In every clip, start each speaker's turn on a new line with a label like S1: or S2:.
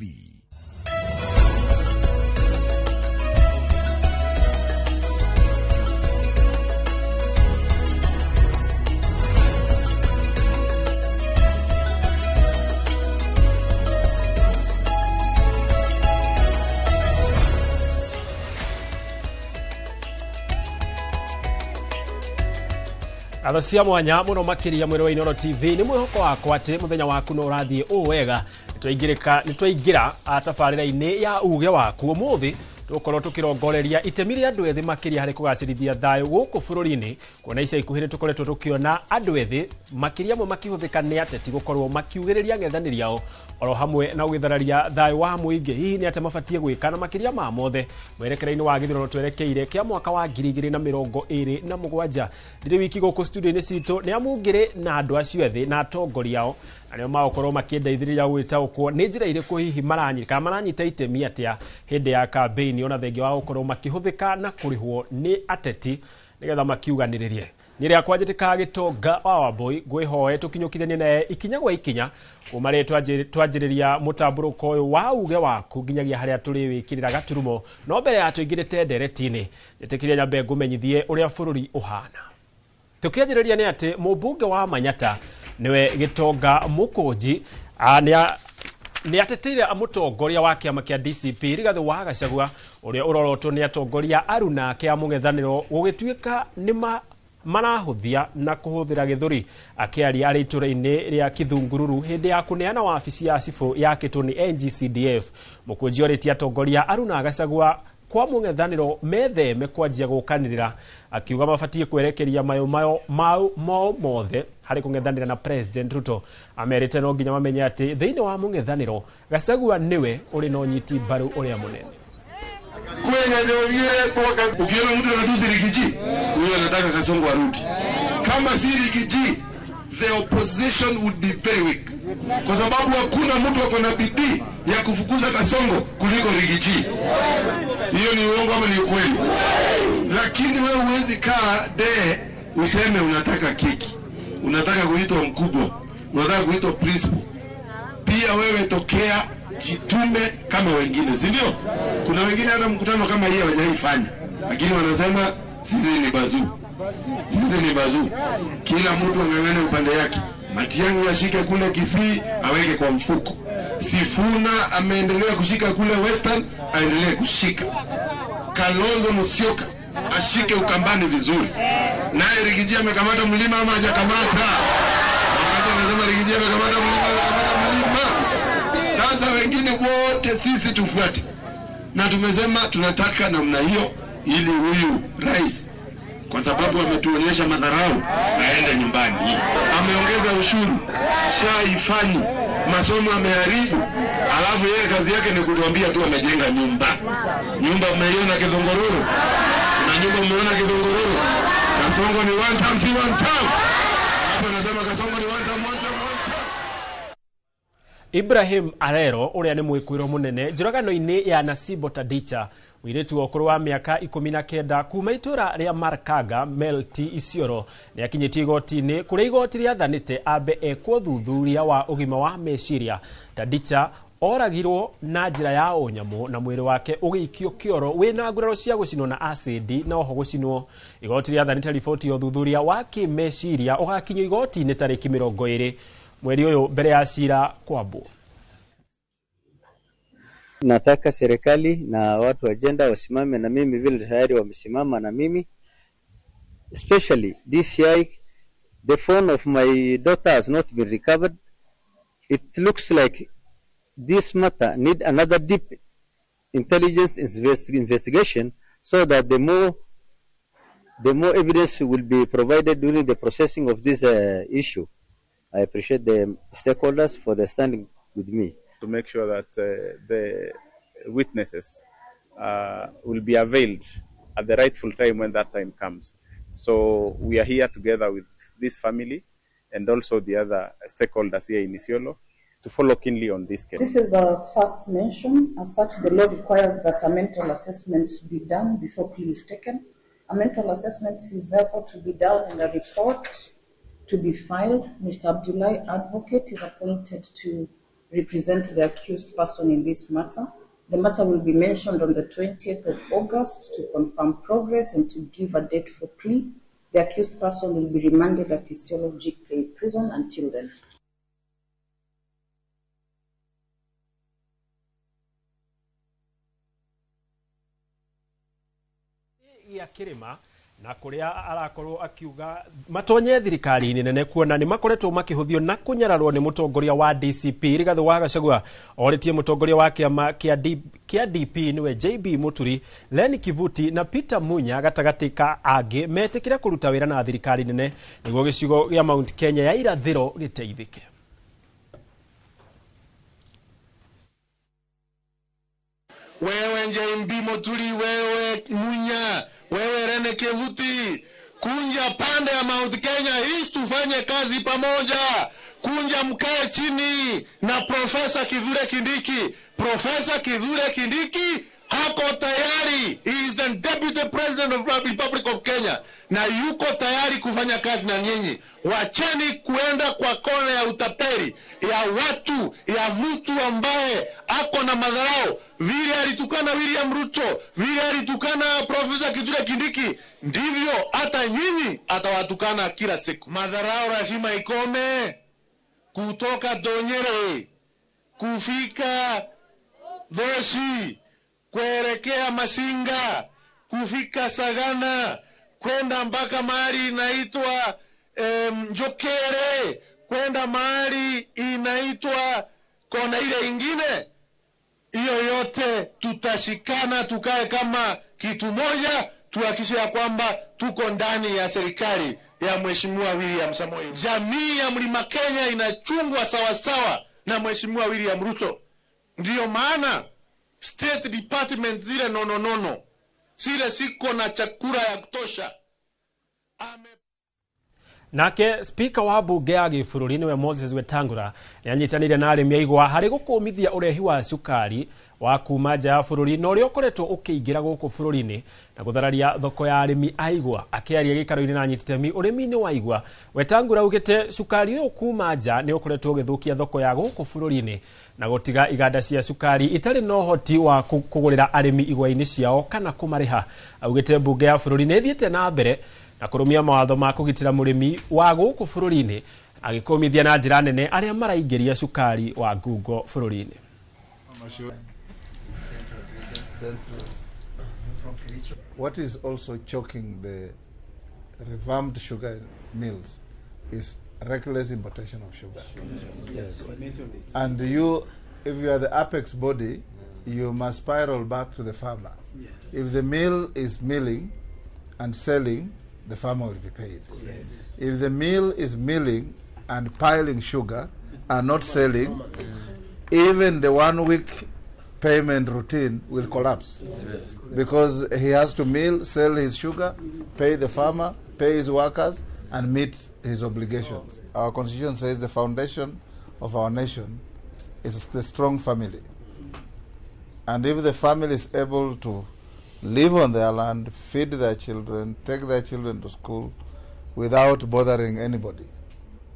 S1: TV.
S2: Atho cia mwanya muno makiria mwĩrĩ wa Inooro TV nĩ mwĩhoko wakwa atĩ mũthenya waku no ũrathiĩ ũũ wega. Nĩtwaingĩra tabarĩra-inĩ ya uge waku. Ũmũthĩ tũgũkorwo tũkĩrongoreria itemi rĩa andũ ethĩ makĩria harĩ kũgacĩrithia thayũ gũkũ bũrũri-inĩ, kuona ica ikuhĩ nĩtũkoretwo tũkĩona andũ ethĩ makĩria amwe makĩhũthĩka nĩ ateti gũkorwo makiugĩrĩria ang'ethanĩri ao oro hamwe na gũgĩthararia thayũ wa mũingĩ. Hihi nĩ atĩa mabatiĩ gwĩka na makĩria ma mothe mwerekera-inĩ wa gĩthurano twerekeire kĩa mwaka wa 2027. Ndirĩ wiki gũkũ studio-inĩ citũ nĩ amu ngĩrĩ na andũ acio ethĩ na atongoria ao arĩa magũkorwo makĩndeithĩrĩria gwĩtaũkwo nĩ njĩra irĩkũ hihi maranyita kana maranyita itemi atĩa hĩndĩ ya kambĩini, ona thengia wa gũkorwo makĩhũthĩka na kũrĩhwo nĩ ateti nĩgetha makiuganĩrĩrie. Nĩ rĩakwa njĩtĩkaga Gĩtonga wa Wambũi, ngwĩhoe tũkinyũkithanie naye ikinya gwa ikinya kuma rĩrĩ twanjĩrĩria mũtambũrũko ũyũ wa uge waku nginyagia harĩa tũrĩwĩkĩrĩra gaturumo. No mbere ya tũingĩrĩte ndereti-inĩ, njĩtĩkĩria nyambe ngũmenyithie ũrĩa bũrũri ũhana. Tũkĩanjĩrĩria nĩ atĩ mũmbunge wa Manyata nĩwe Gĩtonga Mũkũnji nĩ ateteire mũtongoria wa kĩama kĩa DCP Rigathĩ wa Gachagua ũrĩa ũrorotwo nĩ atongoria aruna kĩa mũng'ethanĩro gũgĩtuĩka nĩ marahũthia na kũhũthĩra gĩthũri. Akĩaria arĩ itũra-inĩ rĩa Kithungururu hĩndĩ ya kũneana wabici ya cibũ yakĩtwo nĩ NGCDF, Mũkũnji orĩtie atongoria aruna Gachagua kwa mũng'ethanĩro metheme kwanjia gũkanĩrĩra, akiuga mabatiĩ kwerekeria mayo mao mothe harĩ kũng'ethanĩra na President Ruto. Amerite no nginya mamenye atĩ thĩinĩ wa mũng'ethanĩro Gachagua nĩwe ũrĩ na ũnyiti mbaru ũrĩa mũnene.
S3: Ukiona mtu anatusi Rigiji, huyo anataka Kasongo arudi. Kama si Rigiji, the opposition would be very weak, kwa sababu hakuna mtu ako na bidii ya kufukuza Kasongo kuliko Rigiji. Hiyo ni uongo ama ni ukweli? Lakini wewe huwezi kaa de useme unataka kiki, unataka kuitwa mkubwa, unataka kuitwa principal. Pia wewe tokea, jitume kama wengine, si ndio? Kuna wengine hata mkutano kama hii hawajaifanya, lakini wanasema sisi ni bazuu, sisi ni bazuu. Kila mtu ang'ang'ane upande yake. Matiang'i ashike kule Kisii aweke kwa mfuko. Sifuna ameendelea kushika kule Western, aendelee kushika. Kalonzo Musyoka ashike Ukambani vizuri. Naye Rigiji amekamata mlima ama hajakamata? Wakati anasema Rigiji amekamata mlima, amekamata mlima. Sasa wengine wote sisi tufuate. Na tumesema tunataka namna hiyo ili huyu rais, kwa sababu ametuonyesha madharau, aende nyumbani. Ameongeza ushuru, shaifanyi, masomo ameharibu, alafu yeye kazi yake ni kutuambia tu amejenga nyumba. Nyumba mmeiona Kithungururu? Na nyumba mmeona Kithungururu? Kasongo ni one time, si one time. Hapo nasema Kasongo ni one time, one time, one time.
S2: Ibrahim Arero ũrĩa nĩ mwĩkũĩro mũnene njũragano-inĩ ya Nasibo Tadicha, mũirĩtu wa ũkũrũ wa mĩaka 19 kuma itũra rĩa Markaga Melti Isiolo, nĩ akinyĩtie igoti-inĩ kũrĩa igoti rĩathanĩte ambe ekwo thuthuria wa ũgima wa meciria. Tadicha oragirwo na njĩra ya ũnyamũ na mwĩrĩ wake ũgĩikio kĩoro wĩna nguraro cia gũcinwo na acidi na oho gũcinwo. Igoti rĩathanĩte riboti ya ũthuthuria wa kĩmeciria ũgakinyio igoti-inĩ tarĩki 20 mweri ũyũ mbere ya cira kwambwo.
S4: Nataka serikali na watu wa gender wasimame na mimi vile tayari wamesimama na mimi, especially DCI. The phone of my daughter has not been recovered. It looks like this matter need another deep intelligence investigation so that the more evidence will be provided during the processing of this issue. I appreciate the stakeholders for their standing with me.
S5: To make sure that the witnesses will be availed at the rightful time when that time comes. So we are here together with this family and also the other stakeholders here in Isiolo to follow keenly on this case.
S6: This is the first mention. As such, the law requires that a mental assessment be done before plea is taken. A mental assessment is therefore to be done and a report to be filed. Mr. Abdullahi Advocate is appointed to represent the accused person in this matter. The matter will be mentioned on the 20th of August to confirm progress and to give a date for plea. The accused person will be remanded at Isiolo GK prison until then.
S2: Ya kirima na kuria arakorwo akiuga matonye thirikari-inĩ nene kuona nĩ makoretwo makĩhũthio na kũnyararwo nĩ mũtongoria wa DCP Rigathĩ wa Gachagua orĩtie mũtongoria wa kĩama kĩa DP nĩwe JB Muturi, Lenny Kivuti na Peter Munya gatagatĩ ka angĩ metĩkĩre kũruta wĩra na thirikari nene nĩguo gĩcigo gĩa Mount Kenya ya irathĩro gĩteithĩke.
S3: Wewe JB Muturi, wewe Munya, wewe Rene Kivuti, kunja pande ya Mount Kenya East tufanye kazi pamoja. Kunja mkae chini na Profesa Kithure Kindiki. Profesa Kithure Kindiki hako tayari. He is the Deputy President of the Republic of Kenya na yuko tayari kufanya kazi na nyinyi. Wacheni kuenda kwa kona ya utapeli ya watu, ya mtu ambaye ako na madharau. Vile alitukana William Ruto, vile alitukana Profesa Kithure Kindiki, ndivyo hata nyinyi atawatukana kila siku. Madharau lazima ikome. Kutoka Donyere kufika Doshi, kuelekea Masinga, kufika Sagana, kwenda mpaka mahali inaitwa Njokere, kwenda mahali inaitwa kona ile ingine. Hiyo yote tutashikana, tukae kama kitu moja, tuhakikishe ya kwamba tuko ndani ya serikali ya Mheshimiwa William Samoei. Jamii ya Mlima Kenya inachungwa sawasawa na Mheshimiwa William Ruto. Ndiyo maana State Department zile nononono zile siko na chakula ya kutosha.
S2: Nake speaker wa bunge ya gĩbũrũri nĩwe Moses Wetangula nĩanyitanĩire na arĩmi a igwa harĩ gũkũmithia ũrehi wa cukari wa kuma nja ya bũrũri na ũrĩa ũkoretwo ũkĩingĩra gũkũ bũrũri-inĩ na gũthararia thoko ya arĩmi a igwa. Akĩaria gĩikaro-inĩ na anyiti itemi ũrĩmi-inĩ wa igwa, Wetangula augĩte cukari ũyũ kuma nja nĩ ũkoretwo ũgĩthũkia thoko ya gũkũ bũrũri-inĩ na gũtiga iganda cia cukari itarĩ na ũhoti wa kũgũrĩra arĩmi igwa-inĩ ciao kana kũmarĩha. Augĩte mbunge ya bũrũri nĩ ĩthiĩte na mbere na kũrũmia mawatho ma kũgitĩra mũrĩmi wa gũkũ bũrũri-inĩ, agĩkũmithia na njĩra nene arĩa maraingĩria cukari wa ngungo bũrũri-inĩ.
S1: What is also choking the revamped sugar mills is reckless importation of sugar. Yes. And you, if you are the apex body, you must spiral back to the farmer. If the mill is milling and selling, the farmer will be paid. Yes. If the mill is milling and piling sugar and not selling, even the 1 week payment routine will collapse. Yes. Because he has to mill, sell his sugar, pay the farmer, pay his workers, and meet his obligations. Our constitution says the foundation of our nation is the strong family. And if the family is able to live on their land, feed their children, take their children to school without bothering anybody,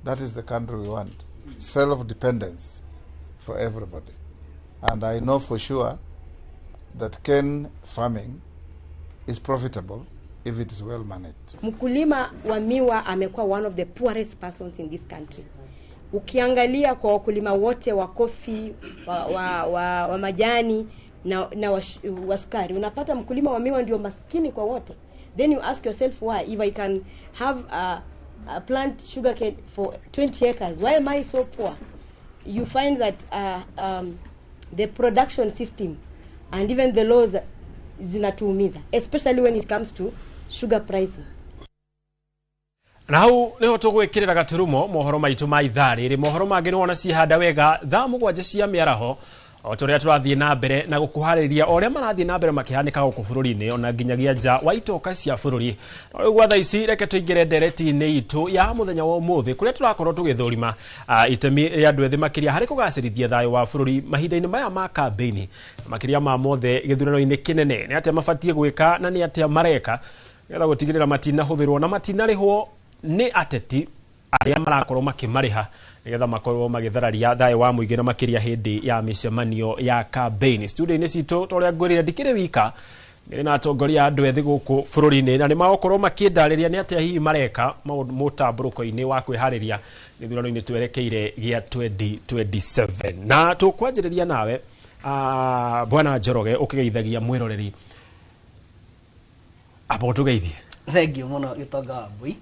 S1: that is the country we want. Self-dependence for everybody. And I know for sure that cane farming is profitable if it is well managed.
S7: Mkulima wa miwa amekuwa one of the poorest persons in this country. Ukiangalia kwa wakulima wote wa kofi, wa majani na wa sukari, unapata mkulima wa miwa ndio maskini kwa wote. Then you ask yourself why, if I can have a plant sugarcane for 20 acres, why am I so poor? You find that the production system and even the laws zinatuumiza, especially when it comes to sugar pricing.
S2: Na hau niho tugwikirira gaturumo mohoro maitu ma ithaa riri. Mohoro mangi ni wona cihanda wega thaa 7 cia miaraho o turia turathie na mbere na gukuhariria o uria marathie na mbere makihanika guku bururi-ini ona nginyagia nja wa itoka cia bururi. No riu gwa thaa ici reke tuingire ndereti-ini itu ya muthenya wa umuthi kuria turakorwo tugithurima itemi ria andu ethi makiria hari kugacirithia thayo wa bururi mahinda-ini maya ma kambeini makiria ma mothe githurano-ini kinene. Ni atia mabatie gwika na ni atia mareka nigetha gutigirira matinahuthirwo na matinarihwo ni ateti aria marakorwo makimariha Nĩgetha makorwo magĩthararia thayũ wa mũingĩ na makĩria hĩndĩ ya mĩcemanio ya campaign. Studio-inĩ citũ, ta ũrĩa ngwĩrire, ndikĩrĩ wika, nĩ na atongoria a andũ ethĩ gũkũ bũrũri-inĩ, na nĩ magũkorwo makĩndarĩria nĩ atĩa hihi mareka maũndũ mũtambũrũko-inĩ wa kwĩharĩria gĩthurano-inĩ twerekeire gĩa 2027. Na tũkwanjĩrĩria nawe, bwana Njoroge, ũkĩgeithagia mwĩroreri amba ũtũgeithie.
S8: Thengiũ mũno, Gĩtonga wa Mbui.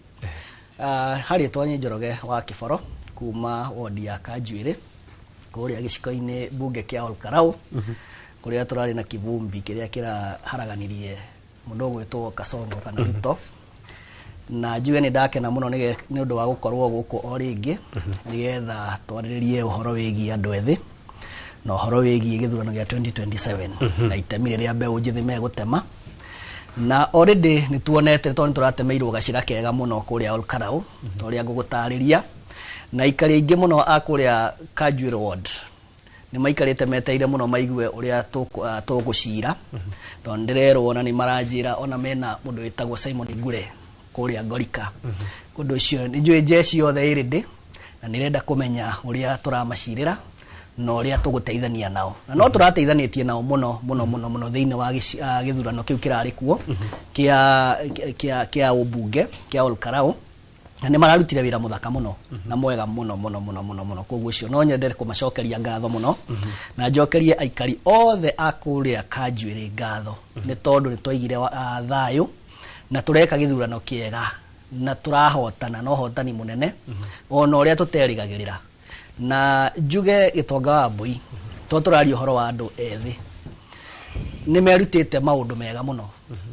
S8: Harĩtwa nĩ Njoroge wa Kĩboro kuma wodi ya Kanjuĩrĩ kũrĩa gĩcigo-inĩ mbunge kĩa Olkarau, kũrĩa tũrarĩ na kivumbi kĩrĩa kĩraharaganirie mũndũ ũgwĩtwo Kasongo kana Ruto. Na njuge nĩ ndakena mũno nĩ ũndũ wa gũkorwo gũkũ o rĩngĩ nĩgetha twarĩrĩrie ũhoro wĩgiĩ andũ ethĩ na ũhoro wĩgiĩ gĩthurano gĩa 2027 na itemi rĩrĩa mbeũ njĩthĩ megũtema. Na already nĩ tuonete, tondũ nĩ tũratemeirwo gacĩra kega mũno kũrĩa Olkarau, ta ũrĩa ngũgũtarĩria, na aikari aingĩ mũno a kũrĩa Kanjuĩrĩ ward nĩ maikarĩte meteire mũno maigue ũrĩa tũgũcira, tondũ ndĩrerwo na nĩ maranjĩra ona mena mũndũ wĩtagwo Simon Ngure kũrĩa Ngorika. Ũndũ ũcio nĩ njũĩ jeshi yothe ĩrĩ ndĩ na nĩrenda kũmenya ũrĩa tũramacirĩra na ũrĩa tũgũteithania nao, na no tũrateithanĩtie nao mũno mũno mũno mũno thĩinĩ wa gĩthurano kĩu kĩrarĩ kuo kĩa ũmbunge kĩa Olkarau, na nĩ mararutire wĩra mũthaka mũno na mwega mũno mũno mũno mũno mũno. Koguo ũcio no nyende kũmacokeria ngatho mũno na njokerie aikari othe a kũrĩa Kanjuĩrĩ ngatho, nĩ tondũ nĩ twaigire thayũ na tũreka gĩthurano kĩega na tũrahotana na ũhotani mũnene ona ũrĩa tũterĩgagĩrĩra. Na njuge, Gĩtonga wa Mbui, to tũraria ũhoro wa andũ ethĩ, nĩ merutĩte maũndũ mega mũno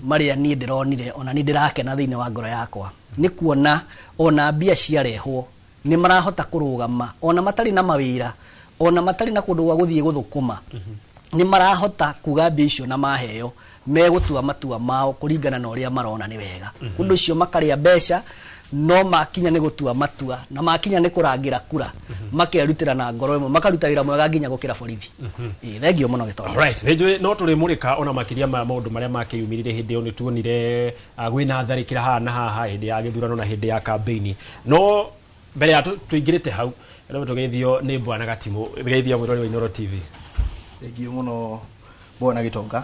S8: marĩa niĩ ndĩronire, ona nĩ ndĩrakena thĩinĩ wa ngoro yakwa nĩ kuona ona mbia ciarehwo nĩ marahota kũrũgama, ona matarĩ na mawĩra, ona matarĩ na kũndũ gwa gũthiĩ gũthũkũma, nĩ marahota kuga mbia icio na maheo megũtua matua mao kũringana na ũrĩa marona nĩ wega. Ũndũ ũcio makarĩa mbeca, no makinya nĩ gũtua matua na makinya nĩ kũrangĩra kura, makerutĩra na ngoro ĩmwe, makaruta wĩra mwega nginya gũkĩra borithi. Ĩĩ, thengio mũno, Gĩtonga.
S2: Alright, nĩ njũĩ no tũrĩmũrĩka ona makĩria ma maũndũ marĩa makĩyumĩrire hĩndĩ ĩyo. Nĩ tuonire kwĩna tharĩkĩra haha na haha hĩndĩ ya gĩthurano na hĩndĩ ya kambĩini. No mbere ya tũingĩrĩte hau, no tũgeithio nĩ bwana Gatimũ. Geithia mwĩrori wa Inooro TV.
S9: Thengio mũno, bwana Gĩtonga.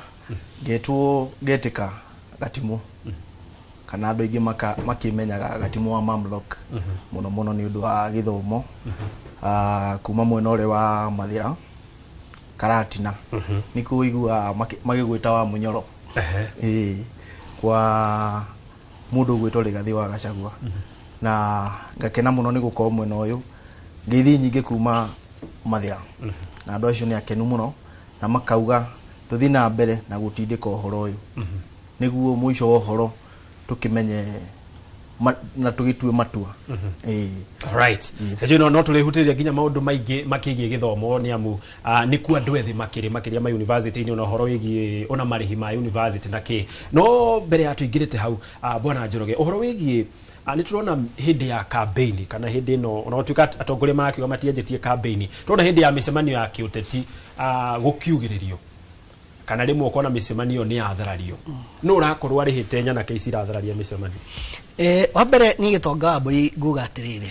S9: Ngetwo ngetĩka Gatimũ, kana andũ aingĩ makĩmenyaga Gatimũ wa Mamlok mũno mũno nĩ ũndũ wa gĩthomo. Kuma mwena ũrĩa wa Mathĩra Karatina nĩkuo ũiguaga magĩgwĩta wa Mũnyoro. Ĩĩ, kwa mũndũ ũgwĩtwo Rigathĩ wa Gachagua. Na ngakena mũno nĩ gũkorwo mwena ũyũ. Ngeithi nyingĩ kuma Mathĩra, na andũ acio nĩ akenu mũno na makauga tũthiĩ na mbere na gũtindĩka ũhoro ũyũ nĩguo mũico wa ũhoro tũkĩmenye na tũgĩtue matua. Ĩĩ.
S2: Alright. Nĩnjũĩ no tũrĩhutĩrĩria nginya maũndũ maingĩ makĩgiĩ gĩthomo, nĩ amu nĩkuo andũ ethĩ makĩrĩ makĩria ma university-inĩ, ona ũhoro wĩgiĩ ona marĩhi ma university na kĩ. No mbere ya tũingĩrĩte hau, bwana Njoroge, ũhoro wĩgiĩ nĩ tũrona hĩndĩ ya campaign kana hĩndĩ ĩno, ona gũtuĩka atongoria marakiuga matianjĩtie campaign, tũrona hĩndĩ ya mĩcemanio ya kĩũteti gũkiugĩrĩrio kana rĩmwe ũkona mĩcemanio nĩ yatharario. No ũrakorwo arĩhĩte nyanake ici irathararia mĩcemanio?
S8: Wa mbere niĩ, Gĩtonga wa Mbui, nguga atĩrĩrĩ,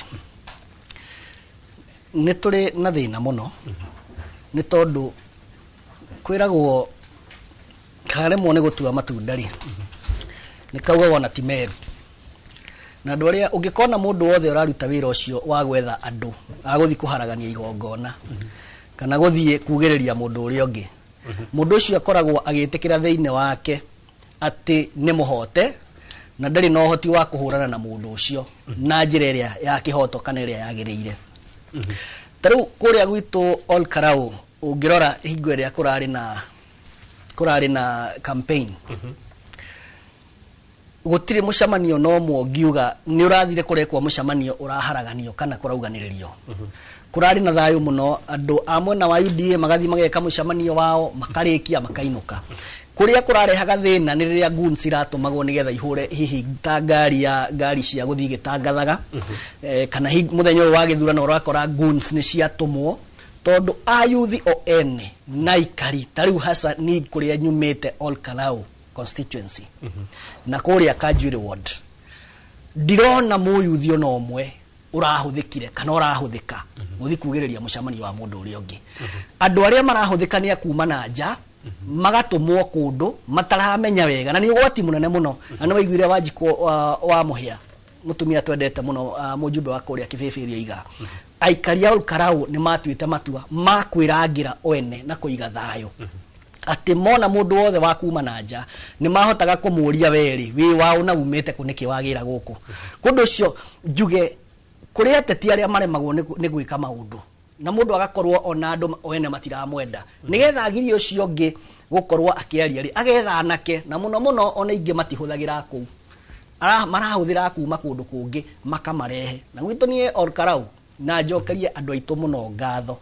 S8: nĩ tũrĩ na thĩna mũno, nĩ tondũ kwĩragwo karemwo nĩ gũtua matunda rĩ, nĩ kaugaga ona ti meru. Na andũ arĩa ũngĩkona mũndũ wothe ũraruta wĩra ũcio wa gwetha andũ a gũthiĩ kũharagania igongona kana gũthiĩ kugĩrĩria mũndũ ũrĩa ũngĩ, mũndũ ũcio akoragwo agĩtĩkĩra thĩinĩ wake atĩ nĩ mũhote na ndarĩ na ũhoti wa kũhũrana na mũndũ ũcio na njĩra ĩrĩa ya kĩhoto kana ĩrĩa yagĩrĩire. Ta rĩu kũrĩa gwitũ Ol Kalou, ũngĩrora hingo ĩrĩa kũrarĩ na campaign, gũtirĩ mũcemanio no ũmwe ũngiuga nĩ ũrathire kũrekwo mũcemanio ũraharaganio kana kũrauganĩrĩrio. Kũrarĩ na thayũ mũno. Andũ a mwena wa UDA magathiĩ mageka mũcemanio wao, makarĩkia, makainũka. Kũrĩa kũrarehaga thĩna nĩ rĩrĩa goons iratũmagwo nĩgetha ihũre hihi ta ngari ya ngari cia gũthiĩ igĩtangathaga, kana mũthenya ũyũ wa gĩthurano ũrakora goons nĩ ciatũmwo, tondũ ayuthi o ene na aikari ta rĩu hasa ni kũrĩa nyumĩte Ol Kalou constituency na kũrĩa Kanjuĩrĩ ward, ndirona mũyuthi ona ũmwe. Ũrahũthĩkire kana ũrahũthĩka gũthiĩ kugĩrĩria mũcemanio wa mũndũ ũrĩa ũngĩ. Andũ arĩa marahũthĩka nĩ a kuma na nja, magatũmwo kũndũ mataramenya wega, na nĩ ũgwati mũnene mũno. Na nĩ waiguire Wanjikũ wa Mũhĩa, mũtumia twendete mũno, mũjumbe wa kũrĩa Kĩbĩbĩri, oiga aikari a Olkarau nĩ matuĩte matua ma kwĩrangĩra ene na kũiga thayũ, atĩ mona mũndũ wothe wa kuma na nja nĩ mahotaga kũmũria, werĩ wĩ waũ na umĩte kũ, nĩkĩ wagĩra gũkũ kũndũ ũcio. Njuge kũrĩ ateti arĩa maremagwo nĩ gwĩka maũndũ, na mũndũ agakorwo ona andũ ene matiramwenda, nĩgetha agirie ũcio ũngĩ gũkorwo akĩaria rĩ, agetha anake, na mũno mũno ona ingĩ matihũthagĩra kũu. Marahũthĩra kuma kũndũ kũngĩ makamarehe na gwitũ. Niĩ Olkarau na njokerie andũ aitũ mũno ngatho,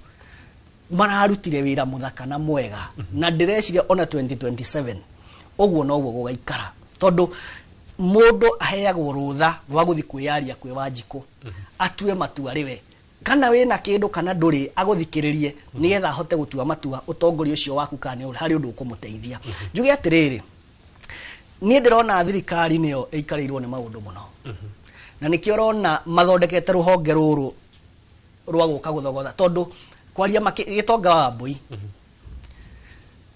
S8: mararutire wĩra mũthaka na mwega, na ndĩreciria ona 2027 ũguo noguo gũgaikara, tondũ mũndũ aheagwo rũtha rwa gũthiĩ kwĩyaria kwĩ Wanjikũ, atue matua rĩwe kana wĩna kĩndũ kana ndũrĩ, agũthikĩrĩrie nĩgetha ahote gũtua matua ũtongoria ũcio waku kana nĩ harĩ ũndũ ũkũmũteithia. Njuge atĩrĩrĩ, niĩ ndĩrona thirikari nĩyo ĩikarĩirwo nĩ maũndũ mũno, na nĩkĩo ũrona mathondekete rũhonge rũrũ rwa gũka gũthogotha, tondũ kwaria gĩtonga wa mbũi,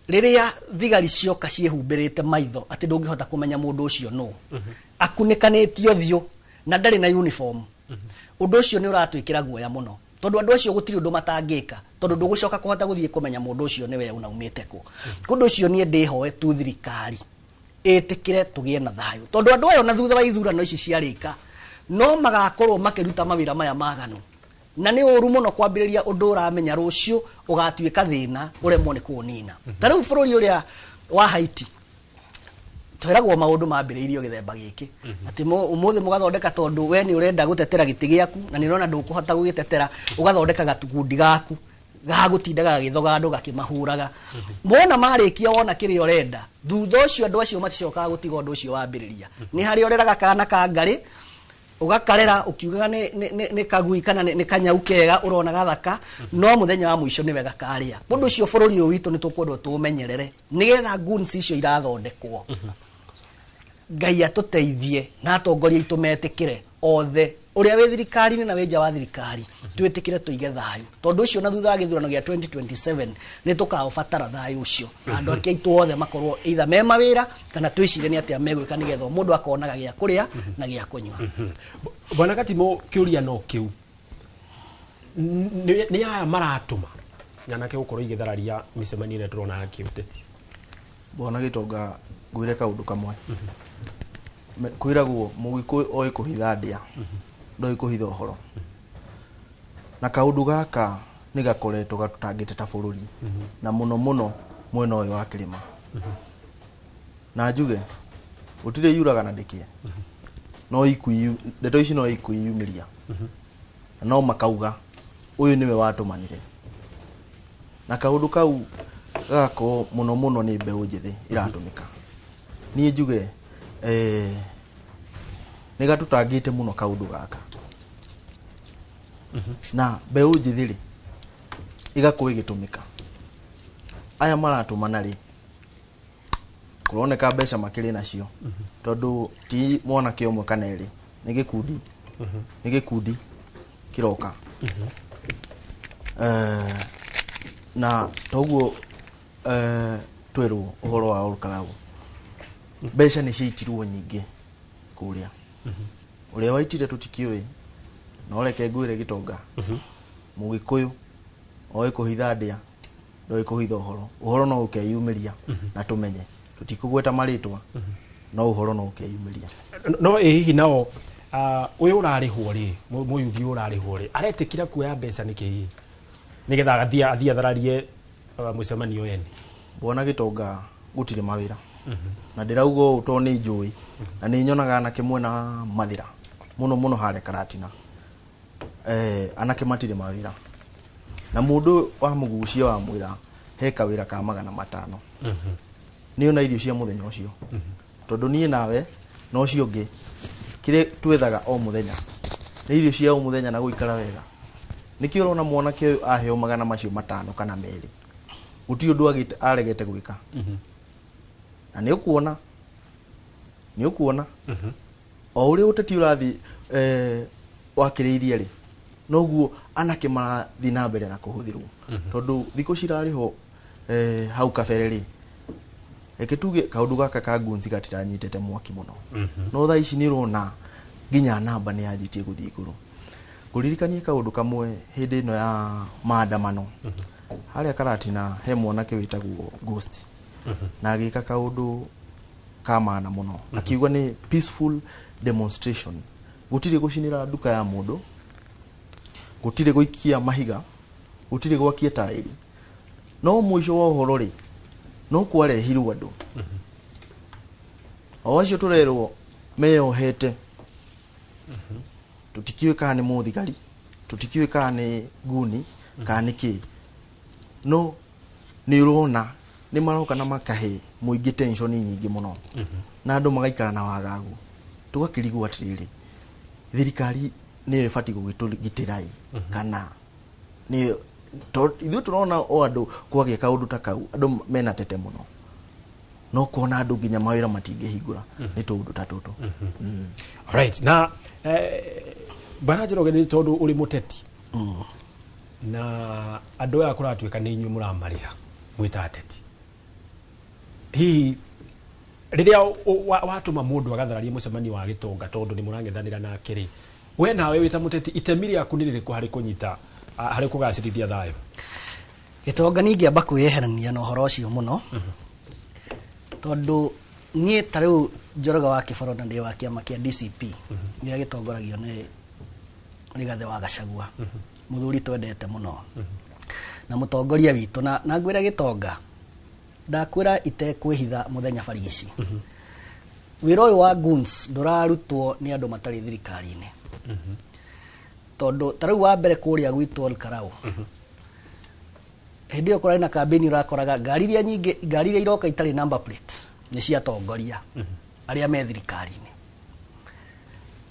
S8: rĩrĩa thigari cioka ciĩhumbĩrĩte maitho atĩ ndũngĩhota kũmenya mũndũ ũcio nũ, akunĩkanĩtio ũthiũ na ndarĩ na uniform, ũndũ ũcio nĩ ũratwĩkĩra guoya mũno, tondũ andũ acio gũtirĩ ũndũ matangĩka, tondũ ndũgũcoka kũhota gũthiĩ kũmenya mũndũ ũcio nĩwe unaumĩte kũ. Kũndũ ũcio niĩ ndĩhoe tu thirikari ĩtĩkĩre tũgĩe na thayũ, tondũ andũ aya ona thutha wa ithurano ici ciarĩka no magakorwo makĩruta mawĩra maya maganu, na nĩ ũru mũno kwambĩrĩria ũndũ ũramenya rũciũ ũgatuĩka thĩna ũremwo nĩ kũũnina. Ta rĩu bũrũri ũrĩa wa Haiti, twĩragwo maũndũ mambĩrĩirio gĩthemba gĩkĩ, atĩ ũmũthĩ mũgathondeka, tondũ we nĩ ũrenda gũtetera gĩtĩ gĩaku na nĩ ũrona ndũkũhota gũgĩtetera, ũgathondeka gatukundi gaku gagũtindaga gagĩthoga andũ gakĩmahũraga. Wona marĩkia wona kĩrĩa ũrenda, thutha ũcio andũ acio maticokaga gũtiga ũndũ ũcio wambĩrĩria. Nĩ harĩa ũreraga kana ka ngarĩ, ũgakarera ũkiugaga nĩ kagui kana nĩ kanyau kega ũrona gathaka, no mũthenya wa mũico nĩwe gakarĩa. Ũndũ ũcio bũrũri ũyũ witũ nĩ tũkwendwo tũũmenyerere, nĩgetha goons icio irathondekwo, Ngai atũteithie na atongoria aitũ metĩkĩre othe, ũrĩa wĩ thirikari-inĩ na wĩ nja wa thirikari, twĩtĩkĩre tũige thayũ, tondũ ũcio na thutha wa gĩthurano gĩa 2027 nĩ tũkaũbatara thayũ ũcio, na andũ ake aitũ othe makorwo either me mawĩra kana twĩcirie nĩ atĩa megwĩka, nĩgetha o mũndũ akonaga gĩa kũrĩa na gĩa kũnyua.
S2: Bwana Katimo, kĩũria no kĩu. Nĩ aya maratũma nyanake gũkorwo igĩthararia mĩcemanio ĩrĩa tũrona ya kĩũteti?
S9: Bwana Gĩtonga, ngwĩre kaũndũ kamwe. Kwĩragwo mũgĩkũyũ oĩ kũhitha ndĩa, ndoĩ kũhitha ũhoro, na kaũndũ gaka nĩ gakoretwo gatũtangĩte ta bũrũri, na mũno mũno mwena ũyũ wa kĩrĩma. Na njuge gũtirĩ yuraga na ndĩkĩe, no ndeto ici no ikuiyumĩria, na no makauga ũyũ nĩwe watũmanire, na kaũndũ kau gagakorwo mũno mũno nĩ mbeũ njĩthĩ iratũmĩka. Niĩ njuge nĩ gatũtangĩte mũno kaũndũ gaka, na mbeũ njĩthĩ rĩ ĩgakorwo ĩgĩtũmĩka. Aya maratũmana rĩ, kũroneka mbeca makĩrĩ nacio, tondũ ti mwanake ũmwe kana erĩ, nĩ gĩkundi, nĩ gĩkundi kĩroka. Na toguo twerwo ũhoro wa Olkarau, mbeca nĩ ciaitirwo nyingĩ kũrĩa. Ũrĩa waitire tũtikĩũĩ, no reke ngwĩre Gĩtonga, mũgĩkũyũ oĩ kũhitha ndĩa, ndoĩ kũhitha ũhoro. Ũhoro no ũkeyumĩria na tũmenye, tũtikũgweta marĩtwa, no ũhoro no ũkeyumĩria.
S2: No ĩ hihi nao ũyũ ũrarĩhwo rĩ, mũyuthi ũyũ ũrarĩhwo rĩ, aretĩkĩra kuoya mbeca nĩkĩ hihi, nĩgetha athiĩ athararie mũcemanio ene?
S9: Bwana Gĩtonga, gũtirĩ mawĩra, na ndĩrauga ũũ tondũ nĩ njũĩ na nĩ nyonaga anake mwena wa Mathĩra, mũno mũno harĩa Karatina, anake matirĩ mawĩra, na mũndũ wa mũgucia wa mwĩra he kawĩra ka 500, nĩ ona irio cia mũthenya ũcio, tondũ niĩ nawe na ũcio ũngĩ kĩrĩa twethaga o mũthenya nĩ irio cia o mũthenya na gũikara wega. Nĩkĩo ũrona mwanake ũyũ aheo magana macio matano kana merĩ, gũtirĩ ũndũ aregete gwĩka, na nĩ ũkuona o ũrĩa ũteti ũrathiĩ. wakĩrĩirie rĩ, noguo anake marathiĩ na mbere na kũhũthĩrwo, tondũ thikũ cirarĩ ho hau kabere rĩ, reke tuge kaũndũ gaka ka ngunzi gatiranyitĩte mwaki mũno, no thaa ici nĩ ũrona nginya namba nĩ yanjĩtie gũthiĩ igũrũ. Ngũririkanie kaũndũ kamwe, hĩndĩ ĩno ya maandamano harĩa Karatina he mwanake wĩtagwo Ghost, na agĩka kaũndũ ka maana mũno, akiuga nĩ peaceful demonstration, gũtirĩ gũcinĩra nduka ya mũndũ, gũtirĩ gũikia mahiga, gũtirĩ gwakia taĩri. No mũico wa ũhoro rĩ, no kwarehirwo andũ o acio tũrerwo meyohete, tũtikĩũĩ kana nĩ mũthigari, tũtikĩũĩ kana nĩ nguni kana nĩ kĩ, no nĩ ũrona nĩ maroka na makahe mũingĩ tension nyingĩ mũno, na andũ magaikara na wagagu. Tũgakĩrigwo atĩrĩrĩ, thirikari nĩyo ĩbatiĩ gũgĩtũgitĩra ĩ, kana nĩyo ithuĩ tũrona o andũ kwagĩa kaũndũ ta kau, andũ mena tete mũno, no kuona andũ nginya mawĩra matingĩhingũra nĩ tũũndũ ta tũtũ.
S2: Alright, na Bwana Njoroge, nĩ tondũ ũrĩ mũteti na andũ aya kũratuĩka nĩ inyuĩ mũramarĩha mwĩta ateti, hihi rĩrĩa watũma mũndũ agathararia mũcemanio wa gĩtonga tondũ nĩ mũrang'ethanĩra nake rĩ, we nawe wĩta mũteti itemi rĩaku nĩ rĩrĩkũ harĩ kũnyita harĩ kũgacĩrithia thayũ?
S8: Gĩtonga, ningĩamba kwĩyeherania na ũhoro ũcio mũno, tondũ niĩ ta rĩu Njoroge wa Kĩboro na ndĩ wa kĩama kĩa DCP kĩrĩa gĩtongoragio nĩ Rigathĩ wa Gachagua, mũthuri twendete mũno na mũtongoria witũ, na ngwĩre Gĩtonga, ndakwĩra itekwĩhitha mũthenya barigici, wĩra ũyũ wa goons ndũrarutwo nĩ andũ matarĩ thirikari-inĩ, tondũ ta rĩu wa mbere kũrĩa gwitũ Olkarau, hĩndĩ ĩyo kũrarĩ na kambĩini, ũrakoraga ngari iria nyingĩ, ngari iria iroka itarĩ number plate nĩ cia atongoria arĩa me thirikari-inĩ.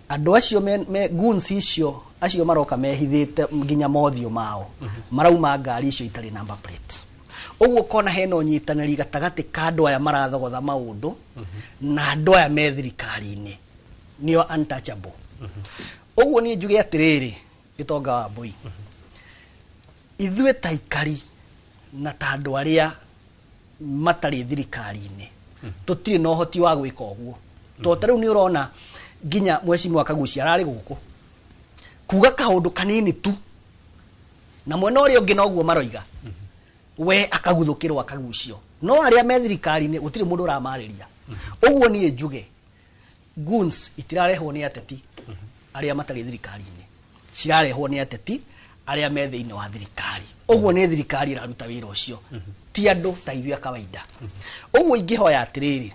S8: Andũ acio me goons icio, acio maroka mehithĩte nginya mothiũ mao, marauma ngari icio itarĩ number plate. Ũguo ũkona hena ũnyitanĩri gatagatĩ ka andũ aya marathogotha maũndũ na andũ aya me thirikari-inĩ, nĩo untouchable. Ũguo niĩ njuge atĩrĩrĩ, Gĩtonga wa Mbũi, ithuĩ ta ikari na ta andũ arĩa matarĩ thirikari-inĩ tũtirĩ na ũhoti wa gwĩka ũguo, tondũ ta rĩu nĩ ũrona nginya mheshimiwa Kagucia ararĩ gũkũ kuga kaũndũ kanini tu, na mwena ũrĩa ũngĩ noguo maroiga we akaguthũkĩrwo akagucio, no arĩa me thirikari-inĩ gũtirĩ mũndũ ũramarĩria. Ũguo niĩ njuge goons itirarehwo nĩ ateti arĩa matarĩ thirikari-inĩ, cirarehwo nĩ ateti arĩa me thĩinĩ wa thirikari. Ũguo nĩ thirikari ĩraruta wĩra ũcio, ti andũ ta ithuĩ a kawaida. Ũguo ingĩhoya atĩrĩrĩ,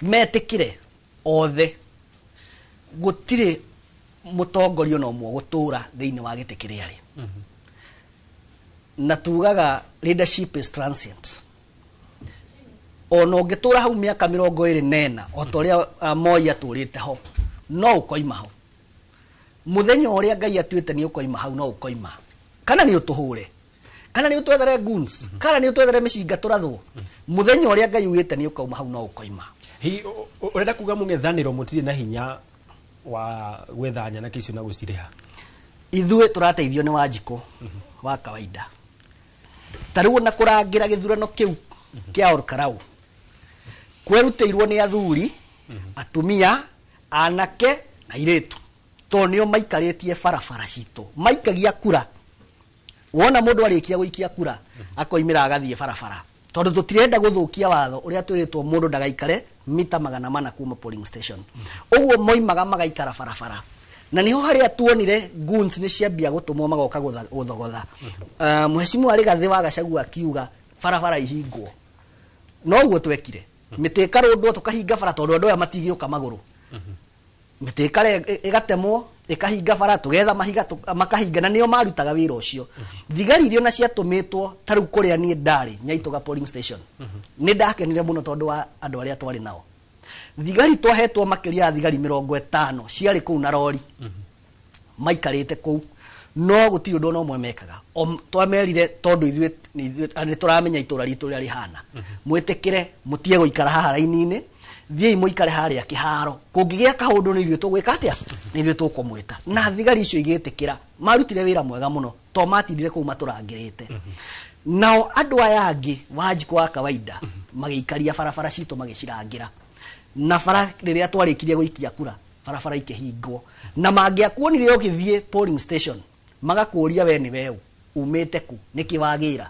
S8: metĩkĩre othe, gũtirĩ mũtongoria ona ũmwe gũtũra thĩinĩ wa gĩtĩ kĩrĩa arĩ, na tugaga leadership is transient. Ona ũngĩtũra hau mĩaka 24 o ta ũrĩa Moi atũrĩte ho, no ũkoima ho mũthenya ũrĩa Ngai atuĩte nĩ ũkoima hau, no ũkoima. Kana nĩ ũtũhũre, kana nĩ ũtwethere goons, kana nĩ ũtwethere mĩcinga tũrathwo, mũthenya ũrĩa Ngai ugĩte nĩ ũkauma hau, no ũkoima.
S2: Hihi ũrenda kuga mũng'ethanĩro mũtirĩ na hinya wa gwetha nyanake icio na gũcirĩha?
S8: Ithuĩ tũrateithio nĩ Wanjikũ wa kawaida. Ta rĩu ona kũrangĩra gĩthurano kĩu kĩa Olkarau kwerutĩirwo nĩ athuri, atumia, anake na airĩtu, tondũ nĩo maikarĩtie barabara citũ maikagia kura. Wona mũndũ arĩkia gũikia kura akoimĩra agathiĩ barabara, tondũ tũtirenda gũthũkia watho ũrĩa twĩrĩtwo mũndũ ndagaikare mita 400 kuma polling station. Ũguo moimaga magaikara barabara, na niho harĩa tuonire goons nĩ ciambia gũtũmwo magoka gũthogotha. Mheshimiwa Rigathĩ wa Gachagua akiuga barabara ihingwo, noguo twekire, mĩtĩ ĩkarũndwo tũkahinga bara, tondũ andũ aya matingĩũka magũrũ. Mĩtĩ ĩgatemwo ĩkahinga bara, tũgetha mahiga makahinga, na nĩo marutaga wĩra ũcio. Thigari iria ona ciatũmĩtwo ta rĩu kũrĩa niĩ ndarĩ Nyaitũga polling station, nĩ ndakenire mũno tondũ wa andũ arĩa twarĩ nao. Thigari twahetwo makĩria ya thigari 50 ciarĩ kũu na rori maikarĩte kũu, no gũtirĩ ũndũ ona ũmwe mekaga. Twamerire tondũ ithuĩ nĩ tũramenya itũra ritũ ũrĩa rĩhana, mwĩtĩkĩre mũtige gũikara haha raini-inĩ. Thiĩi mũikare harĩa kĩharo, kũngĩgĩa kaũndũ nĩ ithuĩ tũgwĩka atĩa, nĩ ithuĩ tũkũmwĩta. Na thigari icio igĩtĩkĩra, marutire wĩra mwega mũno to matindire kũu matũrangĩrĩte. Nao andũ aya angĩ Wanjikũ wa kawaida magĩikaria barabara citũ, magĩcirangĩra na bara. Rĩrĩa twarĩkirie gũikia kura, barabara ikĩhingwo, na mangĩakuonire ũgĩthiĩ polling station magakũria, "We nĩ weũ, umĩte ku, nĩkĩ wagĩra?"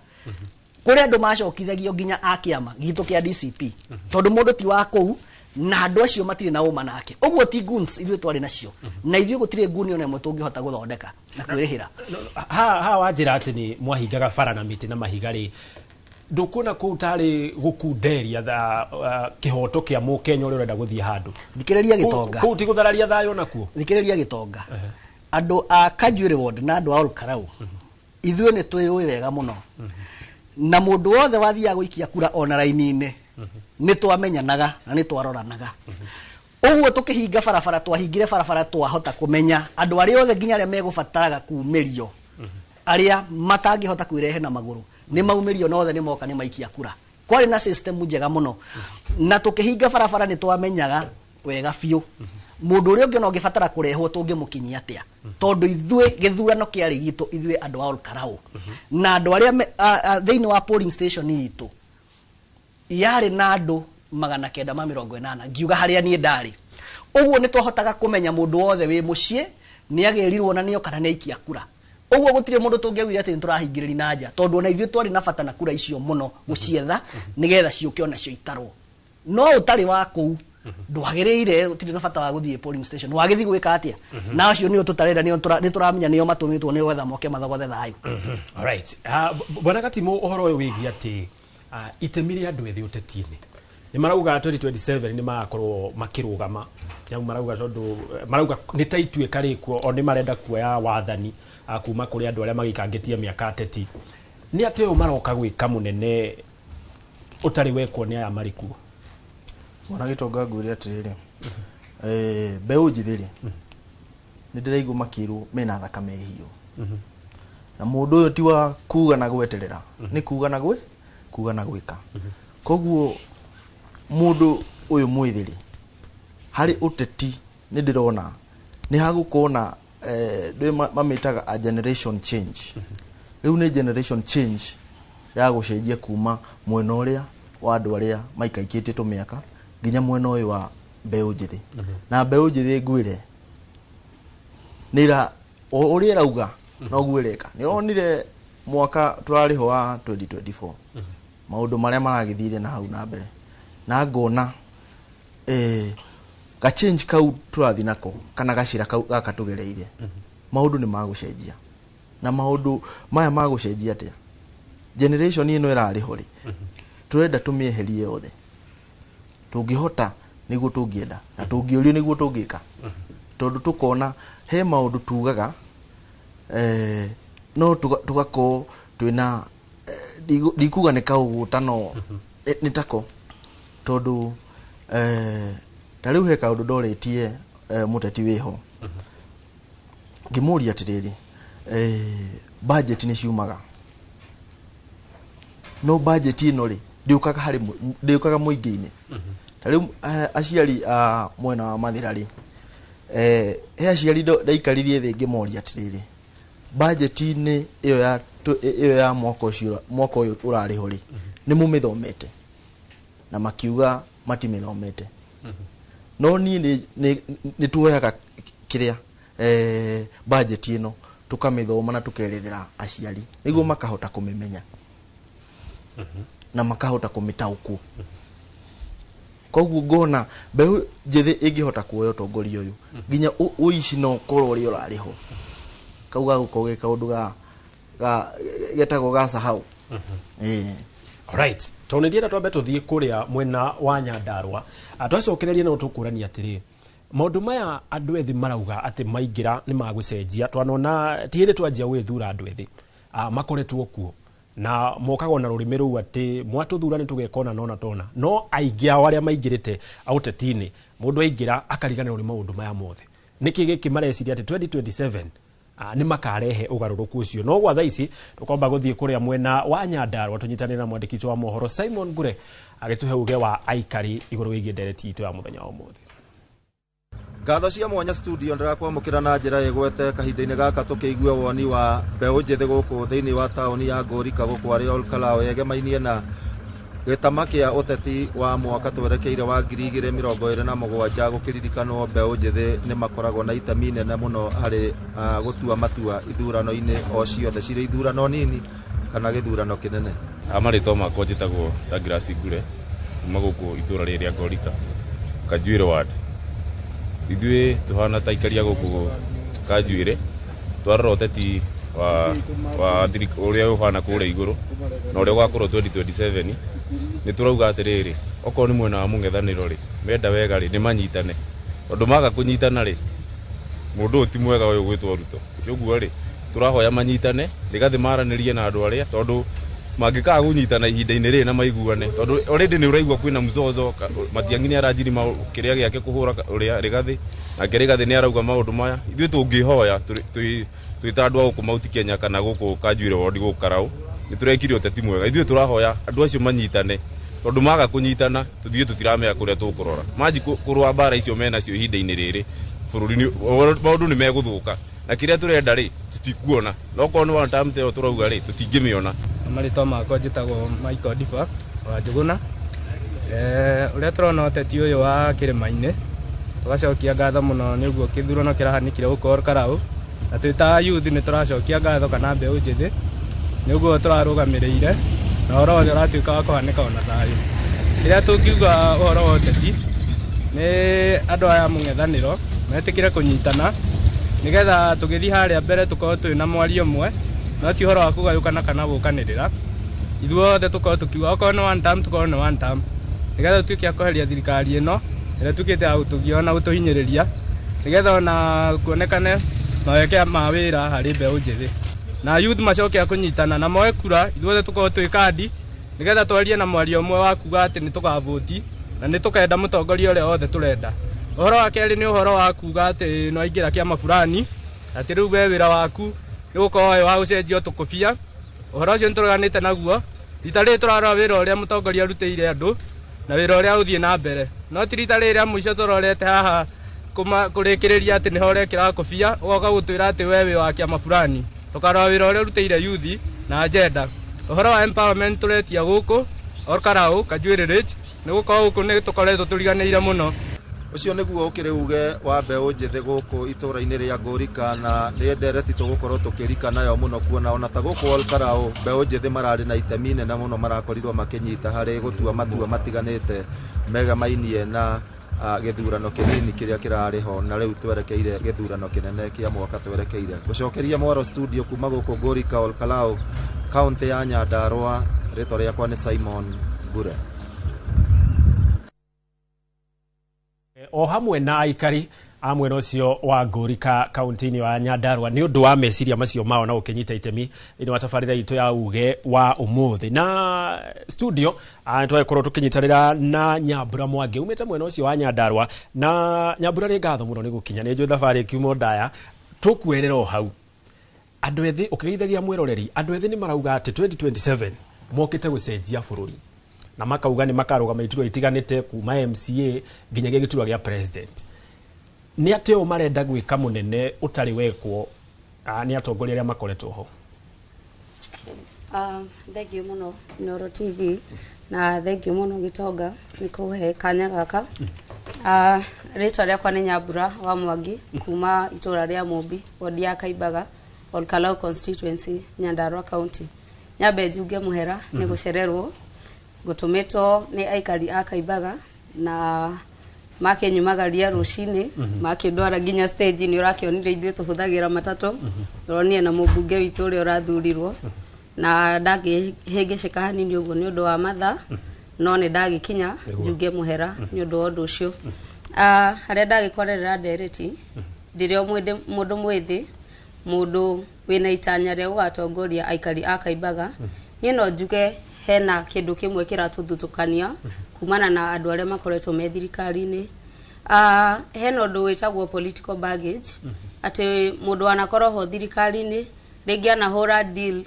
S8: Kũrĩ andũ macokithagio nginya a kĩama gitũ kĩa DCP, tondũ mũndũ ti wa kũu na andũ acio matirĩ na ũma nake. Ũguo ti goons ithuĩ twarĩ nacio, na ithuĩ gũtirĩ nguni ona ĩmwe tũngĩhota gũthondeka na kwĩrĩhĩra.
S2: Ha wanjĩra atĩ nĩ mwahingaga bara na mĩtĩ na mahiga rĩ, ndũkuona kũu tarĩ gũkunderia kĩhoto kĩa mũkenya ũrĩa ũrenda gũthiĩ handũ?
S8: Thikĩrĩria, Gĩtonga.
S2: Kũu ti gũthararia thayũ nakuo?
S8: Thikĩrĩria, Gĩtonga. Andũ a Kanjuĩrĩ ward na andũ a Olkarau, ithuĩ nĩ twĩyũĩ wega mũno, na mũndũ wothe wathiaga gũikia kura ona raini-inĩ nĩ twamenyanaga na nĩ twaroranaga. Ũguo tũkĩhinga barabara, twahingire barabara twahota kũmenya andũ arĩa othe, nginya arĩa megũbataraga kumĩrio, arĩa matangĩhota kwĩrehe na magũrũ nĩ maumĩrio, na othe nĩ moka nĩ maikia kura. Kwarĩ na system njega mũno, na tũkĩhinga barabara nĩ twamenyaga wega biũ mũndũ ũrĩa ũngĩ ona ũngĩbatara kũrehwo tũngĩmũkinyia atĩa, tondũ ithuĩ gĩthurano kĩarĩ gitũ, ithuĩ andũ a Olkarau na andũ arĩa thĩinĩ wa polling station itũ yarĩ na andũ 980, ngiuga harĩa niĩ ndarĩ. Ũguo nĩ twahotaga kũmenya mũndũ wothe wĩ mũciĩ nĩ agĩrirwo na nĩo kana nĩ aikia kura. Ũguo gũtirĩ mũndũ tũngĩaugire atĩ nĩ tũrahingĩrĩria na nja, tondũ ona ithuĩ twarĩ na bata na kura icio mũno gũcietha nĩgetha ciũke onacio itarwo. No ũtarĩ wa kũu ndwagĩrĩire, gũtirĩ na bata wa gũthiĩ polling station, wagĩthiĩ gwĩka atĩa? Na acio nĩo tũtarenda, nĩo nĩ tũramenya nĩo matũmĩtwo nĩ gwetha moke mathogothe thayũ.
S2: Alright. Bwana Gatimu, ũhoro ũyũ wĩgiĩ atĩ itemi rĩa andũ ethĩ ũteti-inĩ, nĩ marauga 2027 nĩ magakorwo makĩrũgama, nĩamu marauga tondũ marauga nĩ ta ituĩka rĩkuo, o nĩ marenda kuoya wathani kuma kũrĩ andũ arĩa magĩikangĩtie mĩaka ateti. Nĩ atĩ ũyũ maroka gwĩka mũnene ũtarĩ wekwo nĩ aya marĩ kuo?
S9: Mwana Gĩtonga, ngwĩre atĩrĩrĩ, mbeũ njĩthĩ rĩ, nĩ ndĩraigua makĩrwo mena thakame hiũ, na mũndũ ũyũ ti wa kuga na gweterera, nĩ kuga na gwĩ kuga na gwĩka. Koguo mũndũ ũyũ mwĩthĩ rĩ, harĩ ũteti nĩ ndĩrona nĩ hagũkorwo na ndũĩ mamĩtaga a generation change. Rĩu nĩ generation change ya gũcenjia kuma mwena ũrĩa wa andũ arĩa maikaikĩtie tũmĩaka nginya mwena ũyũ wa mbeũ njĩthĩ. Na mbeũ njĩthĩ, ngwĩre, nĩ ira o ũrĩa ĩrauga noguo ĩreka. Nĩ ũronire mwaka tũrarĩho wa 2024, maũndũ marĩa maragĩthire na hau na mbere, na ngona ga change kau tũrathiĩ nako kana gacĩra kau gaka tũgereire, maũndũ nĩ magũcenjia. Na maũndũ maya magũcenjia atĩa? Generation ĩno ĩrarĩho rĩ, tũrenda tũmĩeherie yothe tũngĩhota, nĩguo tũngĩenda na tũngĩũrio nĩguo tũngĩka, tondũ tũkona he maũndũ tugaga no tũgakorwo twĩna ndikuga nĩ kaũgũta, no nĩ tako, tondũ ta rĩu he kaũndũ ndoretie mũteti wĩho, ngĩmũria atĩrĩrĩ, budget nĩ ciumaga, no budget ĩno rĩ, ndĩũkaga harĩ ndĩũkaga mũingĩ-inĩ. Ta rĩu aciari a mwena wa Mathĩra rĩ, he aciari ndaikaririe thĩ ngĩmoria atĩrĩrĩ, budget-inĩ ĩyo ya ĩyo ya mwaka ũcio, mwaka ũyũ ũrarĩho rĩ, nĩ mũmĩthomete? Na makiuga matimĩthomete. No niĩ nĩ tuoyaga kĩrĩa budget ĩno tũkamĩthoma na tũkerethera aciari nĩguo makahota kũmĩmenya na makahota kũmĩtaũkwo. Koguo ngona mbeũ njĩthĩ ĩngĩhota kuoya ũtongoria ũyũ, nginya ũici no ũkorwo ũrĩa ũrarĩ ho kau gagũkorwo ge kaũndũ ga getagwo ga sahau.
S2: Alright. Tondũ nĩ ndĩrenda twambe tũthiĩ kũrĩa mwena wa Nyandarũa. Twacokereria no tũkũrania atĩrĩ, maũndũ maya andũ ethĩ marauga atĩ maingĩra nĩ magũcenjia, twanona ti hĩndĩ twanjia gwĩthura andũ ethĩ. Makoretwo kuo na mokaga ona rũrĩmĩ rũu atĩ mwatũthura nĩ tũgeka ona nona tona, no aingĩ ao arĩa maingĩrĩte ũteti-inĩ, mũndũ aingĩra akariganĩrwo nĩ maũndũ maya mothe. Nĩkĩ gĩkĩ mareciria atĩ 2027 Nĩ makarehe ũgarũrũku ũcio. No gwa thaa ici tũkwamba gũthiĩ kũrĩa mwena wa Nyandarua tũnyitanĩre na mwandĩki witũ wa mohoro Simon Ngure agĩtũhe uge wa aikari igũrũ wĩgiĩ ndereti itũ ya mũthenya wa ũmũthĩ.
S10: Ngatho cia mwanya studio, ndĩrakwamũkĩra na njĩra ĩgwete kahinda-inĩ gaka tũkĩigua woni wa mbeũ njĩthĩ gũkũ thĩinĩ wa taũni ya Ngũrika gũkũ arĩ Olkalao yegemainie na gĩtama kĩa ũteti wa mwaka twerekeire wa 2027. Gũkĩririkanwo mbeũ njĩthĩ nĩ makoragwo na itemi nene mũno harĩ gũtua matua ithurano-inĩ o ciothe, cirĩ ithurano nini kana gĩthurano kĩnene.
S11: Marĩtwa makwa njĩtagwo Douglas Ngure kuma gũkũ itũra rĩrĩ rĩa Ngorika, Kanjuĩrĩ ward. Ithuĩ tũhana ta aikari a gũkũ Kanjuĩrĩ, twarora ũteti wa ũrĩa ũhana kũrĩa igũrũ na ũrĩa ũgakorwo 2027, nĩ tũrauga atĩrĩrĩ, okorwo nĩ mwena wa mũng'ethanĩro rĩ, menda wega rĩ, nĩ manyitane, tondũ maga kũnyitana rĩ, mũndũ ũyũ ti mwega ũyũ gwĩtwo Ruto. Kĩũguo rĩ, tũrahoya manyitane Rigathĩ maranĩrie na andũ arĩa, tondũ mangĩkaga kũnyitana ihinda-inĩ rĩrĩ na maiguane, tondũ already nĩ ũraigua kwĩna mzozo. Matiang'i nĩ aranjiri kĩrĩa gĩake kũhũra ũrĩa Rigathĩ, nake Rigathĩ nĩ arauga maũndũ maya. Ithuĩ tũngĩhoya twĩ ta andũ a gũkũ Mount Kenya kana gũkũ Kanjuĩrĩ ward, gũkũ Karau, nĩ tũrekire ũteti mwega. Ithuĩ tũrahoya andũ acio manyitane, tondũ maga kũnyitana tũthiĩ tũtiramenya kũrĩa tũkũrora manji kũrũa mbara icio menacio ihinda-inĩ rĩrĩ bũrũri maũndũ nĩ megũthũka, na kĩrĩa tũrenda rĩ, tũtikuona, no korwo nĩ one term ĩyo tũrauga rĩ, tũtingĩmĩona.
S12: Marĩtwa makwa njĩtagwo Michael Diva wa Njũgũna. Ũrĩa tũrona ũteti ũyũ wa kĩrĩma-inĩ, tũgacokia ngatho mũno nĩ ũguo kĩthurano kĩrahanĩkire gũkũ Olkalou, na twĩ ta youth nĩ tũracokia ngatho kana mbeũ njĩthĩ nĩ ũguo tũrarũgamĩrĩire na ũhoro wothe ũratuĩka wa kũhanĩka ona thayũ. Kĩrĩa tũngiuga ũhoro wa ũteti nĩ andũ aya mũng'ethanĩro metĩkĩre kũnyitana nĩgetha tũgĩthiĩ harĩa mbere tũkorwo twĩ na mwario ũmwe, no ti ũhoro wa kũgayũkana kana gũkanĩrĩra. Ithuothe tũkorwo tũkiuga okorwo nĩ one term, tũkorwo nĩ one term, nĩgetha tũtuĩke a kweheria thirikari ĩno ĩrĩa ĩtuĩkĩte ya gũtũgia na gũtũhinyĩrĩria, nĩgetha ona kuonekane maweke ma wĩra harĩ mbeũ njĩthĩ na youth macoke a kũnyitana na moe kura. Ithuothe tũkorwo twĩ kandi nĩgetha twarie na mwario ũmwe wa kuga atĩ nĩ tũgavũti na nĩ tũkenda mũtongoria ũrĩa wothe tũrenda. Ũhoro wa kerĩ nĩ ũhoro wa kuga atĩ no aingĩra kĩama fulani, atĩ rĩu we wĩra waku nĩ gũkorwo wĩ wa gũcenjio tũkũbia. Ũhoro ũcio nĩ tũreganĩte naguo. Rita rĩrĩ tũrarora wĩra ũrĩa mũtongoria arutĩire andũ na wĩra ũrĩa ũthiĩ na mbere, no ti rita rĩrĩ rĩa mũico tũrorete haha kũrĩkĩrĩria atĩ nĩho ũrekĩra kũbia ũgoka gũtwĩra atĩ we wĩ wa kĩama fulani. Tũkarora wĩra ũrĩa ũrutĩire youth na agenda. Ũhoro wa empowerment tũretia gũkũ Olkalou, Kanjuĩrĩ Ridge, nĩ gũkorwo gũkũ nĩ tũkoretwo tũriganĩire mũno.
S10: Ũcio nĩguo ũkĩrĩ uge wa mbeũ njĩthĩ gũkũ itũra-inĩ rĩa Ngũrika, na nĩ ndereti tũgũkorwo tũkĩrika nayo mũno, kuona ona ta gũkũ Olkalou mbeũ njĩthĩ mararĩ na itemi nene mũno, marakorirwo makĩnyita harĩ gũtua matua matiganĩte megamainie na gĩthurano kĩnini kĩrĩa kĩrarĩ ho, na rĩu twerekeire gĩthurano kĩnene kĩa mwaka twerekeire. Gũcokeria mwaro studio kuma gũkũ Ngũrika, Olkalou, kaũntĩ ya Nyandarua, rĩtwa rĩakwa nĩ Simon Ngure.
S2: O hamwe na aikari a mwena ũcio wa Ngũrika kaunti-inĩ wa Nyandarua nĩ ũndũ wa meciria macio mao na gũkĩnyita itemi thĩinĩ wa tabarĩra itũ ya uge wa ũmũthĩ. Na studio nĩ twagĩkorwo tũkĩnyitanĩra na Nyambura Mwangi umĩte mwena ũcio wa Nyandarua. Na Nyambura, nĩ ngatho mũno nĩ gũkinya, nĩ njũĩ thabarĩ ĩkiuma ndaya. Tũkuerera o hau, andũ ethĩ, ũkĩgeithagia mwĩroreri, andũ ethĩ nĩ marauga atĩ 2027 mokĩte gũcenjia bũrũri, na makauga nĩ makarũgama iturwa itiganĩte kuma MCA nginyagia gĩturwa gĩa president. Nĩ atĩ ũũ marenda gwĩka mũnene ũtarĩ wekwo nĩ atongoria arĩa makoretwo ho?
S13: Thank you mũno Inooro TV na thank you mũno Gĩtonga nĩ kũhe kanya gaka. Rĩtwa rĩakwa nĩ Nyambura wa Mwangi kuma itũra rĩa Mũmbi, wodi ya Kaimbaga, Olkalou constituency, Nyandarua County. Nyambe njuge mũhera nĩ gũcererwo gũtũmĩtwo nĩ aikari a Kaimbaga na makĩnyumagaria rũcinĩ makĩndwara nginya stage. Nĩ ũrakĩonire ithuĩ tũhũthagĩra matatũ, ũronire na mũmbunge witũ ũrĩa ũrathurirwo, na ndangĩhĩngĩcĩka hanini ũguo nĩ ũndũ wa mathaa, no nĩ ndagĩkinya. Njuge mũhera nĩ ũndũ wa ũndũ ũcio. Harĩa ndagĩkorerera ndereti, ndĩrĩ o mũndũ mwĩthĩ, mũndũ wĩna itanya rĩa gũgatongoria aikari a Kaimbaga. Niĩ no njuge hena kĩndũ kĩmwe kĩratũthutũkania kumana na andũ arĩa makoretwo me thirikari-inĩ. Hena ũndũ wĩtagwo political baggage. Atĩ mũndũ wanakorwo ho thirikari-inĩ, rĩngĩ anahũra deal,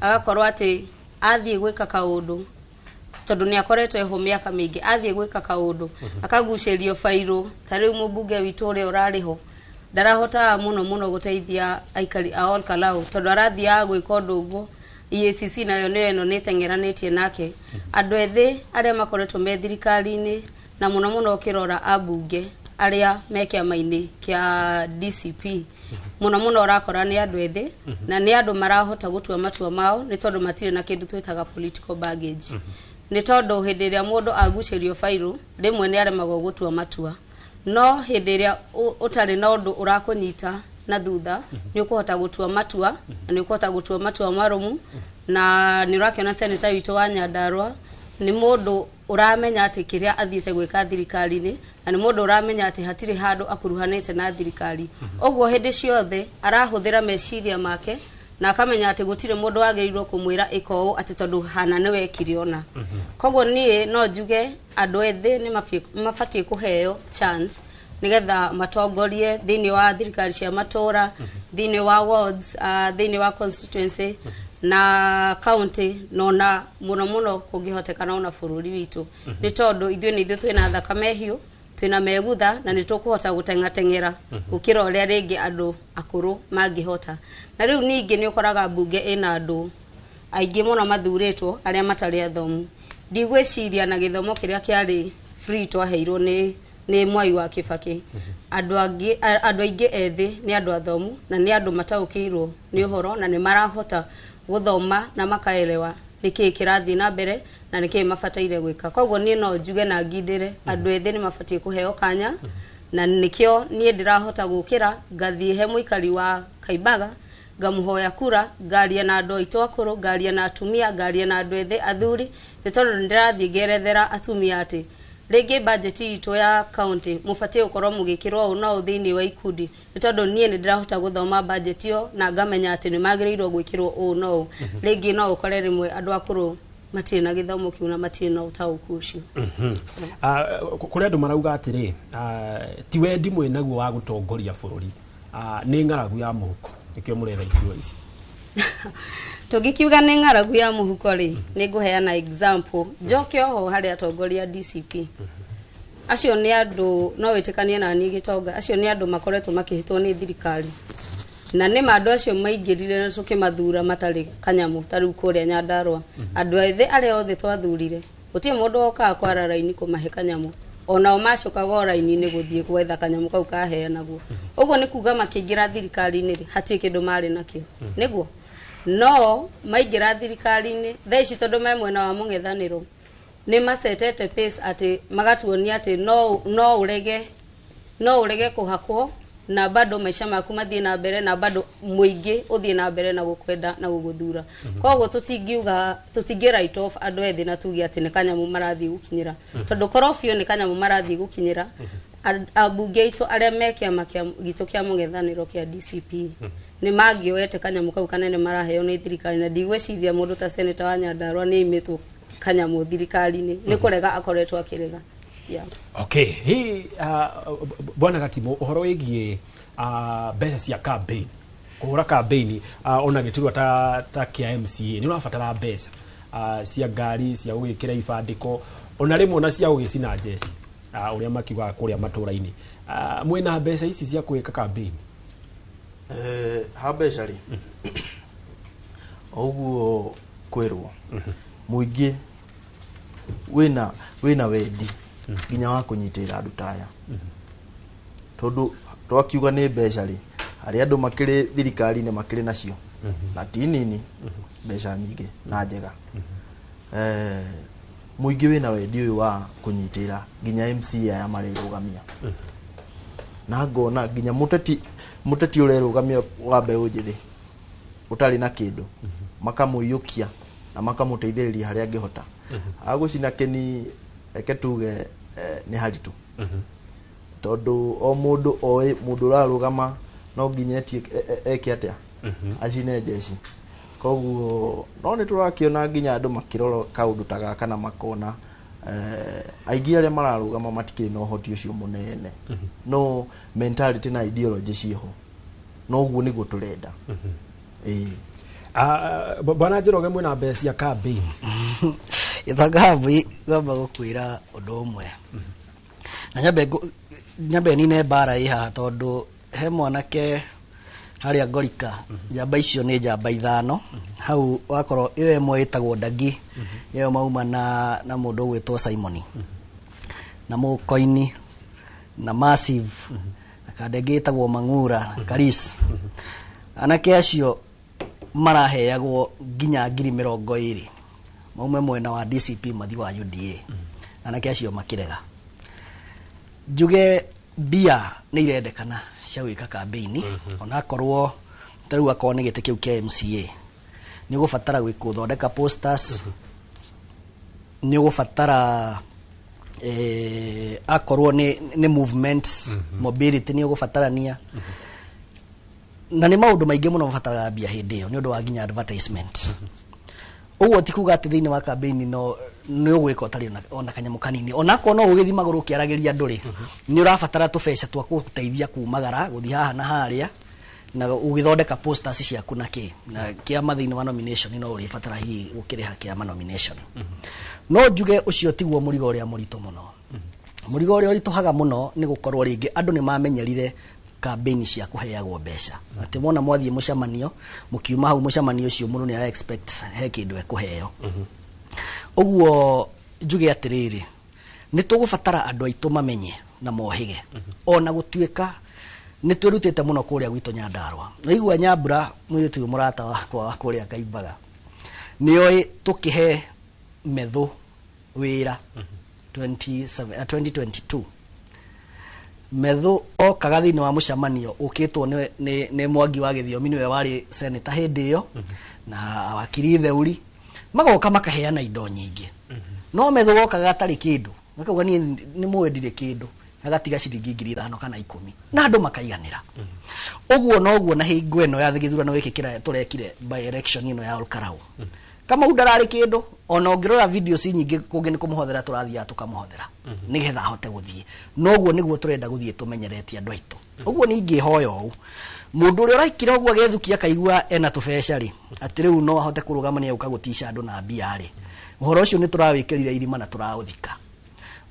S13: agakorwo atĩ athiĩ gwĩka kaũndũ, tondũ nĩ akoretwo eho mĩaka mĩingĩ, athiĩ gwĩka kaũndũ akagucĩrio bairũ. Ta rĩu mũmbunge witũ ũrĩa ũrarĩ ho ndarahotaga mũno mũno gũteithia aikari a Ol Kalou, tondũ arathiaga gwĩka ũndũ ũguo, EACC nayo nĩyo ĩno nĩ ĩteng'eranĩtie nake. Andũ ethĩ arĩa makoretwo me thirikari-inĩ, na mũno mũno ũkĩrora ambunge arĩa me kĩama-inĩ kĩa DCP, mũno mũno ũrakora nĩ andũ ethĩ na nĩ andũ marahota gũtua matua mao, nĩ tondũ matirĩ na kĩndũ twĩtaga political baggage. Nĩ tondũ hĩndĩ ĩrĩa mũndũ agucĩrio bairũ, rĩmwe nĩ aremagwo gũtua matua, no hĩndĩ ĩrĩa ũtarĩ na ũndũ ũrakũnyita na thutha, nĩ ũkũhota gũtua matua, na nĩ ũkũhota gũtua matua marũmu. Na nĩ ũrakĩona senator witũ wa Nyandarua nĩ mũndũ ũramenya atĩ kĩrĩa athiĩte gwĩka thirikari-inĩ, na nĩ mũndũ ũramenya atĩ hatirĩ handũ akuruhanĩte na thirikari. Ũguo hĩndĩ ciothe arahũthĩra meciria make na akamenya atĩ gũtirĩ mũndũ wagĩrĩirwo kũmwĩra ĩka ũũ atĩ tondũ hana nĩ wekire ona. Koguo niĩ no njuge andũ ethĩ nĩ mabatiĩ kũheo chance nĩgetha matongorie thĩinĩ wa thirikari cia matũra, thĩinĩ wa wards, thĩinĩ wa constituency na county, na ona mũno mũno kũngĩhotekana ona bũrũri witũ, nĩ tondũ ithuĩ nĩ ithuĩ twĩna thakame hiũ, twĩna megutha, na nĩ tũkũhota gũteng'ateng'era gũkĩra ũrĩa rĩngĩ andũ akũrũ mangĩhota. Na rĩu ningĩ nĩ ũkoraga mbunge ĩna andũ aingĩ mũno mathurĩtwo arĩa matarĩ athomu. Ndigwĩciria na gĩthomo kĩrĩa kĩarĩ free twaheirwo nĩ Mwai wa Kĩbakĩ, andũ angĩ, andũ aingĩ ethĩ nĩ andũ athomu na nĩ andũ mataũkĩirwo nĩ ũhoro, na nĩ marahota gũthoma na makaelewa nĩkĩĩ kĩrathiĩ na mbere na nĩkĩĩ mabataire gwĩka. Koguo niĩ no njuge na ngindĩre andũ ethĩ nĩ mabatiĩ kũheo kanya, na nĩkĩo niĩ ndĩrahota gũkĩra ngathiĩ he mũikari wa Kaimbaga ngamũhoya kura, ngaria na andũ aitũ akũrũ, ngaria na atumia, ngaria na andũ ethĩ, athuri, nĩ tondũ nĩ ndĩrathiĩ ngerethera atumia atĩ rĩngĩ budget itũ ya county mũbatiĩ gũkorwo mũgĩkĩrwo ũũ na ũũ thĩinĩ wa ikundi, nĩ tondũ niĩ nĩ ndĩrahota gũthoma budget ĩyo na ngamenya atĩ nĩ magĩrĩirwo gwĩkĩrwo ũũ na ũũ. Rĩngĩ no ũkore rĩmwe andũ akũrũ matirĩ na gĩthomo kĩu na matirĩ na ũtaũku ũcio.
S2: Kũrĩ andũ marauga atĩrĩ, ti wendi mwĩnaguo wa gũtongoria bũrũri, nĩ ng'aragu ya mũhuko nĩkĩo mũretha iturwa ici.
S13: Tũngĩkiuga nĩ ng'aragu ya mũhuko rĩ, nĩ ngũheana example njoke oho harĩ atongoria a DCP. Acio nĩ andũ no wĩtĩkanie na niĩ, Gĩtonga, acio nĩ andũ makoretwo makĩhĩtwo nĩ thirikari, na nĩ ma andũ acio maingĩrire na tũkĩmathura matarĩ kanyamũ. Ta rĩu kũrĩa Nyandarua, andũ ethĩ arĩa othe twathurire, gũtirĩ mũndũ wokaga kwara raini kũmahe kanyamũ, onao macokaga o raini-inĩ gũthiĩ gwetha kanyamũ kau kaheanagwo. Ũguo nĩ kuga makĩingĩra thirikari-inĩ rĩ, hatirĩ kĩndũ marĩ nakĩo. Nĩguo no maingĩra thirikari-inĩ thaa ici, tondũ me mwena wa mũng'ethanĩro, nĩ macetete pace atĩ magatuonia atĩ no ũrege kũhakwo na bado maica maku mathiĩ na mbere, na bado mũingĩ ũthiĩ na mbere na gũkwenda na gũgũthura. Koguo tũtingiuga, tũtingĩ write off andũ ethĩ na tuge atĩ nĩ kanyamũ marathiĩ gũkinyĩra, tondũ korwo biũ nĩ kanyamũ marathiĩ gũkinyĩra, ambunge aitũ arĩa me kĩama kĩa gitũ kĩa mũng'ethanĩro kĩa DCP nĩ mangĩoete kanyamũ kau kanene maraheo nĩ thirikari. Na ndigwĩciria mũndũ ta senator wa Nyandarua nĩ aimĩtwo kanyamũ thirikari-inĩ, nĩ kũrega akoretwo akĩrega, yeah.
S2: Okay, hi bwana Gatimo, ũhoro wĩgiĩ mbeca cia campaign, kũhũra campaign, ona gĩturwa ta kĩa MCA nĩ ũrabatara mbeca cia ngari, cia gũgĩkĩra ibandĩko, ona rĩmwe ona cia gũgĩcina njeci, ũrĩa makiugaga kũrĩa matũra-inĩ. Mwĩna mbeca ici cia gwĩka campaign?
S9: Ha mbeca rĩ, ũguo kwĩrwo mũingĩ wĩna wendi nginya wa kũnyitĩrĩra andũ ta aya, tondũ twakiuga nĩ mbeca rĩ, harĩ andũ makĩrĩ thirikari-inĩ makĩrĩ nacio na ti nini, mbeca nyingĩ na njega. Mũingĩ wĩna wendi ũyũ wa kũnyitĩrĩra nginya MCA aya marerũgamia, na ngona nginya mũteti ũrerũgamia wa mbeũ njĩthĩ ũtarĩ na kĩndũ, makamũiyũkia na makamũteithĩrĩria harĩa angĩhota. Agũcina kĩni, reke tuge nĩ haritũ, tondũ o mũndũ oĩ mũndũ ũrarũgama no nginya etie eke atĩa, acine njeci. Koguo no nĩ tũrakĩona nginya andũ makĩrora kaũndũ ta gaka na makona aingĩ arĩa mararũgama matikĩrĩ na ũhoti ũcio mũnene, no mentality na ideology ciĩho. Na ũguo nĩguo tũrenda. Ĩĩ.
S2: Ah, bwana Njoroge, mwĩna mbeca cia campaign?
S8: Gĩtonga, ngamba gũkwĩra ũndũ ũmwe na nyambe nine mbara ĩ haha, tondũ he mwanake harĩa Ngorika. Njamba icio nĩ njamba ithano hau, wakorwo ĩyo ĩmwe ĩtagwo Ndagi, ĩyo mauma na mũndũ ũgwĩtwo Simoni na Mũkoini na Massive na kanda ĩngĩ ĩtagwo Mang'ura Karis. Anake acio maraheagwo nginya 20,000 maume mwena wa DCP mathi wa UDA. Anake acio makĩrega. Njuge mbia nĩ irendekana cia gwĩka kambĩini, onakorwo ta rĩu akorwo nĩ gĩtĩ kĩu kĩa MCA, nĩ ũgũbatara gũthondeka posters, nĩ ũgũbatara akorwo nĩ movement, mobility nĩ ũgũbatarania, na nĩ maũndũ maingĩ mũno mabataraga mbia hĩndĩ ĩyo nĩ ũndũ wa nginya advertisement. Ũguo ti kuga atĩ thĩinĩ wa campaign no nĩ ũgwĩka ũtarĩ ona kanyamũ kanini, onakorwo no ũgĩthiĩ magũrũ ũkĩaragĩria andũ rĩ, nĩ ũrabatara tũbeca twa gũteithia kumagara gũthiĩ haha na harĩa na ũgĩthondeka posters ciaku na kĩ na kĩama. Thĩinĩ wa nomination no ũrĩbatara hihi gũkĩrĩha kĩama nomination. No njuge ũcio tiguo mũrigo ũrĩa mũritũ mũno. Mũrigo ũrĩa ũritũhaga mũno nĩ gũkorwo rĩngĩ andũ nĩ mamenyerire campaign cia kũheagwo mbeca, atĩ wona mwathiĩ mũcemanio, mũkiuma hau mũcemanio ũcio, mũndũ nĩ ara expect he kĩndũ ekũheo. Ũguo njuge atĩrĩrĩ, nĩ tũgũbatara andũ aitũ mamenye na mohĩge, ona gũtuĩka nĩ twĩrutĩte mũno kũrĩa gwitũ Nyandarũa. Naigua Nyambura, mũirĩtu ũyũ mũrata wakwa wa kũrĩa Kaimbaga, nĩoĩ tũkĩhe Methu wĩra 27 2022, Methu okaga thĩinĩ wa mũcemanio ũkĩtwo nĩ Mwangi wa Gĩthiomi, nĩwe warĩ seneta hĩndĩ ĩyo, na wakiri Theuri, magoka makaheana indo nyingĩ, no Methu gokaga gatarĩ kĩndũ, gakauga, "Niĩ nĩ mũĩ ndirĩ kĩndũ," agatiga ciringi 5,000 kana 10, na andũ makaiganĩra. Ũguo noguo na hingo ĩno ya gĩthurano gĩkĩ kĩrĩa tũrekire, by election ĩno ya Olkarau, Kamau ndararĩ kĩndũ. Ona ũngĩrora video ci nyingĩ, kũngĩ nĩ kũmũhothera tũrathiaga tũkamũhothera nĩgetha ahote gũthiĩ. Noguo nĩguo tũrenda gũthiĩ tũmenyeretie andũ aitũ. Ũguo nĩ ingĩhoya ũũ, mũndũ ũrĩa ũraikira ũguo agethukia akaigua ena tũbeca rĩ, atĩ rĩu no ahote kũrũgama nĩ egũka gũtica andũ na mbia rĩ, ũhoro ũcio nĩ tũrawĩkĩrire irima na tũraũthika.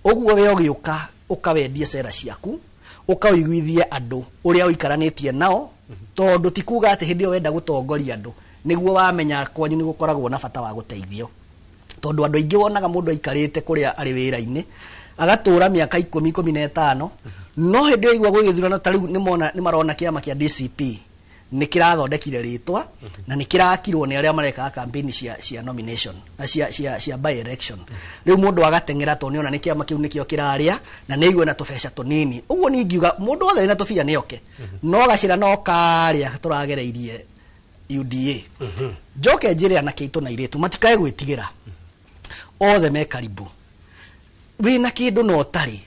S8: Ũguo we ũgĩũka ũkawendie cera ciaku, ũkaũiguithie andũ ũrĩa ũikaranĩtie nao, tondũ ti kuga atĩ hĩndĩ ĩyo wenda gũtongoria andũ nĩguo wamenya kwanyu nĩ gũkoragwo na bata wa gũteithio, tondũ andũ aingĩ wonaga mũndũ aikarĩte kũrĩa arĩ wĩra-inĩ agatũra mĩaka 10, 15, no hĩndĩ ĩyo igua gwĩ gĩthurano ta rĩu nĩmona nĩ marona kĩama kĩa DCP nĩ kĩrathondekire rĩtwa na nĩ kĩrakirwo nĩ arĩa marekaga campaign cia nomination na cia by election. Rĩu mũndũ agateng'era tondũ nĩona nĩ kĩama kĩu nĩkĩo kĩrarĩa na nĩ aigua na tũbeca tũnini. Ũguo niĩ ingiuga mũndũ wothe wĩna tũbia nĩ oke, no gacĩra no karĩa tũragereirie UDA. Njoke njĩre anake aitũ na airĩtu matikae gwĩtigĩra, othe me karibu. Wĩna kĩndũ na ũtarĩ,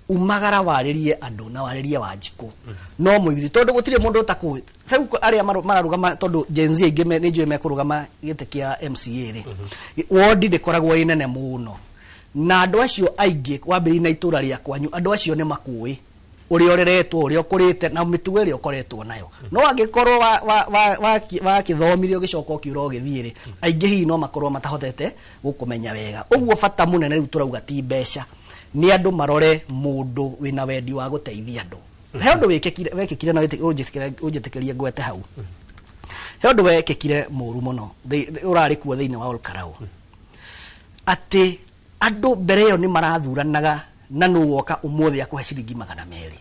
S8: umagara warĩrie andũ na warĩrie Wanjikũ no mũithi, tondũ gũtirĩ mũndũ ũtakũĩ. Rĩu arĩa mararũgama, tondũ Gen Z aingĩ nĩ njũĩ mekũrũgama gĩtĩ kĩa MCA rĩ, wondi ndĩkoragwo ĩ nene mũno, na andũ acio aingĩ wambĩrĩria na itũra rĩa kwanyu, andũ acio nĩ makũĩ ũrĩa ũreretwo, ũrĩa ũkũrĩte na mĩtugo ĩrĩa ũkoretwo nayo. No angĩkorwo wakĩthomire ũgĩcoka ũkĩũra ũgĩthiĩ rĩ, aingĩ hihi no makorwo matahotete gũkũmenya wega. Ũguo bata mũnene rĩu tũrauga ti mbeca, nĩ andũ marore mũndũ wĩna wendi wa gũteithia andũ. He ũndũ wekĩkire na ũnjĩtĩkĩrie ngwete hau. He ũndũ wekĩkire mũru mũno ũrarĩ kuo thĩinĩ wa Olkarau, atĩ andũ mbere ĩyo nĩ marathuranaga na nũ woka ũmũthĩ akũhe ciringi 200,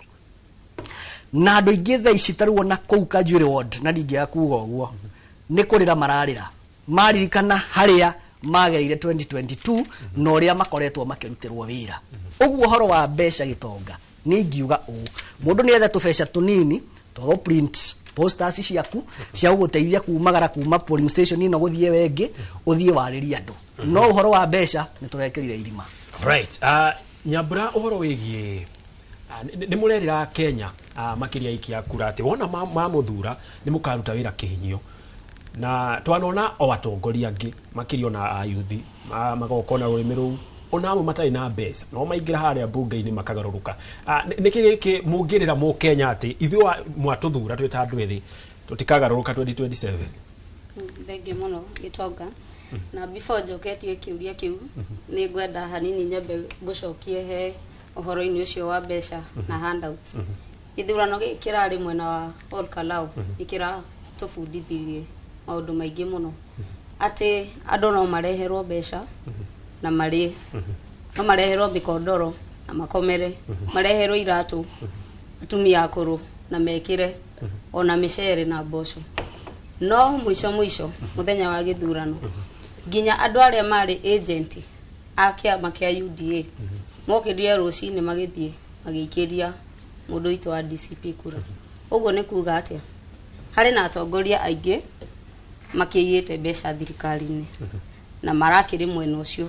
S8: na andũ aingĩ thaa ici tarĩu ona kũu Kanjuĩrĩ ward, na ndingĩaga kuga ũguo, nĩ kũrĩra mararĩra maririkana harĩa magereire 2022 na ũrĩa makoretwo makĩrutĩrwo wĩra. Ũguo ũhoro wa mbeca, gĩtonga, nĩ ingiuga ũũ, mũndũ nĩ ethe tũbeca tũnini twa gũ print posters ciaku cia gũgũteithia kumagara kuma polling station ĩno gũthiĩ wengĩ, ũthiĩ warĩrie andũ. No ũhoro wa mbeca nĩ tũrekĩrire irima.
S2: Right. Nyambura, ũhoro wĩgiĩ nĩ mũrerĩra Kenya, makĩria aikia kura, atĩ wona mamũthura nĩ mũkaruta wĩra kĩhinyio, na twanona o atongoria angĩ makĩria ona ayuthi magoka na rũrĩmĩ rũu. Ona amwe matarĩ na mbeca no maingĩra harĩa mbunge-inĩ makagarũrũka. Nĩkĩ gĩkĩ mũngĩrĩra mũkenya atĩ ithuĩ mwatũthura twĩ ta andũ ethĩ tũtikagarũrũka 2027?
S13: Thengiũ mũno, Gĩtonga. Na before njoketie kĩũria kĩu, nĩ ngwenda hanini nyambe ngũcokie he ũhoro-inĩ ũcio wa mbeca na handouts. Gĩthurano gĩkĩ kĩrarĩ mwena wa Ol Kalou nĩ kĩratũbundithirie maũndũ maingĩ mũno, atĩ andũ no mareherwo mbeca na marĩe, no mareherwo mĩkondoro na makomere, mareherwo iratũ atumia akũrũ na mekĩre, ona mĩcere na mboco, no mũico mũico mũthenya wa gĩthurano nginya andũ arĩa marĩ agent a kĩama kĩa UDA mokĩrire rũcinĩ magĩthiĩ magĩikĩria mũndũ witũ wa DCP kura. Ũguo nĩ kuga atĩa? Harĩ na atongoria aingĩ makĩiyĩte mbeca thirikari-inĩ na marakĩrĩ mwena ũcio,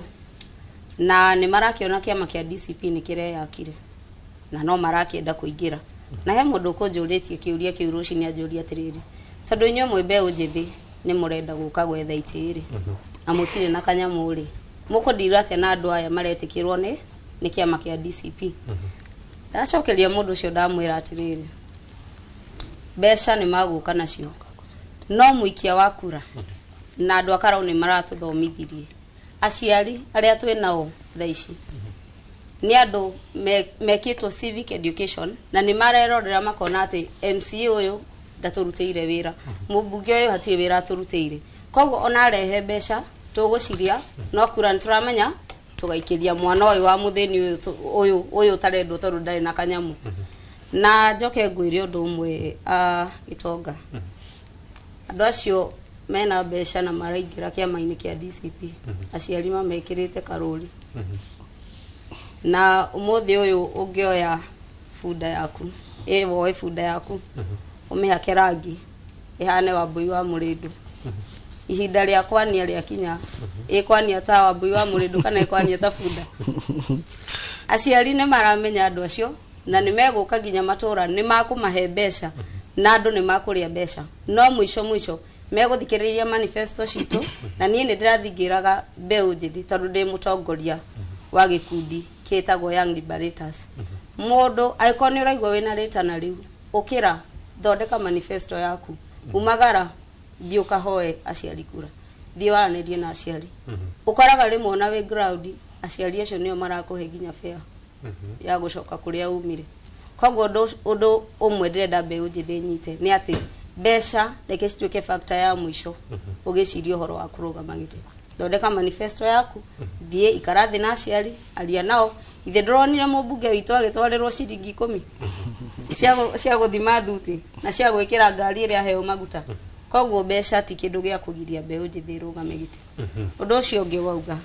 S13: na nĩ marakĩona kĩama kĩa DCP nĩ kĩreyakire na no marakĩenda kũingĩra. Na he mũndũ ũkũnjũrĩtie kĩũria kĩu rũcinĩ, anjũria atĩrĩrĩ, tondũ inyuĩ mwĩ mbeũ njĩthĩ nĩ mũrenda gũka gwetha itĩ rĩ, na mũtirĩ na kanyamũ rĩ, mũkũndira atĩa na andũ aya maretĩkĩrwo nĩ kĩama kĩa DCP? Ndacokeria mũndũ ũcio ndamwĩra atĩrĩrĩ, mbeca nĩ magũka nacio, no mũikia wa kura na andũ a Karau nĩ maratũthomithirie. Aciari arĩa twĩ nao thaa ici nĩ andũ mekĩtwo civic education na nĩ marerorera makona atĩ MCA ũyũ ndatũrutĩire wĩra, mũmbunge ũyũ hatirĩ wĩra atũrutĩire, koguo ona arehe mbeca tũgũciria, no kura nĩ tũramenya tũgaikĩria mwana ũyũ wa mũthĩni ũyũ ũyũ ũyũ ũtarendwo tondũ ndarĩ na kanyamũ. Na njoke ngwĩre ũndũ ũmwe, Gĩtonga, andũ acio mena mbeca na maraingĩra kĩama-inĩ kĩa DCP, aciari mamekĩrĩte karũri. Na ũmũthĩ ũyũ ũngĩoya bunda yaku, ĩ woe bunda yaku ũmĩhake rangi ĩhane Wambui wa Mũrĩndũ, ihinda rĩa kwania rĩakinya, ĩkwania ta Wambui wa Mũrĩndũ kana ĩkwania ta bunda? Aciari nĩ maramenya andũ acio na nĩ megũka nginya matũra, nĩ makũmahe mbeca na andũ nĩ makũrĩa mbeca, no mũico mũico megũthikĩrĩria manifesto citũ. Na niĩ nĩ ndĩrathingĩraga mbeũ njĩthĩ tondũ ndĩ mũtongoria wa gĩkundi kĩtagwo Young Liberators. Mũndũ angĩkorwo nĩ ũraigua wĩna rĩtana rĩu, ũkĩra, thondeka manifesto yaku, umagara, thiĩ ũkahoe aciari kura, thiĩ waranĩrie na aciari. Ũkoraga rĩmwe ona wĩ ground, aciari acio nĩo marakũhe nginya fare ya gũcoka kũrĩa umire. Koguo ũndũ ũmwe ndĩrenda mbeũ njĩthĩ nyite nĩ atĩ mbeca reke cituĩke factor ya mũico ũgĩciria ũhoro wa kũrũgama gĩtĩ. Thondeka manifesto yaku, thiĩ ikara thĩ na aciari, aria nao. Ithe ndĩronire mũmbunge witũ agĩtwarĩrwo ciringi 10 cia gũthima thuti na cia gwĩkĩra ngari ĩrĩa aheo maguta. Koguo mbeca ti kĩndũ gĩa kũgiria mbeũ njĩthĩ ĩrũgame gĩtĩ. Ũndũ ũcio ũngĩ wauga,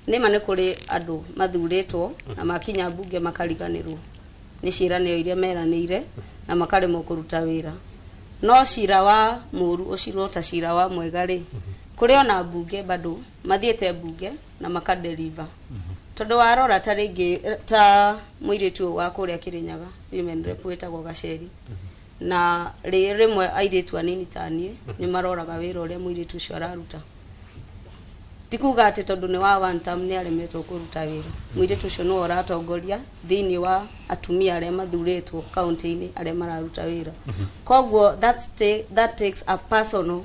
S13: nĩma nĩ kũrĩ andũ mathurĩtwo na makinya mbunge makariganĩrwo nĩ ciĩranĩro iria meranĩire na makaremwo kũruta wĩra. No cira wa mũru ũcirwo ta cira wa mwega rĩ, kũrĩ ona mbunge bado mathiĩte mbunge na makadeliver, tondũ warora ta rĩngĩ ta mũirĩtu ũyũ wa kũrĩa Kĩrĩnyaga, women rep wĩtagwo Gaceri, na rĩmwe airĩtu anini ta niĩ nĩ maroraga wĩra ũrĩa mũirĩtu ũcio araruta. Ti kuga atĩ tondũ nĩ wa one term nĩ aremetwo kũruta wĩra. Mũirĩtu ũcio nĩwe ũratongoria thĩinĩ wa atumia arĩa mathurĩtwo kaunti-inĩ arĩa mararuta wĩra. Koguo that takes a personal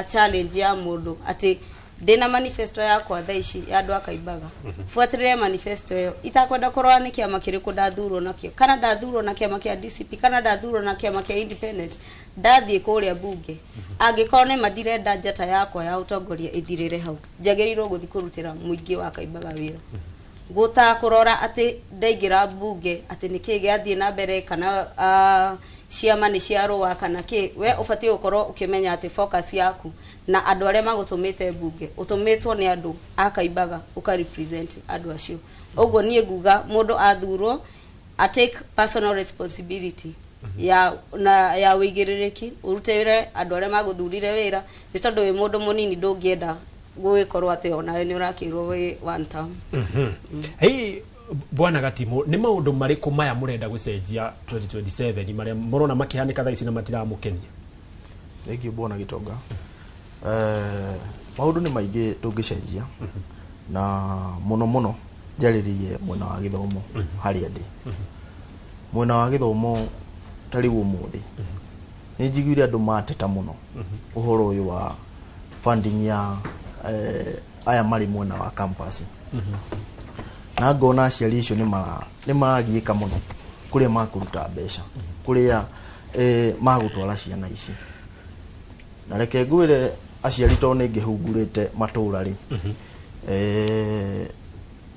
S13: challenge ya mũndũ atĩ ndĩna manifesto yakwa thaa ici ya andũ a Kaimbaga, buatĩrĩre manifesto ĩyo, itakwenda kũrora nĩ kĩama kĩrĩkũ ndathurwo nakĩo, kana ndathurwo na kĩama kĩa DCP kana ndathurwo na kĩama kĩa independent. Ndathiĩ kũrĩa mbunge, angĩkorwo nĩ ma ndirenda njata yakwa ya ũtongoria ĩthirĩre hau, njagĩrĩirwo gũthiĩ kũrutĩra mũingĩ wa Kaimbaga wĩra, gũtakũrora atĩ ndaingĩra mbunge atĩ nĩkĩ gĩathiĩ na mbere kana ciama nĩ ciarũa kana kĩ. We ũbatiĩ gũkorwo ũkĩmenya atĩ focus yaku na andũ arĩa magũtũmĩte mbunge, ũtũmĩtwo nĩ andũ a Kaimbaga, ũka represent andũ acio. Ũguo niĩ nguga mũndũ athurwo a take personal responsibility ya na ya ũigĩrĩrĩki, ũrutĩre andũ arĩa magũthurire wĩra, nĩ tondũ wĩ mũndũ mũnini ndũngĩenda gũgĩkorwo atĩ onawe nĩ ũrakĩrwo wĩ one term.
S2: Hei, bwana Gatimu, nĩ maũndũ marĩkũ maya mũrenda gũcenjia 2027 marĩa mũrona makĩhanĩka thaa ici na matiramũkenia?
S9: Thengiũ, bwana Gĩtonga. Maũndũ nĩ maingĩ tũngĩcenjia. Na mũno mũno njarĩrĩrie mwena wa gĩthomo harĩa ndĩ. Mwena wa gĩthomo ta rĩu ũmũthĩ nĩ njiguire andũ mateta mũno ũhoro ũyũ wa funding ya aya marĩ mwena wa campus, na ngona aciari acio nĩ maragiĩka mũno kũrĩa makũruta mbeca, kũrĩa magũtwara ciana ici. Na reke ngwĩre aciari, tondũ nĩ ngĩhungurĩte matũra rĩ,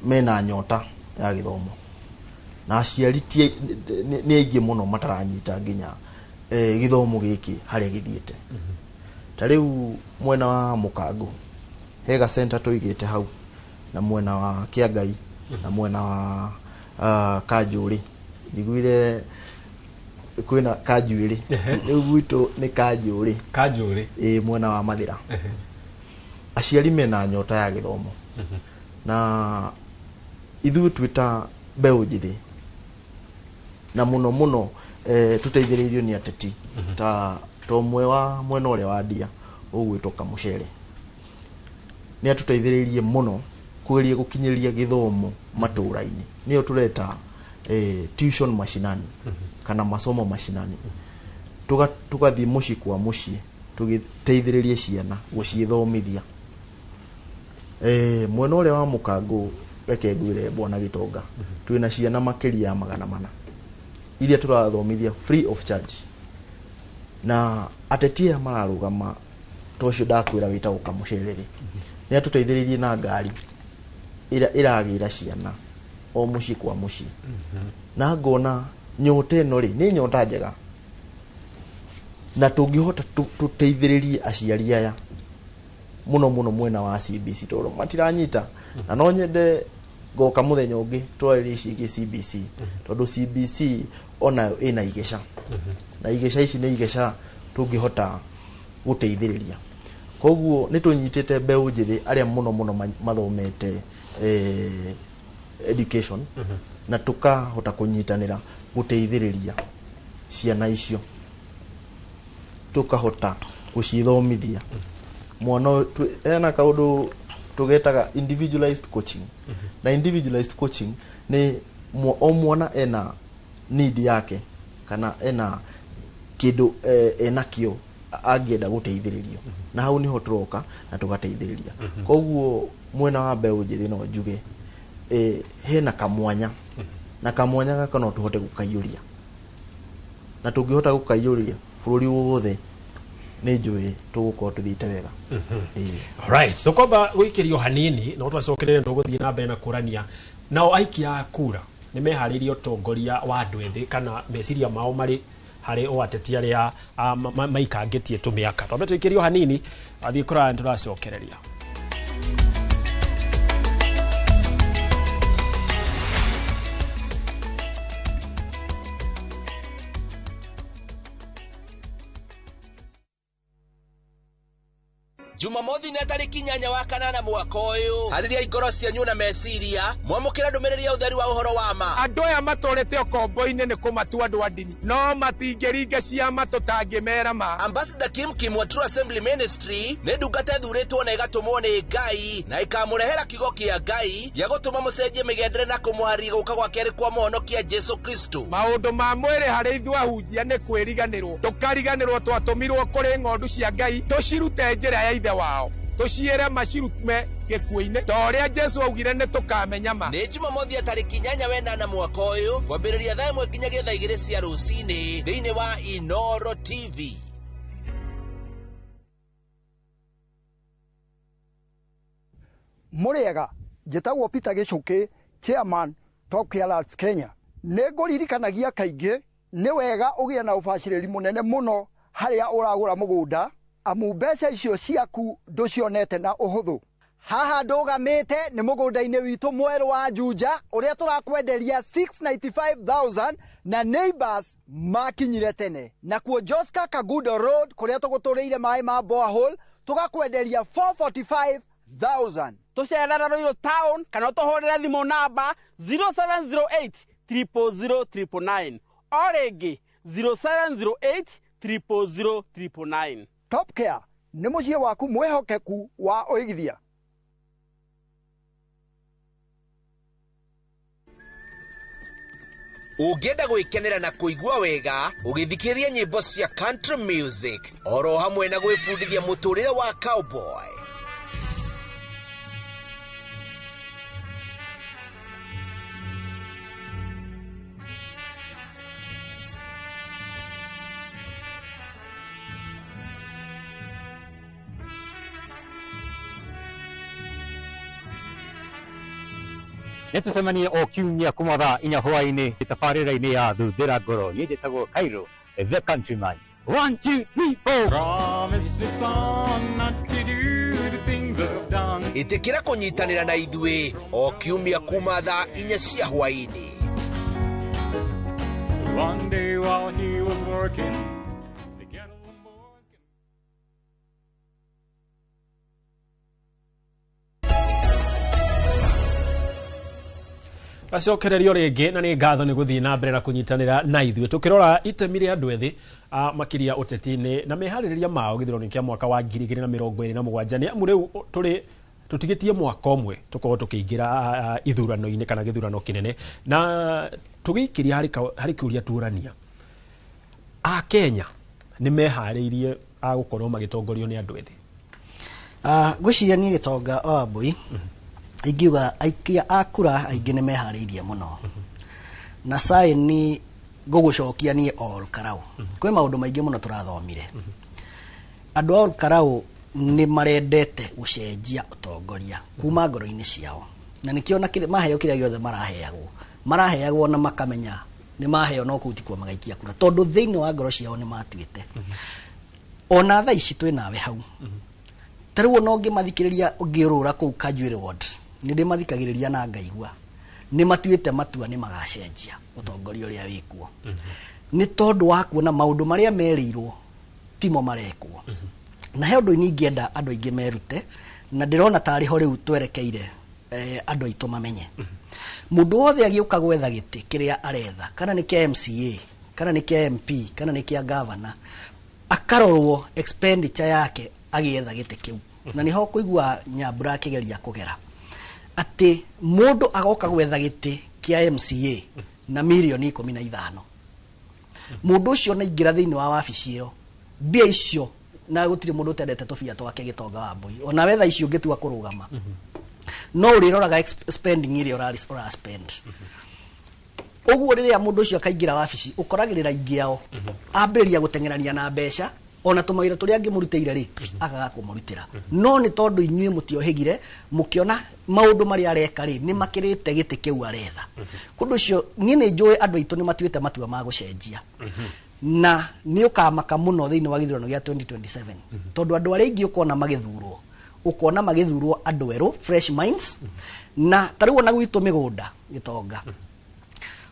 S9: mena nyota ya gĩthomo, na aciari nĩ aingĩ mũno mataranyita nginya gĩthomo gĩkĩ harĩa gĩthiĩte. Ta rĩu mwena wa Mũkango he ga center tũigĩte hau, na mwena wa Kĩangai, na mwena wa Kanjũrĩ, njiguire kwĩna Kanjuĩrĩ, rĩu gwitũ nĩ Kanjũrĩ.
S2: Kanjũrĩ.
S9: Ĩ, mwena wa Mathĩra aciari mena nyota ya gĩthomo, na ithuĩ twĩ ta mbeũ njĩthĩ, na mũno mũno tũteithĩrĩirio nĩ ateti ta ũmwe wa mwena ũrĩa wa Ndia ũgwĩtwo Kamũcere, nĩ atũteithĩrĩirie mũno kũgeria gũkinyĩria gĩthomo matũra-inĩ, nĩyo tũreta tuition mashinani kana masomo mashinani. Tũgathiĩ mũciĩ kwa mũciĩ tũgĩteithĩrĩria ciana gũciĩthomithia. Mwena ũrĩa wa Mũkango, reke ngwĩre bwana Gĩtonga, twĩna ciana makĩria ya 400 iria tũrathomithia free of charge, na ateti aya mararũgama ta ũcio ndakwĩra wĩtagwo Kamũcere rĩ, nĩ atũteithĩrĩirie na ngari ĩrĩa ĩragĩra ciana o mũciĩ kwa mũciĩ. Na ngona nyota ĩno rĩ, nĩ nyota njega, na tũngĩhota tũteithĩrĩrie aciari aya mũno mũno mwena wa CBC, tondũ matiranyita. Na no nyende ngoka mũthenya ũngĩ twarĩrie ciĩgiĩ CBC, tondũ CBC onayo ĩna igeca, na igeca ici nĩ igeca tũngĩhota gũteithĩrĩria. Koguo nĩ tũnyitĩte mbeũ njĩthĩ arĩa mũno mũno mathomete education, na tũkahota kũnyitanĩra gũteithĩrĩria ciana icio, tũkahota gũcithomithia. Mwana ũyũ hena kaũndũ tũgetaga individualized coaching, na individualized coaching nĩ o mwana ena need yake kana ena kĩndũ enakĩo angĩenda gũteithĩrĩrio, na hau niho tũroka na tũgateithĩrĩria. Koguo mwena wa mbeũ njĩthĩ no njuge hena kamwanya, na kamwanya gaka no tũhote gũkaiyũria, na tũngĩhota gũkaiyũria bũrũri wothe nĩ njũĩ tũgũkorwo tũthiĩte wega. Ĩĩ.
S2: Alright, so kwamba gũikĩrio hanini no twacokerere ndũgũthiĩ na mbere na kũrania nao aikia a kura nĩ meharĩirie ũtongoria wa andũ ethĩ kana meciria mao marĩ harĩ o ateti arĩa maikangĩtie tũmĩaka. Twambe tũikĩrio hanini athiĩ kũraya nĩ tũracokereria.
S14: Jumamothi nĩ tarĩki 8 wa 8 mwaka ũyũ, harĩria ngoro cianyu na meciria mwamũkĩra ndũmĩrĩri ya ũtheri wa ũhoro wa ma.
S15: Andũ aya matũrĩte ũkombo-inĩ nĩ kũmatua andũ a ndini, no matingĩringa ciama tũtangĩmera ma.
S14: Ambassador Kim Kim wa True Assembly Ministry nĩ ndungata ĩthurĩtwo na ĩgatũmwo nĩ Ngai, na ĩkamũrehera kiugo kĩa Ngai gĩa gũtũma mũcenjie mĩgendere na kũmũharĩria gũka gwa kerĩ kwa mũhonokia Jesu Kristo.
S15: Maũndũ ma mwĩrĩ harĩ ithuĩ ahunjia nĩ kwĩriganĩrwo, tũkariganĩrwo twatũmirwo kũrĩ ng'ondu cia Ngai tũcirute njĩra ya ithe wao, tũciĩre macirume gĩkuũ-inĩ ta ũrĩa Jesu augire nĩ tũkamenya ma.
S14: Nĩ Jumamothi ya tarĩki 8 wa 8 mwaka ũyũ kwambĩrĩria thaa 1 nginyagia thaa 2 cia rũcinĩ thĩinĩ wa Inoro TV.
S16: Mũrĩega, njĩtagwo Peter Gĩcũkĩ, chairman Top Care Arts Kenya. Nĩ ngũririkanagia kaingĩ nĩ wega ũgĩe na ũbacĩrĩri mũnene mũno harĩa ũragũra mũgũnda, amu mbeca icio ciaku ndũcionete na ũhũthũ.
S17: Haha ndũgamĩte nĩ mũgũnda-inĩ witũ mwerũ wa Juja ũrĩa tũrakwenderia 695,000 na neighbors makinyire tene. Nakuo Joska Kagudo Road kũrĩa tũgũtũrĩire maĩ ma borehole tũgakwenderia 445,000.
S18: Tũcerere Ruiru town kana ũtũhũrĩre thimũ namba 0708 000 999, o rĩngĩ 0708 000 999.
S16: Top Care nĩ mũciĩ waku mwĩhokeku wa ũigithia.
S14: Ũngĩenda gwĩkenera na kũigua wega ũgĩthikĩrĩria nyĩmbo cia country music oro hamwe na gwĩbundithia mũtũrĩre wa cowboy.
S19: Nĩ tũcemanie o kiumia kuma thaa 4 hwaĩ-inĩ tabarĩra-inĩ ya Thuthĩra Ngoro. Niĩ njĩtagwo Cairo the Countryman. 1 2 3 4.
S20: Promise me son not to do the things I've done.
S14: Ĩtĩkĩra kũnyitanĩra na ithuĩ o kiumia kuma thaa 4 cia hwaĩ-inĩ.
S20: One day while he was working,
S2: Acokererio rĩngĩ na nĩ ngatho nĩ gũthiĩ na mbere na kũnyitanĩra na ithuĩ tũkĩrora itemi rĩa andũ ethĩ makĩria ũteti-inĩ na meharĩrĩria mao gĩthurano kĩa mwaka wa 2027 nĩ amu rĩu tũrĩ tũtigĩtie mwaka ũmwe tũkorwo tũkĩingĩra ithurano-inĩ kana gĩthurano kĩnene na tũgĩikĩria harĩ kĩũria tuorania a Kenya nĩ meharĩirie gũkorwo magĩtongorio nĩ andũ ethĩ.
S8: Ngwĩciria niĩ Gĩtonga wa Wambui ingiuga aikia a kura aingĩ nĩ meharĩirie mũno na saini ngũgũcokia niĩ Ol Kalou. Kwĩ maũndũ maingĩ mũno tũrathomire. Andũ a Ol Kalou nĩ marendete gũcenjia ũtongoria kuma ngoro-inĩ ciao na nĩkĩo na maheo kĩrĩa gĩothe maraheagwo na makamenya nĩ maheo no kũu tikuo magaikia kura tondũ thĩinĩ wa ngoro ciao nĩ matuĩte. Ona thaa ici twĩ nawe hau ta rĩu ona ũngĩmathikĩrĩria ũngĩũrũra kũu Kanjuĩrĩ ward nĩ ndĩmathikagĩrĩria na ngaigua nĩ matuĩte matua nĩ magacenjia ũtongoria ũrĩa wĩkuo nĩ tondũ wa kuona maũndũ marĩa merĩirwo timo marekwo. Na he ũndũ ingĩenda andũ aingĩ merute na ndĩrona tarĩ ho rĩu twerekeire andũ aitũ mamenye. Mũndũ wothe agĩũka gwetha gĩtĩ kĩrĩa aretha kana nĩ kĩa MCA kana nĩ kĩa MP kana nĩ kĩa governor akarorwo expenditure yake agĩetha gĩtĩ kĩu. Na nĩho kũigua Nyambura akĩgeria kũgera atĩ mũndũ agoka gwetha gĩtĩ kĩa MCA na mirioni 15. Mũndũ ũcio naingĩra thĩinĩ wa wabici ĩyo mbia icio na gũtirĩ mũndũ ũtendete tũbia twake Gĩtonga wa Mbui ona wetha icio ũngĩtua kũrũgama no ũrĩroraga spending ĩrĩa ũra spend. Ũguo rĩrĩa mũndũ ũcio akaingĩra wabici ũkoragĩrĩra aingĩ ao ambĩrĩria gũteng'erania na mbeca ona tũmawĩra tũrĩa angĩmũrutĩire rĩ akaga kũmũrutĩra. No nĩ tondũ inyuĩ mũtiohĩgire mũkĩona maũndũ marĩa areka rĩ nĩ makĩrĩte gĩtĩ kĩu aretha. Kũndũ ũcio niĩ nĩ njũĩ andũ aitũ nĩ matuĩte matua ma gũcenjia na nĩ ũkamaka mũno thĩinĩ wa gĩthurano gĩa 2027 tondũ andũ arĩa aingĩ ũkona magĩthurwo andũ erũ fresh minds. Na ta rĩu ona gwitũ mĩgũnda Gĩtonga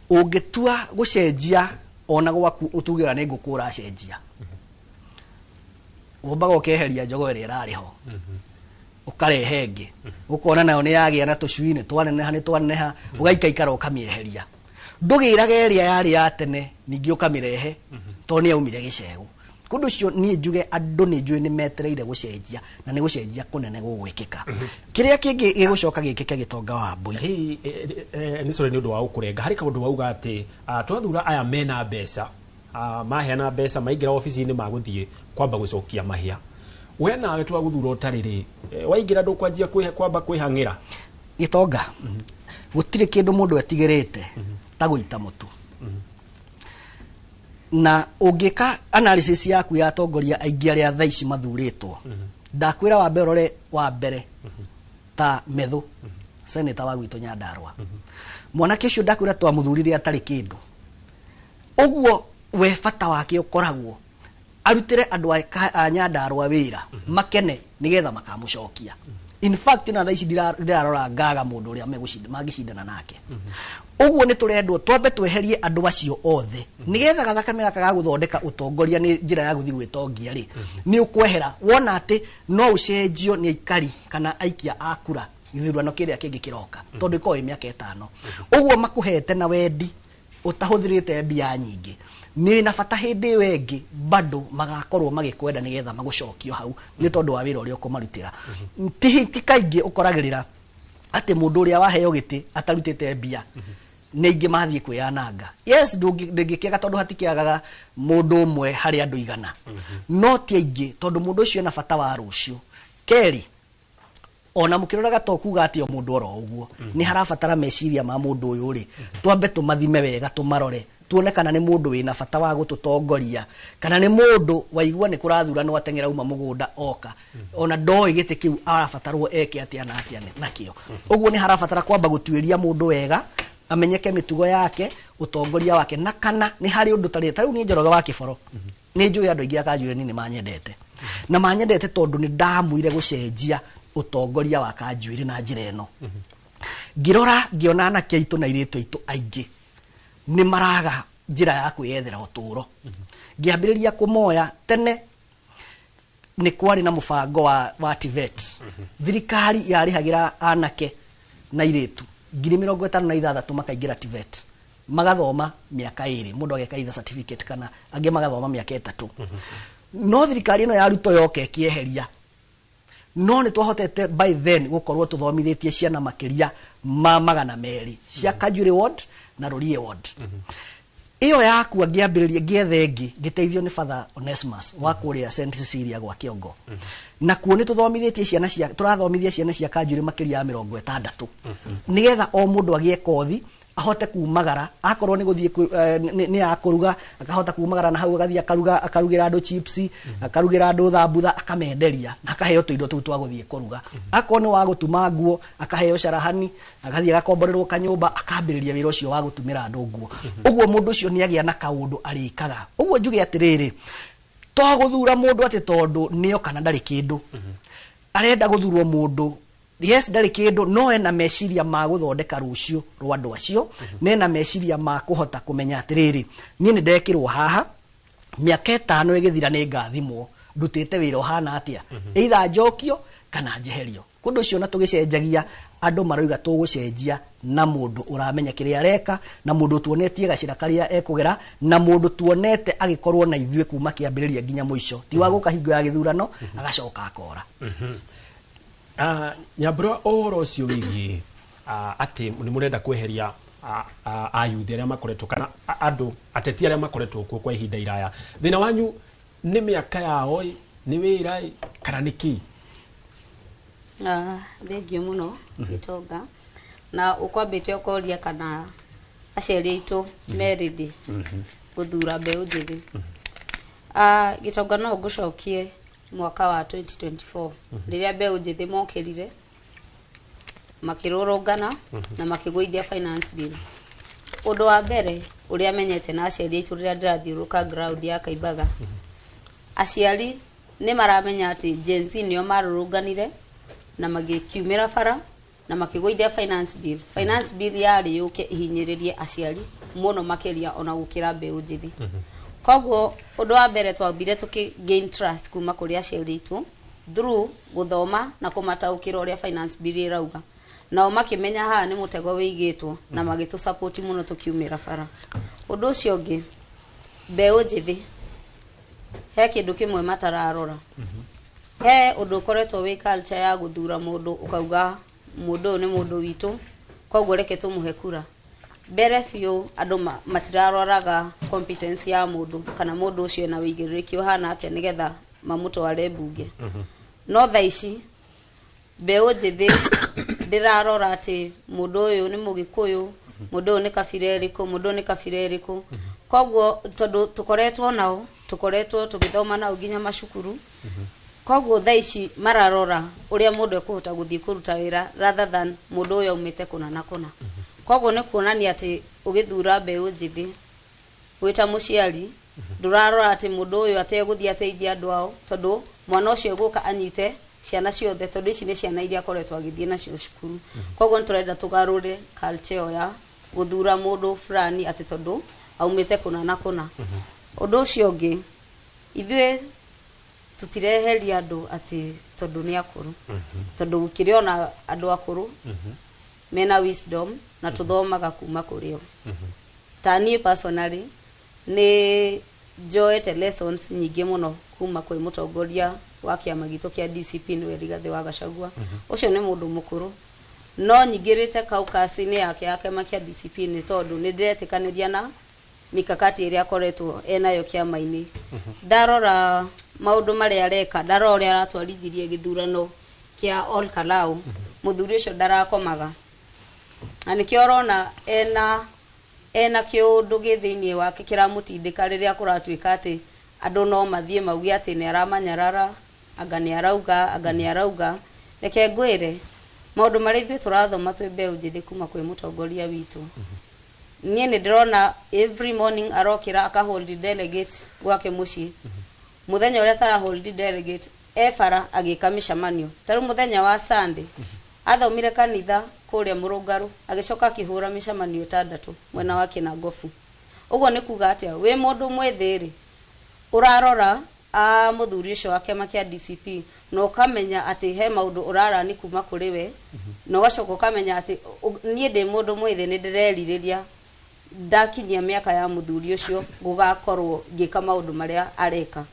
S8: ũngĩtua gũcenjia ona gwaku ũtugĩra nĩ ngũkũ ũracenjia ũmbaga ũkeheria njogoo ĩrĩa ĩrarĩ ho ũkarehe ĩngĩ ũkona nayo nĩ yagĩa na tũcui nĩ twaneneha nĩ twaneneha ũgaikaikara ũkamĩeheria ndũgĩraga ĩrĩa yarĩ ya tene ningĩ ũkamĩrehe tondũ nĩ yaumire gĩcegũ. Kũndũ ũcio niĩ njuge andũ nĩ njũĩ nĩ metereire gũcenjia na nĩ gũcenjia kũnene gũgwĩkĩka. Kĩrĩa kĩngĩ gĩgũcoka gĩkĩke Gĩtonga wa Mbui
S2: nĩ sorry nĩ ũndũ wa gũkũrenga harĩ kaũndũ wauga atĩ twathura aya mena mbeca maheana mbeca maingĩra obici-inĩ magũthiĩ kwamba gũcokia mahĩa we nawe twagũthura ũtarĩ rĩ waingĩra ndũkwanjia kwamba kwĩhang'ĩra.
S8: Gĩtonga gũtirĩ kĩndũ mũndũ etigĩrĩte ta gũita mũtu. Na ũngĩka analysis yaku ya atongoria aingĩ arĩa thaa ici mathurĩtwo ndakwĩra wambe ũrore wa mbere ta Methu seneta wa gwitũ Nyandarua. Mwanake ũcio ndakwĩra twamũthurire atarĩ kĩndũ ũguo we bata wake ũkoragwo arutĩre andũ a Nyandarua wĩra makene nĩgetha makamũcokia. In fact na thaa ici ndirarora ngaga mũndũ ũrĩa mangĩcindana nake. Ũguo nĩ tũrendwo twambe tweherie andũ acio othe nĩgetha gathakame gaka ga gũthondeka ũtongoria nĩ njĩra ya gũthiĩ gwĩtongia rĩ nĩ ũkwehera wona atĩ no ũcenjio nĩ aikari kana aikia a kura gĩthurano kĩrĩa kĩngĩ kĩroka tondũ ĩkoragwo ĩ mĩaka 5. Ũguo makũhete na wendi ũtahũthĩrĩte mbia nyingĩ nĩ na bata hĩndĩ ĩyo ĩngĩ bado magakorwo magĩkwenda nĩgetha magũcokio hau nĩ tondũ wa wĩra ũrĩa ũkũmarutĩra. Ti kaingĩ ũkoragĩrĩra atĩ mũndũ ũrĩa waheo gĩtĩ atarutĩte mbia Nĩ aingĩ mathiĩ kwĩyananga. Yes, ndũngĩkĩaga tondũ hatikĩagaga mũndũ ũmwe harĩ andũ 100, no ti aingĩ, tondũ mũndũ ũcio ena bata wa rũciũ. Kerĩ, ona mũkĩroraga to kuga atĩ o mũndũ oro ũguo, nĩ harabatara meciria ma mũndũ ũyũ rĩ, twambe tũmathime wega, tũmarore, tuone kana nĩ mũndũ wĩna bata wa gũtũtongoria, kana nĩ mũndũ waigua nĩ kũrathuranwo ateng'era uma mũgũnda oka, ona ndoĩ gĩtĩ kĩu arabatarwo eke atĩa na atĩa nakĩo. Ũguo nĩ harabatara kwamba gũtuĩria mũndũ wega, amenyeke mĩtugo yake, ũtongoria wake, na kana nĩ harĩ ũndũ tarĩ tarĩu niĩ Njoroge wa Kĩboro nĩ njũĩ andũ aingĩ a Kanjuĩrĩ nĩ manyendete, na manyendete tondũ nĩ ndamuire gũcenjia ũtongoria wa Kanjuĩrĩ na njĩra ĩno. Ngĩrora ngĩona anake aitũ na airĩtu aitũ aingĩ nĩ maraga njĩra ya kwĩyethera ũtũũro. Ngĩambĩrĩria kũmoya tene nĩ kwarĩ na mũbango wa TVET. Thirikari yarĩhagĩra anake na airĩtu 56,000 makaingĩra TVET, magathoma mĩaka 2, mũndũ ageka either certificate kana angĩ magathoma mĩaka 3. No thirikari ĩno ya Ruto yoka ĩkĩeheria, no nĩ twahotete by then gũkorwo tũthomithĩtie ciana makĩria ma 200 cia Kanjuĩrĩ ward na Rũriĩ ward. Ĩyo yakua ngĩambĩrĩria ngĩetha ĩngĩ, ngĩteithio nĩ Father Onesmus wa kũrĩa St Cecilia gwa Kĩongo. Na kuo nĩ tũthomithĩtie ciana cia, tũrathomithia ciana cia Kanjuĩrĩ makĩria ya 60, nĩgetha o mũndũ agĩe kothi ahote kumagara, akorwo nĩ gũthiĩ nĩ ya kũruga, akahota kumagara na hau agathiĩ akaruga, akarugĩra andũ chips, akarugĩra andũ thambutha, akamenderia na akaheo tũindo tũu twa gũthiĩ kũruga. Akorwo nĩ wa gũtuma nguo, akaheo carahani, agathiĩ agakomborerwo kanyũmba, akambĩrĩria wĩra ũcio wa gũtumĩra andũ nguo. Ũguo mũndũ ũcio nĩ agĩa na kaũndũ arĩkaga. Ũguo njuge atĩrĩrĩ, to gũthura mũndũ atĩ tondũ nĩo kana ndarĩ kĩndũ, arenda gũthurwo mũndũ, yes, ndarĩ kĩndũ, no ena meciria ma gũthondeka rũciũ rwa andũ acio, na ena meciria ma kũhota kũmenya atĩrĩrĩ, niĩ nĩ ndekĩrwo haha, mĩaka 5 ĩgĩthira nĩ ngathimwo ndutĩte wĩra ũhana atĩa, either njokio kana njeherio. Kũndũ ũcio na tũgĩcenjagia, andũ maroiga tũgũcenjia na mũndũ ũramenya kĩrĩa areka, na mũndũ tuonetie gacĩra karĩa ekũgera, na mũndũ tuonete agĩkorwo na ithuĩ kuma kĩambĩrĩria nginya mũico, ti wa gũka hingo ya gĩthurano agacoka akora.
S2: Nyambura, ũhoro ũcio wĩgiĩ atĩ nĩ mũrenda kweheria ayuthi arĩa makoretwo kana andũ ateti arĩa makoretwo kuo kwa ihinda iraya, thĩna wanyu nĩ mĩaka yao ĩ, nĩ wĩra ĩ, kana nĩ kĩ?
S13: Thengiũ mũno Gĩtonga, na ũkwambĩte ũkoria kana aciari aitũ me ready gũthura mbeũ njĩthĩ. Gĩtonga, no ngũcokie mwaka wa 2024 rĩrĩa mbeũ njĩthĩ mokĩrire makĩrũrũngana na makĩgũithia finance bill. Ũndũ wa mbere ũrĩa menyete na aciari aitũ rĩrĩa ndĩrathiũrũrũka ground ya Kaimbaga, aciari nĩ maramenya atĩ Gen Z nĩo marũrũnganire na magĩkiumĩra bara na makĩgũithia finance bill. Finance bill yarĩ yũke ihinyĩrĩrie aciari mũno makĩria ona gũkĩra mbeũ njĩthĩ. Koguo ũndũ wa mbere twambire tũkĩ gain trust kuma kũrĩ aciari aitũ through gũthoma na kũmataũkĩra ũrĩa finance bill ĩrauga, nao makĩmenya haha nĩ mũtego wĩigĩtwo na magĩtũ support mũno tũkiumĩra bara. Ũndũ ũcio ũngĩ, mbeũ njĩthĩ he kĩndũ kĩmwe matararora. He ũndũ ũkoretwo wĩ culture ya gũthura mũndũ ũkauga mũndũ ũyũ nĩ mũndũ witũ, koguo reke tũmũhe kura. Mbere biũ andũ matiraroraga competence ya mũndũ kana mũndũ ũcio ena wĩigĩrĩrĩki ũhana atĩa nĩgetha mamũtware mbunge. No thaa ici mbeũ njĩthĩ ndĩrarora atĩ mũndũ ũyũ nĩ mũgĩkũyũ, mũndũ ũyũ nĩ kabira ĩrĩkũ, mũndũ ũyũ nĩ kabira ĩrĩkũ. Koguo tondũ tũkoretwo nao, tũkoretwo tũgĩthoma nao nginya macukuru, koguo thaa ici mararora ũrĩa mũndũ ekũhota gũthiĩ kũruta wĩra rather than mũndũ ũyũ aumĩte kũna na kũna. Koguo nĩ kuonania atĩ ũgĩthura mbeũ njĩthĩ wĩ ta mũciari ndũrarora atĩ mũndũ ũyũ ategũthiĩ ateithie andũ ao, tondũ mwana ũcio egũka anyite ciana ciothe, tondũ ici nĩ ciana iria akoretwo agĩthiĩ nacio cukuru. Koguo nĩ tũrenda tũgarũre culture ĩyo ya gũthura mũndũ fulani atĩ tondũ aumĩte kũna na kũna. Ũndũ ũcio ũngĩ, ithuĩ tũtireheria andũ atĩ tondũ nĩ akũrũ, tondũ gũkĩrĩ ona andũ akũrũ mena wisdom na tũthomaga kuma kũrĩ o. Ta niĩ personally nĩ njoete lessons nyingĩ mũno kuma kwĩ mũtongoria wa kĩama gitũ kĩa DCP, nĩwe Rigathĩ wa Gachagua. Ũcio nĩ mũndũ mũkũrũ, No nyingĩrĩte caucus-inĩ yake ya kĩama kĩa DCP nĩ tondũ nĩ ndĩretĩkanĩria na mikakati ĩrĩa akoretwo enayo kĩama-inĩ. Ndarora maũndũ marĩa areka, ndarora ũrĩa aratwarithirie gĩthurano kĩa Ol Kalou, mũthuri ũcio ndarakomaga, na nĩkĩo ũrona ena kĩũndũ gĩ thĩinĩ wake kĩramũtindĩka rĩrĩa kũratuĩka atĩ andũ no mathiĩ mauge atĩ nĩ aramanyarara, anga nĩ arauga, anga nĩ arauga. Reke ngwĩre maũndũ marĩa ithuĩ tũrathoma twĩ mbeũ njĩthĩ kuma kwĩ mũtongoria witũ. Niĩ nĩ ndĩrona every morning arokĩra akahold delegate gwake mũciĩ. Mũthenya ũrĩa atara hold delegate, e bara agĩka mĩcemanio. Ta rĩu mũthenya wa Sunday athomire kanitha kũrĩa Mũrũngarũ, agĩcoka akĩhũra mĩcemanio 6 mwena wa Kĩnangobu. Ũguo nĩ kuga atĩa? Wĩ mũndũ mwĩthĩ rĩ, ũrarora a mũthuri ũcio wa kĩama kĩa DCP na ũkamenya atĩ he maũndũ ũrarani kuma kũrĩ we, na ũgacoka ũkamenya atĩ niĩ ndĩ mũndũ mwĩthĩ, nĩ ndĩrerirĩria ndakinyia mĩaka ya mũthuri ũcio gũgakorwo ngĩka maũndũ marĩa areka.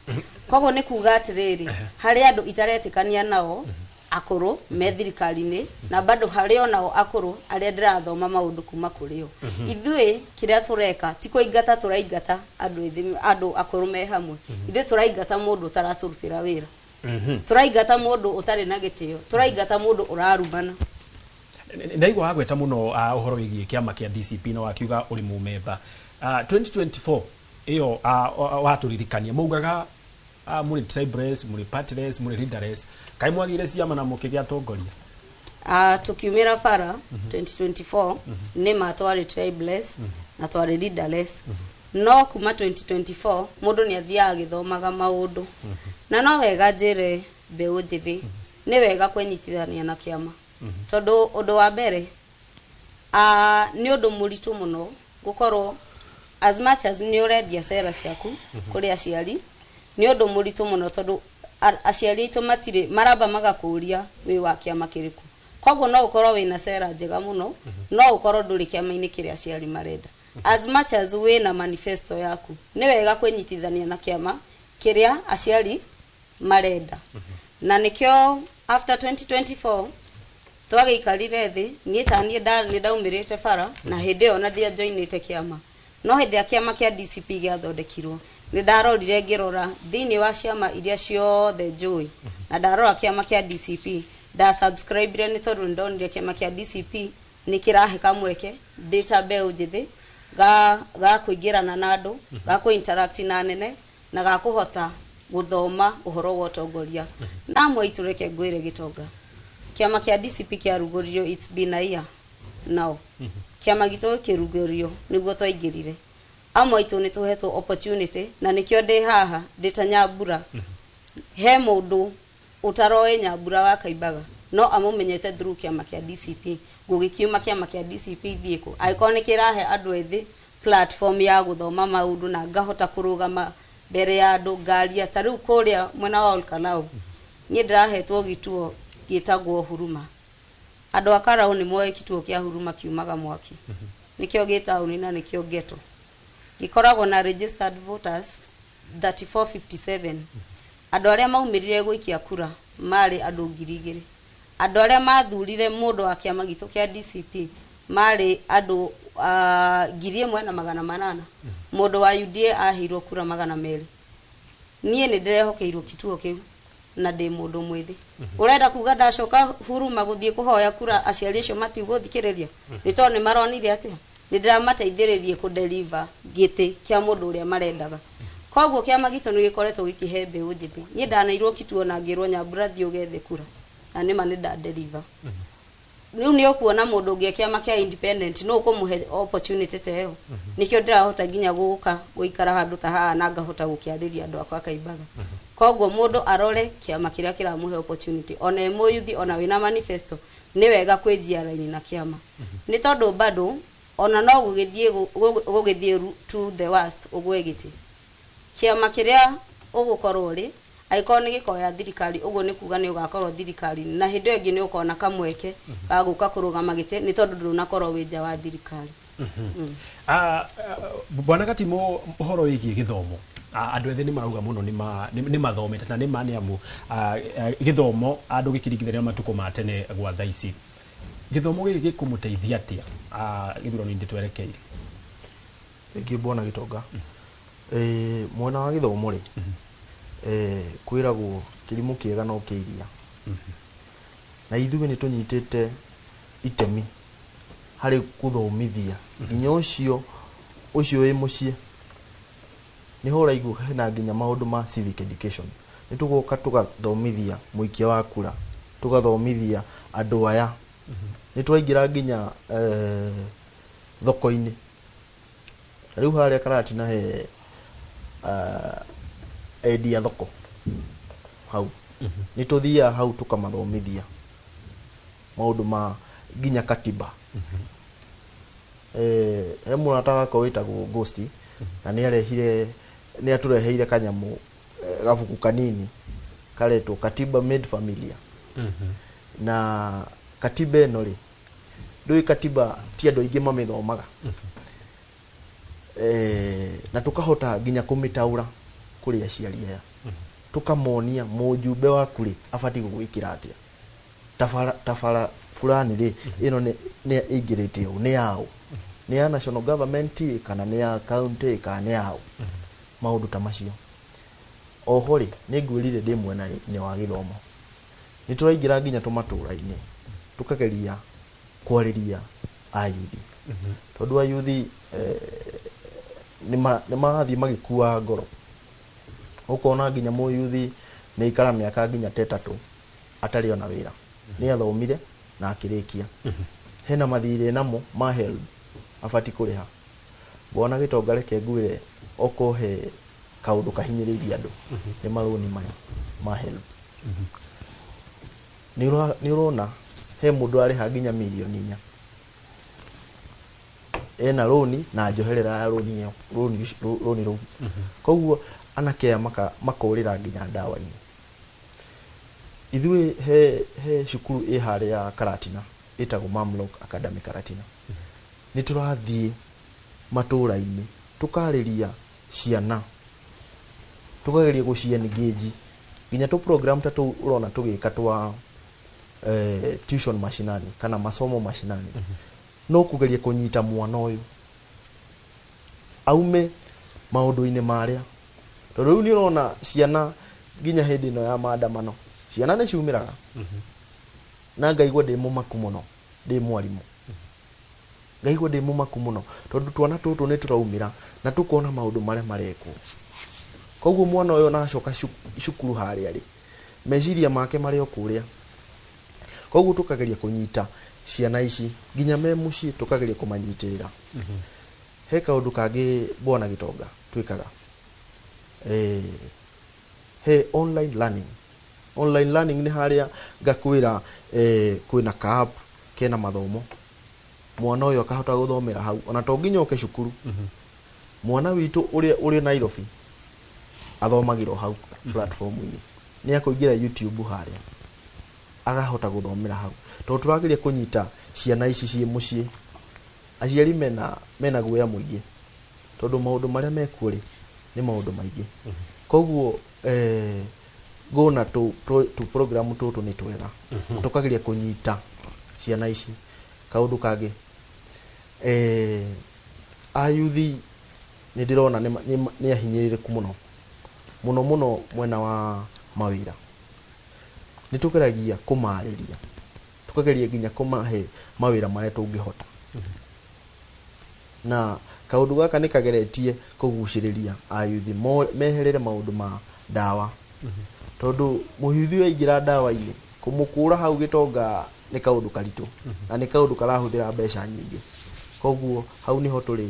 S13: Koguo nĩ kuga atĩrĩrĩ, harĩ andũ itaretĩkania nao akũrũ me thirikari-inĩ, na bado harĩ onao akũrũ arĩa ndĩrathoma maũndũ kuma kũrĩ o. Ithuĩ kĩrĩa tũreka ti kũingata tũraingata andũ ethĩ, andũ akũrũ me hamwe. Ithuĩ tũraingata mũndũ ũtaratũrutĩra wĩra, tũraingata mũndũ ũtarĩ na gĩtĩo, tũraingata mũndũ ũrarumana.
S2: Ndaigua wagweta mũno ũhoro wĩgiĩ kĩama kĩa DCP na wakiuga ũrĩ mũmemba. 2024 ĩyo watũririkania maugaga mũrĩ tribeless, mũrĩ partyless, mũrĩ leaderless. Kaĩ mwagĩire ciama na mũkĩgĩa atongoria?
S13: Tukiumĩra bara 2024, nĩ ma twarĩ tribeless na twarĩ leaderless, no kuma 2024 mũndũ nĩ athiaga agĩthomaga maũndũ. Na no wega njĩre mbeũ njĩthĩ, nĩ wega kwĩnyitithania na kĩama, tondũ ũndũ wa mbere, nĩ ũndũ mũritũ mũno gũkorwo, as much as nĩ ũrendia cera ciaku kũrĩ aciari, nĩ ũndũ mũritũ mũno tondũ aciari aitũ matirĩ maramba magakũria wĩ wa kĩama kĩrĩkũ. Koguo no ũkorwo wĩna cera njega mũno, no ũkorwo ndũrĩ kĩama-inĩ kĩrĩa aciari marenda, as much as wĩna manifesto yaku. Nĩ wega kwĩnyitithania na kĩama kĩrĩa aciari marenda. Na nĩkĩo after 2024 twagĩikarire thĩ, niĩ ta niĩ nĩ ndaumĩrĩte bara, na hĩndĩ ĩyo na ndiajoinĩte kĩama, no hĩndĩ ya kĩama kĩa DCP gĩathondekirwo, nĩ ndarorire ngĩrora thĩinĩ wa ciama iria ciothe njũĩ, na ndarora kĩama kĩa DCP, nda subscribe nĩ tondũ nĩ ndonire kĩama kĩa DCP nĩ kĩrahe kamweke ndĩ ta mbeũ njĩthĩ ga kũingĩrana na andũ, ga kũ interact na nene, na ga kũhota gũthoma ũhoro wa ũtongoria. Na amwe aitũ, reke ngwĩre gĩtonga, kĩama kĩa DCP kĩarugũririo, it's been a year now kĩama gitũ gĩkĩrugũrio, nĩguo twaingĩrire. Amwe aitũ nĩ tũhetwo opportunity, na nĩkĩo ndĩ haha ndĩ ta Nyambura. He mũndũ ũtaroĩ Nyambura wa Kaimbaga, no amũmenyete through kĩama kĩa DCP. Ngũgĩkiuma kĩama kĩa DCP thiĩ kũ angĩkorwo nĩ kĩrahe andũ ethĩ platform ya gũthoma maũndũ na ngahota kũrũgama mbere ya andũ ngaria? Ta rĩu kũrĩa mwena wa Olkalau, niĩ ndĩrahetwo gĩtuo gĩtagwo Huruma. Andũ a Karau nĩ moĩ kituo kĩa Huruma kiumaga mwaki, nĩkĩo gĩ taũni na nĩkĩo ghetto. Gĩkoragwo na registered voters 3457. Andũ arĩa maumĩrire gũikia kura marĩ andũ 2000. Andũ arĩa mathurire mũndũ wa kĩama gitũ kĩa DCP marĩ andũ 1800. Mũndũ wa UDA aheirwo kura 200. Niĩ nĩ ndĩrehokeirwo kituo kĩu na ndĩ mũndũ mwĩthĩ. Ũrenda kuga ndacoka Huruma gũthiĩ kũhoya kura, aciari acio matigũthikĩrĩria? Nĩ tondũ nĩ maronire atĩa? Nĩ ndĩramateithĩrĩrie kũdeliver gĩtĩ kĩa mũndũ ũrĩa marendaga. Koguo kĩama gitũ nĩ gĩkoretwo gĩkĩhe mbeũ njĩthĩ. Niĩ ndanairwo kituo na ngĩrwo, "Nyambura, thiĩ ũgethe kura," na nĩma nĩ ndadeliver. Rĩu nĩ ũkuona mũndũ ũngĩ kĩama kĩa independent no ũkũmũhe opportunity ta ĩyo. Nĩkĩo ndĩrahota nginya gũka gũikara handũ ta haha na ngahota gũkĩarĩria andũ akwa Kaimbaga. Koguo mũndũ arore kĩama kĩrĩa kĩramũhe opportunity. Ona ĩ mũyuthi, ona wĩna manifesto, nĩ wega kwĩnjia raini na kĩama, nĩ tondũ bado ona no gũgĩthiĩ gũgĩthiĩ to the worst, ũgwe gĩtĩ kĩama kĩrĩa ũgũkorwo rĩ, angĩkorwo nĩ gĩkoya thirikari, ũguo nĩ kuga nĩ ũgakorwo thirikari-inĩ, na hĩndĩ ĩyo ĩngĩ nĩ ũkona kamweke ga gũka kũrũgama gĩtĩ, nĩ tondũ ndũnakorwo wĩ nja wa thirikari.
S2: Bwana Gatimo, ũhoro wĩgiĩ gĩthomo, andũ ethĩ nĩ marauga mũno nĩ mathomete, na nĩ ma, nĩ amu gĩthomo andũ gĩkĩringithania matukũ ma tene gwa thaa ici. Gĩthomo gĩkĩ gĩkũmũteithia atĩa gĩthurano-inĩ twerekeire?
S9: Thengiũ bwana Gĩtonga. Mwena wa gĩthomo rĩ, kwĩragwo kĩrimũ kĩega no kĩa iria, na ithuĩ nĩ tũnyitĩte itemi harĩ gũthomithia nginya ũcio ũcio wĩ mũciĩ. Nĩho ũraigua hena nginya maũndũ ma civic education. Nĩ tũgoka tũgathomithia mũikia wa kura, tũgathomithia andũ aya. Nĩ tũraingĩra nginya thoko-inĩ. Rĩu harĩa Karatina he endia thoko hau, nĩ tũthiaga hau tũkamathomithia maũndũ ma nginya katiba. He mũrata wakwa wĩtagwo Ghost, na nĩ arehire, nĩ atũreheire kanyamũ, gabuku kanini karetwo Katiba Made Familiar. Na katiba ĩno rĩ, ndũĩ katiba ti andũ aingĩ mamĩthomaga, na tũkahota nginya kũmĩtaũra kũrĩ aciari aya, tũkamonia mũjumbe waku rĩ abatiĩ gũgwĩkĩra atĩa, tabara tabara fulani rĩ, ĩno nĩ ĩingĩrĩte ũũ, nĩ yaũ, nĩ ya national government kana nĩ ya county kana nĩ yaũ, maũndũ ta macio. Oho rĩ, nĩ ngwĩrire ndĩ mwena-inĩ wa gĩthomo, nĩ tũraingĩra nginya tũmatũra-inĩ tũkageria kwarĩria ayuthi, tondũ ayuthi nĩ marathiĩ magĩkua ngoro. Ũkona nginya mũyuthi nĩ aikara mĩaka nginya ta 3 atarĩ ona wĩra, nĩ athomire na akĩrĩkia, hena mathirĩ namo ma HELB abatiĩ kũrĩha. Bwana Gĩtonga, reke ngwĩre, okorwo he kaũndũ kahinyĩrĩirie andũ nĩ marũni maya ma HELB. Nĩ ũrona he mũndũ arĩha nginya mirioni 4 ena rũni na njoherera ya rũni ĩyo, rũni rũu. Koguo anake aya makorĩra nginya ndawa-inĩ. Ithuĩ he cukuru ĩ harĩa Karatina ĩtagwo Mamlok Academy Karatina. Nĩ tũrathiĩ matũra-inĩ tũkarĩria ciana, tũkageria gũci engage nginya tũ program ta tũu ũrona tũgĩka twa tuition mashinani kana masomo mashinani, no kũgeria kũnyita mwana ũyũ aume maũndũ-inĩ marĩa, tondũ rĩu nĩ ũrona ciana nginya hĩndĩ ĩno ya maandamano ciana nĩ ciumĩraga, na ngaigua ndĩ mũmaku mũno ndĩ mwarimũ, ngaigua ndĩ mũmaku mũno tondũ twana tũtũ nĩ tũraumĩra na tũkona maũndũ marĩa marekwo. Koguo mwana ũyũ ona acoka cukuru harĩa rĩ, meciria make marĩ o kũrĩa. Koguo tũkageria kũnyita ciana ici nginya me mũciĩ, tũkageria kũmanyitĩrĩra. He kaũndũ kangĩ bwana Gĩtonga twĩkaga, he online learning. Online learning nĩ harĩa ngakwĩra kwĩna ka app kena mathomo, mwana ũyũ akahota gũthomera hau ona to nginya oke cukuru. Mwana witũ ũrĩa ũrĩ Nairobi athomagĩra o hau platform-inĩ, nĩ akũingĩra YouTube harĩa akahota gũthomera hau, tondũ tũrageria kũnyita ciana ici ciĩ mũciĩ. Aciari mena guoya mũingĩ tondũ maũndũ marĩa mekuo rĩ nĩ maũndũ maingĩ. Koguo ngona tũ program tũtũ nĩ twega, tũkageria kũnyita ciana ici. Kaũndũ kangĩ, ayuthi nĩ ndĩrona nĩ ahinyĩrĩrĩku mũno mũno mũno mwena wa mawĩra. Nĩ tũgeragia kũmarĩria, tũkageria nginya kũmahe mawĩra marĩa tũngĩhota, na kaũndũ gaka nĩ kageretie kũgucĩrĩria ayuthi meherere maũndũ ma ndawa, tondũ mũyuthi waingĩra ndawa-inĩ kũmũkũra hau Gĩtonga nĩ kaũndũ karitũ na nĩ kaũndũ karahũthĩra mbeca nyingĩ. Koguo hau nĩho tũrĩ.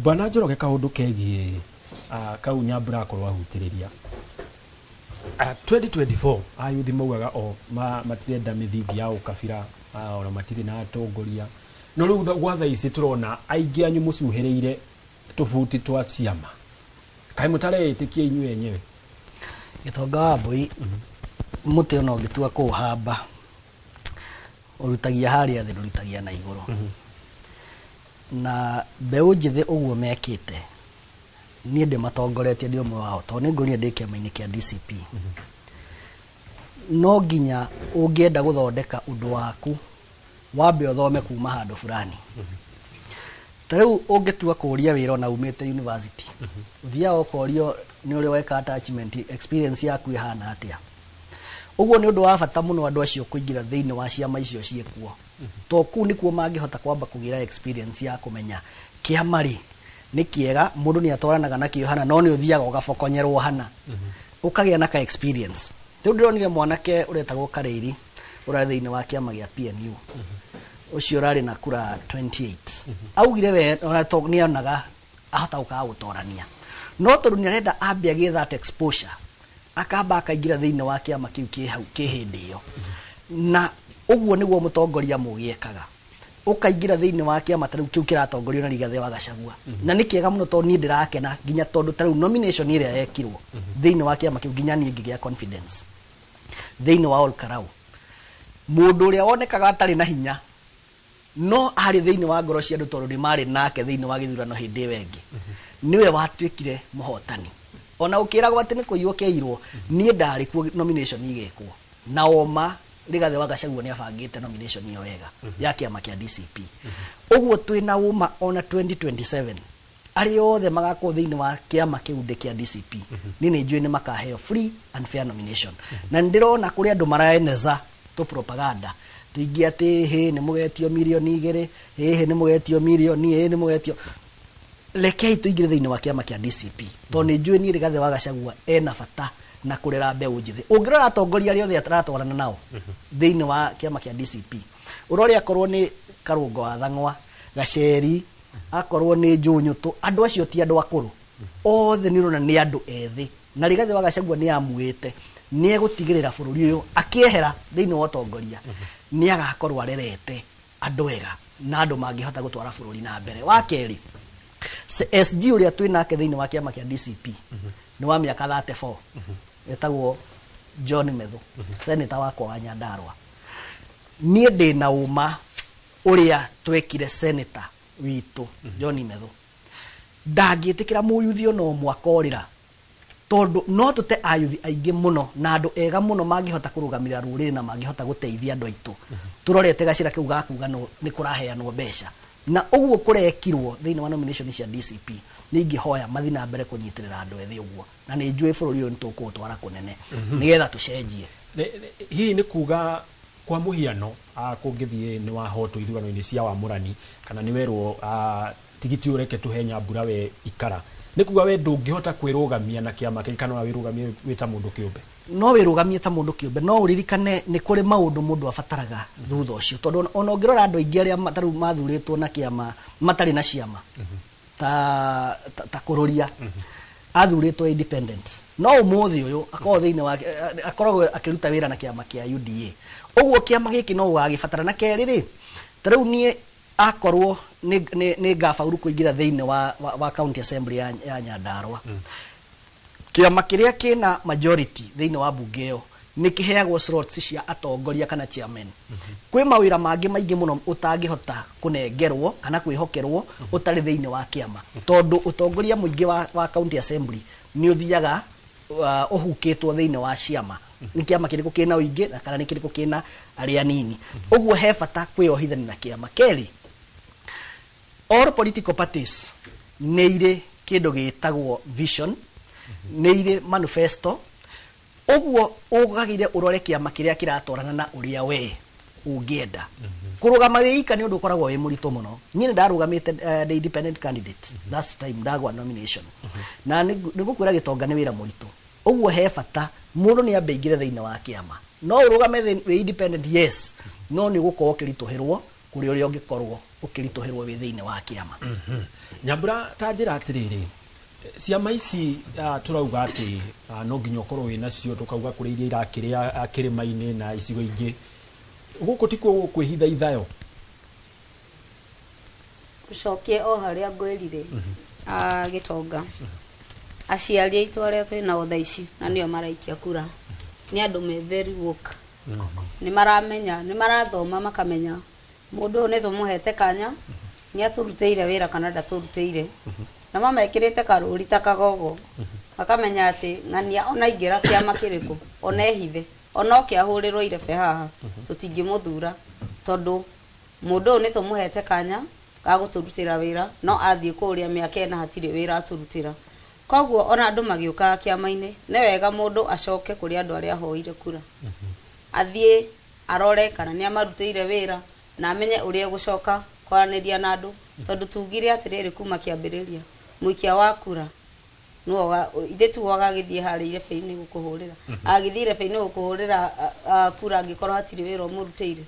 S2: Bwana Njoroge, kaũndũ kegiĩ kau Nyambura akorwo ahutĩrĩria 2024, ayuthi maugaga o matirenda mĩthingi ya ũkabira, ona matirĩ na atongoria, no rĩu gwa thaa ici tũrona aingĩ anyu mũcuhĩrĩire tũbuti twa ciama. Kaĩ mũtareĩtĩkia inyuĩ enyewe?
S8: Gĩtonga wa mbũi, mũtĩ ona ũngĩtua kũũhamba ũrutagia harĩa thĩ, ndũrutagia na igũrũ. Na mbeũ njĩthĩ ũguo mekĩte, niĩ ndĩmatongoretie, ndĩ ũmwe wao, tondũ nĩ ngũrire ndĩ kĩama-inĩ kĩa DCP. No nginya ũngĩenda gũthondeka ũndũ waku wambe ũthome kuma handũ fulani. Ta rĩu ũngĩtua kũũria wĩra ona umĩte university, ũthiaga ũkorio nĩ ũrĩa weka attachment, experience yaku ĩhana atĩa. Ũguo nĩ ũndũ wa bata mũno andũ acio kũingĩra thĩinĩ wa ciama icio ciĩkuo, to kũu nĩkuo mangĩhota kwamba kũgĩra experience ya kũmenya kĩama rĩ nĩ kĩega, mũndũ nĩ atwaranaga nakĩo hana, no nĩ ũthiaga ũgabokonyerwo hana, ũkagĩa na ka experience. Rĩu ndĩronire mwanake ũretagwo Karĩiri ũrarĩ thĩinĩ wa kĩama gĩa PNU, ũcio ũrarĩ na kura 28, augire we ona to nĩ onaga ahota gũkaga gũtorania, no tondũ nĩ arenda ambe agĩe that exposure, akamba akaingĩra thĩinĩ wa kĩama kĩu kĩ hau kĩ hĩndĩ ĩyo. Na ũguo nĩguo mũtongoria mũgĩ ekaga, ũkaingĩra thĩinĩ wa kĩama ta rĩu kĩu kĩratongorio na Rigathĩ wa Gachagua. Na nĩ kĩega mũno tondũ niĩ ndĩrakena nginya tondũ ta rĩu nomination ĩrĩa yekirwo thĩinĩ wa kĩama kĩu, nginya niĩ ngĩgĩa confidence thĩinĩ wa Ol Kalou, mũndũ ũrĩa wonekaga atarĩ na hinya no arĩ thĩinĩ wa ngoro cia andũ tondũ nĩ marĩ nake thĩinĩ wa gĩthurano hĩndĩ ĩyo ĩngĩ, nĩwe watuĩkire mũhotani ona ũkĩragwo atĩ nĩ kũiywo kĩirwo. Niĩ ndarĩ kuo nomination igĩkwo, na oma Rigathĩ wa Gachagua nĩ abangĩte nomination ĩyo wega ya kĩama kĩa DCP. Ũguo twĩna ũma ona 2027 arĩa othe magakorwo thĩinĩ wa kĩama kĩu ndĩ kĩa DCP, niĩ nĩ njũĩ nĩ makaheo free and fair nomination. Na nĩ ndĩrona kũrĩ andũ maraeneza tũ propaganda tũingĩ atĩ hĩ nĩ mũgetio mirioni 2, hĩ nĩ mũgetio mirioni, hĩ nĩ mũgetio. Rekei tũingĩre thĩinĩ wa kĩama kĩa DCP tondũ nĩ njũĩ niĩ Rigathĩ wa Gachagua ena bata na kũrera mbeũ njĩthĩ. Ũngĩrora atongoria arĩa othe aratwarana nao thĩinĩ wa kĩama kĩa DCP, ũrore akorwo nĩ Karũngo wa Thang'wa, Gaceri, akorwo nĩ Njũnyũtũ, andũ acio ti andũ akũrũ, othe nĩ ũrona nĩ andũ ethĩ. Na Rigathĩ wa Gachagua nĩ amuĩte nĩ egũtigĩrĩra bũrũri ũyũ akĩehera thĩinĩ wa ũtongoria nĩ agakorwo arerete andũ ega na andũ mangĩhota gũtwara bũrũri na mbere. Wa kerĩ, SG ũrĩa twĩ nake thĩinĩ wa kĩama kĩa DCP nĩ wa mĩaka 34, etagwo John Methu, senator wakwa wa Nyandarua. Niĩ ndĩna ũma ũrĩa twekire senator witũ John Methu ndangĩtĩkĩra mũyuthi ona ũmwe akorĩra, tondũ no tũte ayuthi aingĩ mũno na andũ ega mũno mangĩhota kũrũgamĩrĩra rũrĩrĩ na mangĩhota gũteithia andũ aitũ tũrorete gacĩra kĩu gakuga no nĩ kũraheanwo mbeca. Na ũguo kũrekirwo thĩinĩ wa nomination cia DCP, nĩ ingĩhoya mathiĩ na mbere kũnyitĩrĩra andũ ethĩ ũguo, na nĩ njũĩ bũrũri ũyũ nĩ tũkũũtwara kũnene nĩgetha tũcenjie.
S2: Hihi nĩ kuga kwa mũhiano kũngĩthiĩ nĩ wahotwo ithurano-inĩ cia wamũrani kana nĩ werwo tigiti ũreke tũhe Nyambura we ikara, nĩ kuga we ndũngĩhota kwĩrũgamia na kĩama kĩngĩ kana wĩrũgamie wĩ ta mũndũ kĩũmbe?
S8: No wĩrũgamie ta mũndũ kĩũmbe, no ũririkane nĩ kũrĩ maũndũ mũndũ abataraga thutha ũcio, tondũ ona ũngĩrora andũ aingĩ arĩa ta rĩu mathurĩtwo na kĩama matarĩ na ciama ta Kũrũria athurĩtwo independent, no ũmũthĩ ũyũ akoragwo thĩinĩ wa akoragwo akĩruta wĩra na kĩama kĩa UDA. Ũguo kĩama gĩkĩ no ũgagĩbatara. Na kerĩ rĩ, ta rĩu niĩ akorwo nĩ ngabauru kũingĩra thĩinĩ wa county assembly ya Nyandarua, kĩama kĩrĩa kĩna majority thĩinĩ wa bunge ĩyo nĩ kĩheagwo slots cia atongoria kana chairman. Kwĩ mawĩra mangĩ maingĩ mũno ũtangĩhota kũnengerwo kana kwĩhokerwo ũtarĩ thĩinĩ wa kĩama, tondũ ũtongoria mũingĩ wa county assembly nĩ ũthiaga ũhukĩtwo thĩinĩ wa ciama, nĩ kĩama kĩrĩkũ kĩna ũingĩ na kana nĩ kĩrĩkũ kĩna arĩa anini. Ũguo he bata kwĩyohithania na kĩama. Kerĩ, all political parties nĩ irĩ kĩndũ gĩtagwo vision, nĩ irĩ manifesto. Ũguo ũgagĩire ũrore kĩama kĩrĩa kĩratwarana na ũrĩa we ũngĩenda. Kũrũgama wĩ ika nĩ ũndũ ũkoragwo wĩ mũritũ mũno. Niĩ nĩ ndarũgamĩte the independent candidate last time ndagwa nomination, na nĩ ngũkwĩra gĩtonga nĩ wĩra mũritũ. Ũguo he bata mũndũ nĩ ambe aingĩre thĩinĩ wa kĩama. No ũrũgame wĩ independent, yes, no nĩ ũgũkorwo ũkĩritũhĩrwo kũrĩ ũrĩa ũngĩkorwo ũkĩritũhĩrwo wĩ thĩinĩ wa kĩama.
S2: Nyambura, ta njĩra atĩrĩrĩ, ciama ici tũrauga atĩ no nginya ũkorwo wĩ nacio, tũkauga kũrĩ iria irakĩrĩa kĩrĩma-inĩ na icigo ingĩ, gũkũ tikuo gũkwĩhitha ithayo?
S13: Gũcokie o harĩa ngwĩrire, gĩtonga, aciari aitũ arĩa twĩ nao thaa ici na nĩo maraikia kura nĩ andũ me very woke, nĩ maramenya, nĩ marathoma makamenya mũndũ ũyũ nĩ tũmũhete kanya nĩ atũrutĩire wĩra kana ndatũrutĩire, na mamekĩrĩte karũri ta kagogo, makamenya atĩ ng'ania ona aingĩra kĩama kĩrĩkũ ona ehithe. Ona oke ahũrĩrwo irebe haha, tũtingĩmũthura, tondũ mũndũ ũyũ nĩ tũmũhete kanya ga gũtũrutĩra wĩra, no athiĩ kũrĩa mĩaka 4 hatirĩ wĩra atũrutĩra. Koguo ona andũ magĩũkaga kĩama-inĩ, nĩ wega mũndũ acoke kũrĩ andũ arĩa ahoire kura, athiĩ arore kana nĩ amarutĩire wĩra, na amenye ũrĩa egũcoka kwaranĩria na andũ, tondũ tugire atĩrĩrĩ kuma kĩambĩrĩria, mũikia wa kura nĩwe ithe tu agagĩthiĩ harĩa irebe-inĩ gũkũhũrĩra, agĩthiĩ irebe-inĩ gũkũhũrĩra kura angĩkorwo hatirĩ wĩra ũmũrutĩire.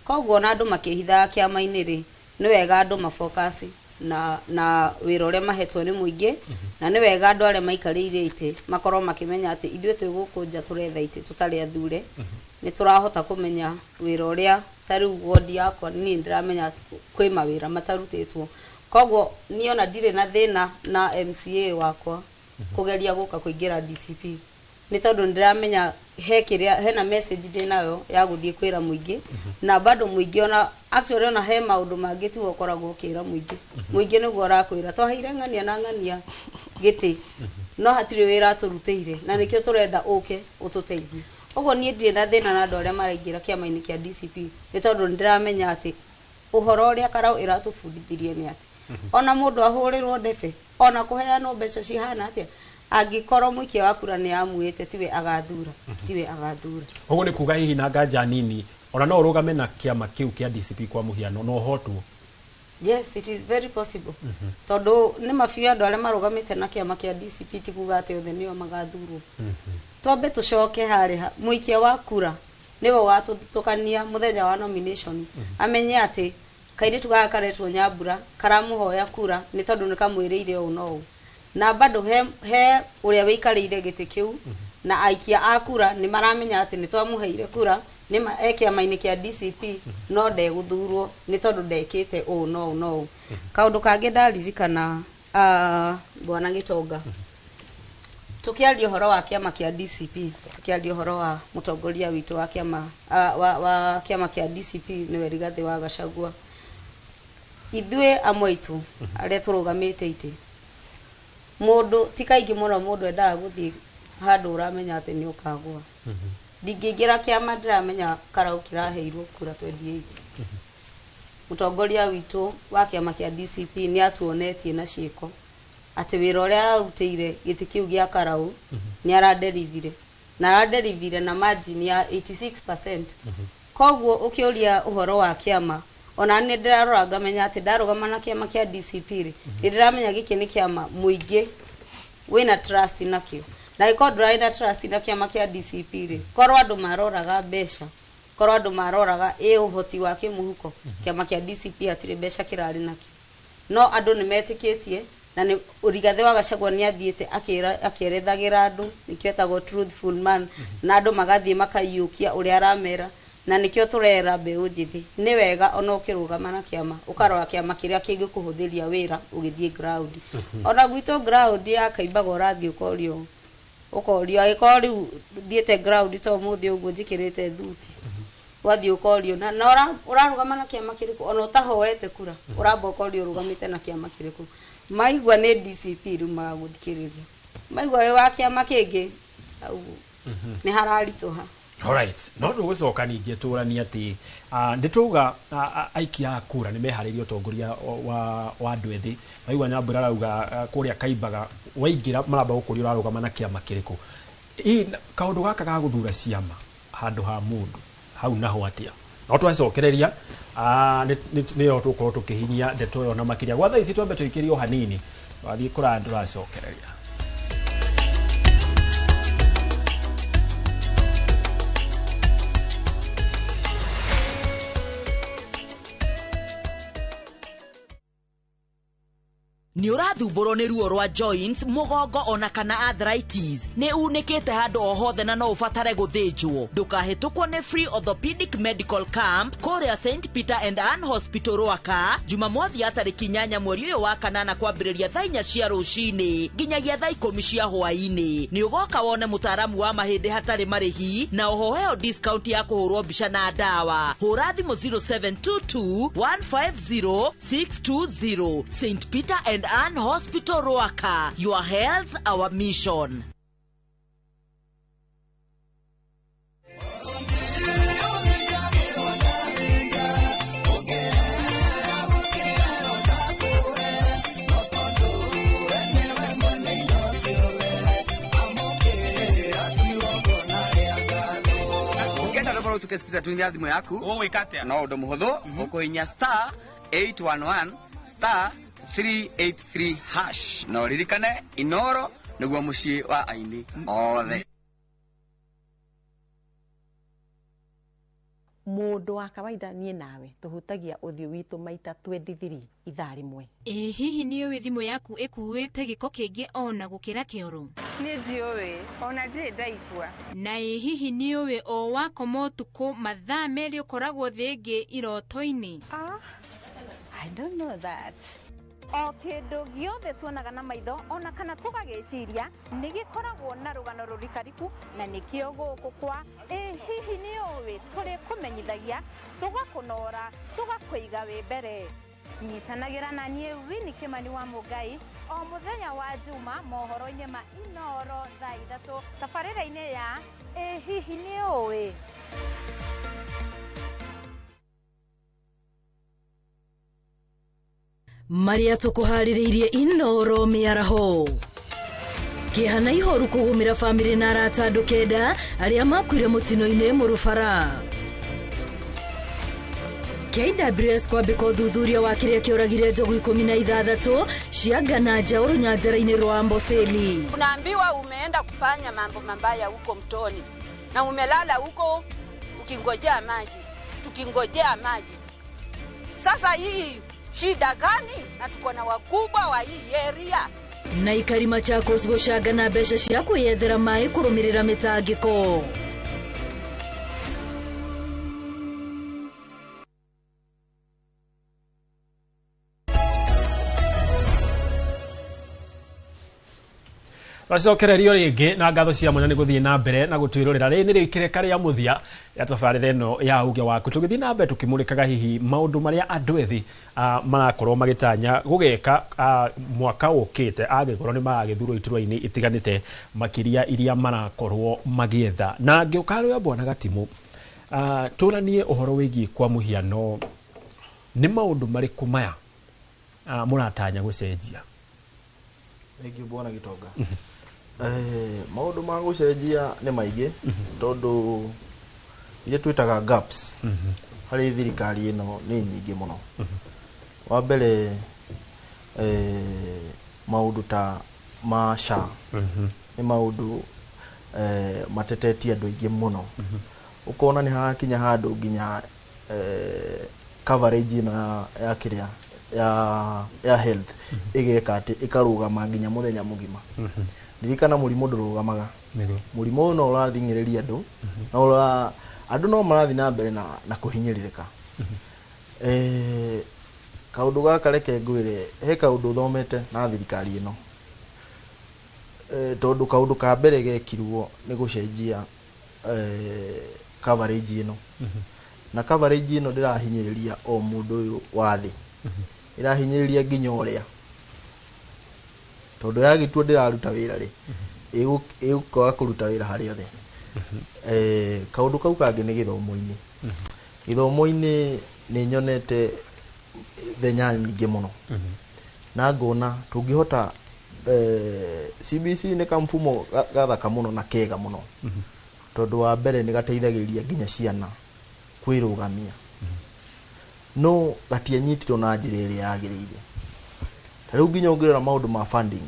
S13: Koguo ona andũ makĩhithaga kĩama-inĩ rĩ, nĩ wega andũ mafocus na wĩra ũrĩa mahetwo nĩ mũingĩ, na nĩ wega andũ arĩa maikarĩire itĩ makorwo makĩmenya atĩ ithuĩ twĩ gũkũ nja tũretha itĩ tũtarĩ athure, nĩ tũrahota kũmenya wĩra ũrĩa, ta rĩu wodi yakwa niĩ ndĩramenya kwĩ mawĩra matarutĩtwo. Koguo niĩ ona ndirĩ na thĩna na MCA wakwa kũgeria gũka kũingĩra DCP, nĩ tondũ nĩndĩramenya he kĩrĩa, hena message ndĩnayo ya gũthiĩ kwĩra mũingĩ, na bado mũingĩ ona actually ona he maũndũ mangĩ tiwe ũkoragwo ũkĩra mũingĩ, mũingĩ nĩguo ũrakwĩra twaheire ng'ania na ng'ania gĩtĩ, no hatirĩ wĩra atũrutĩire, na nĩkĩo tũrenda ũke ũtũteithie. Ũguo niĩ ndirĩ na thĩna na andũ arĩa maraingĩra kĩama-inĩ kĩa DCP, nĩ tondũ nĩndĩramenya atĩ ũhoro ũrĩa Karau ĩratũbundithirie nĩ atĩ ona mũndũ ahũrĩrwo ndebe, ona kũheanwo mbeca cihana atĩa, angĩkorwo mũikia wa kura nĩ amuĩte, tiwe agathura, tiwe agathura.
S2: Ũguo nĩ kuga hihi na nganja nini ona no ũrũgame na kĩama kĩu kĩa DCP kwa mũhiano no ũhotwo?
S13: Yes, it is very possible, tondũ nĩ mabiũ andũ arĩa marũgamĩte na kĩama kĩa DCP ti kuga atĩ othe nĩo magathurwo. Twambe tũcoke harĩa mũikia wa kura nĩwe ũgatũthutũkania mũthenya wa nomination, amenye atĩ kairĩtu gaka karetwo Nyambura karamũhoya kura nĩ tondũ nĩ kamwĩrĩire ũũ na ũũ, na bado he ũrĩa wĩikarĩire gĩtĩ kĩu na aikia a kura nĩ maramenya atĩ nĩ twamũheire kura nĩ ma e kĩama-inĩ kĩa DCP, no ndegũthurwo nĩ tondũ ndekĩte ũũ na ũũ na ũũ. Kaũndũ kangĩ ndaririkana, bwana Gĩtonga, tukiaria ũhoro wa kĩama kĩa DCP, tukiaria ũhoro wa mũtongoria witũ wa kĩama wa kĩama kĩa DCP nĩwe Rigathĩ wa Gachagua, ithuĩ amwe aitũ arĩa tũrũgamĩte itĩ, mũndũ ti kaingĩ mũno mũndũ endaga gũthiĩ handũ ũramenya atĩ nĩ ũkagũa. Ndingĩingĩra kĩama ndĩramenya Karau kĩraheirwo kura 28. Mũtongoria witũ wa kĩama kĩa DCP nĩ atuonetie na ciĩko atĩ wĩra ũrĩa ararutĩire gĩtĩ kĩu gĩa Karau nĩ araderivire, na araderivire na margin ya 86%. Koguo ũkĩũria ũhoro wa kĩama, ona nĩ ndĩrarora ngamenya atĩ ndarũgama na kĩama kĩa DCP rĩ, nĩ ndĩramenya gĩkĩ nĩ kĩama mũingĩ wĩna trust nakĩo, na ĩkorwo ndũrarĩ na trust na kĩama kĩa DCP rĩ, korwo andũ maroraga mbeca, korwo andũ maroraga ĩ ũhoti wa kĩmũhuko, kĩama kĩa DCP hatirĩ mbeca kĩrarĩ nakĩo, no andũ nĩ metĩkĩtie, na nĩ Rigathĩ wa Gachagua nĩ athiĩte akĩerethagĩra andũ, nĩkĩo etagwo truthful man, na andũ magathiĩ makaiyũkia ũrĩa aramera, na nĩkĩo tũrera mbeũ njĩthĩ nĩ wega ona ũkĩrũgama na kĩama ũkarora kĩama kĩrĩa kĩngĩkũhũthĩria wĩra ũgĩthiĩ ground. Ona gwitũ ground ya Kaimbaga ũrathiĩ ũkorio, ũkorio angĩkorwo rĩu thiĩte ground to ũmũthĩ ũguo njĩkĩrĩte thuti, wathiĩ ũkorio na ũrarũgama na kĩama kĩrĩkũ, ona ũtahoete kura ũramba ũkorio ũrũgamĩte na kĩama kĩrĩkũ. Maigua nĩ DCP rĩu magagũthikĩrĩria, maigua wĩ wa kĩama kĩngĩ hau nĩ hararitũha.
S2: Alright, no tũgũcoka ningĩ tũranie atĩ nĩ tũuga aikia a kura nĩ meharĩirie ũtongoria wa andũ ethĩ. Maigua Nyambura arauga kũrĩa Kaimbaga waingĩra maramba gũkũria ũrarũgama na kĩama kĩrĩkũ. Hihi kaũndũ gaka ga gũthura ciama handũ ha mũndũ hau naho atĩa? No twacokereria nĩyo tũgũkorwo tũkĩhinyia ndeto ĩyo na makĩria. Gwa thaa ici twambe tũikĩrie o hanini, twathiĩ kũraya tũracokereria.
S21: Nĩ ũrathumbũrwo nĩ ruo rwa joints, mũgongo ona kana arthritis, nĩ unĩkĩte handũ o hothe na no ũbatare gũthĩnjwo, ndũkahĩtũkwo nĩ free orthopedic medical camp kũrĩa St Peter and Ann Hospital Rwaka, Jumamothi ya tarĩki 8 mweri ũyũ wa kanana kwambĩrĩria thaa 4 cia rũcinĩ nginyagia thaa 10 cia hwaĩ-inĩ. Nĩ ũgoka wone mũtaaramu wa mahĩndĩ hatarĩ marĩhi na oho heo discount ya kũhũrwo mbica na ndawa. Hũra thimũ 0722 150 620. St Peter and Ann Hospital Ruaka. Your health, our mission.
S4: Skiza tu ya thimũ yaku.
S22: Ũgwĩka atĩa?
S4: No ũndũ mũhũthũ, ũkũhihinya star 811 star 383 hash. Na ũririkane Inoro nĩguo mũciĩ wa aini othe.
S23: Mũndũ wa kawaida niĩ nawe tũhutagia ũthiũ witũ maita 23 ithaa rĩmwe.
S24: Ĩ hihi nĩ ũĩ thimũ yaku ĩkuĩte gĩko kĩingĩ ona gũkĩra kĩoro?
S25: Niĩ ndiũĩ, ona ndirĩ ndaigua.
S24: Na ĩ hihi nĩ ũĩ o wakoma ũtukũ mathaa 2 ũkoragwo thĩ ĩngĩ iroto-inĩ?
S26: I don't know that.
S27: O kĩndũ gĩothe tuonaga na maitho ona kana tũgagĩciria nĩ gĩkoragwo na rũgano rũrikariku, na nĩkĩo gũkũ kwa Ĩ hihi nĩ ũĩ tũrĩkũmenyithagia, tũgakũnora, tũgakũiga wĩ mbere. Nyitanagĩra na niĩ Winnie Kimani wa Mũngai o mũthenya wa Juma mohoro-inĩ ma Inoro thaa 3 tabarĩra-inĩ ya Ĩ hihi nĩ ũĩ.
S21: Marĩa tũkũharĩrĩirie Inoro mĩaraho. Kĩeha na ihoru kũgũmĩra bamĩrĩ na arata andũ 9 arĩa makuire mũtino-inĩ mũrũbara. KWS kwambĩka ũthuthuria wa kĩrĩa kĩoragire njogu 16 cia ngana njaũ rũnyanjara-inĩ rwa Amboseli.
S26: Unaambiwa umeenda kufanya mambo mabaya huko mtoni na umelala huko ukingojea maji, tukingojea maji. Sasa hii shida gani? Na tuko na wakubwa wa hii area.
S21: Na ikari Machakos gũcanga na mbeca cia kwĩyethera maĩ kũrũmĩrĩra mĩtangĩko.
S2: Twacokererio rĩngĩ na ngatho cia mwanya nĩ gũthiĩ na mbere na gũtwĩrorera. Rĩrĩ nĩrĩo ikereka rĩa mũthia ya tabarĩra ĩno ya uge waku, tũgĩthiĩ na mbere tũkĩmũrĩkaga hihi maũndũ marĩa andũ ethĩ marakorwo magĩtanya gũgeka mwaka ũkĩte angĩkorwo nĩ maragĩthurwo iturwa-inĩ itiganĩte makĩria iria marakorwo magĩetha. Na ngĩũka harĩ Bwana Gatimu, tũranie ũhoro wĩgiĩ kwa mũhiano nĩ maũndũ marĩkũ maya mũratanya gũcenjia?
S9: Thengiũ Bwana Gitonga. Maũndũ ma gũcenjia nĩ maingĩ tondũ iria twĩtaga gaps harĩ thirikari ĩno nĩ nyingĩ mũno. Wa mbere maũndũ ta ma SHA nĩ maũndũ matetetie andũ aingĩ mũno. Ũkona nĩ harakinya handũ nginya coverage ĩno ya kĩrĩa ya health ĩgeka atĩ ĩkarũgama nginya mũthenya mũgima. Ndirikana mũrimũ ndũrũgamaga. Mũrimũ ũyũ no ũrathing'ĩrĩria andũ, na andũ no marathiĩ na mbere na kũhinyĩrĩrĩka. Kaũndũ gaka reke ngwĩre, he kaũndũ thomete na thirikari ĩno. Tondũ kaũndũ ka mbere gekirwo nĩ gũcenjia coverage ĩno. Na coverage ĩno ndĩrahinyĩrĩria o mũndũ ũyũ wa thĩ. Ĩrahinyĩrĩria nginya ũrĩa. Tondũ yagĩtua ndĩraruta wĩra rĩ, ĩgũkaga kũruta wĩra harĩ othe. Kaũndũ kau kangĩ nĩ gĩthomo-inĩ. Gĩthomo-inĩ nĩ nyonete thenya nyingĩ mũno. Na ngona tũngĩhota CBC nĩ kamfumo gathaka mũno na kega mũno. Tondũ wa mbere nĩ gateithagĩrĩria nginya ciana kwĩrũgamia. No gatianyitirwo na njĩra ĩrĩa yagĩrĩire. Ta rĩu nginya ũngĩrora maũndũ ma funding,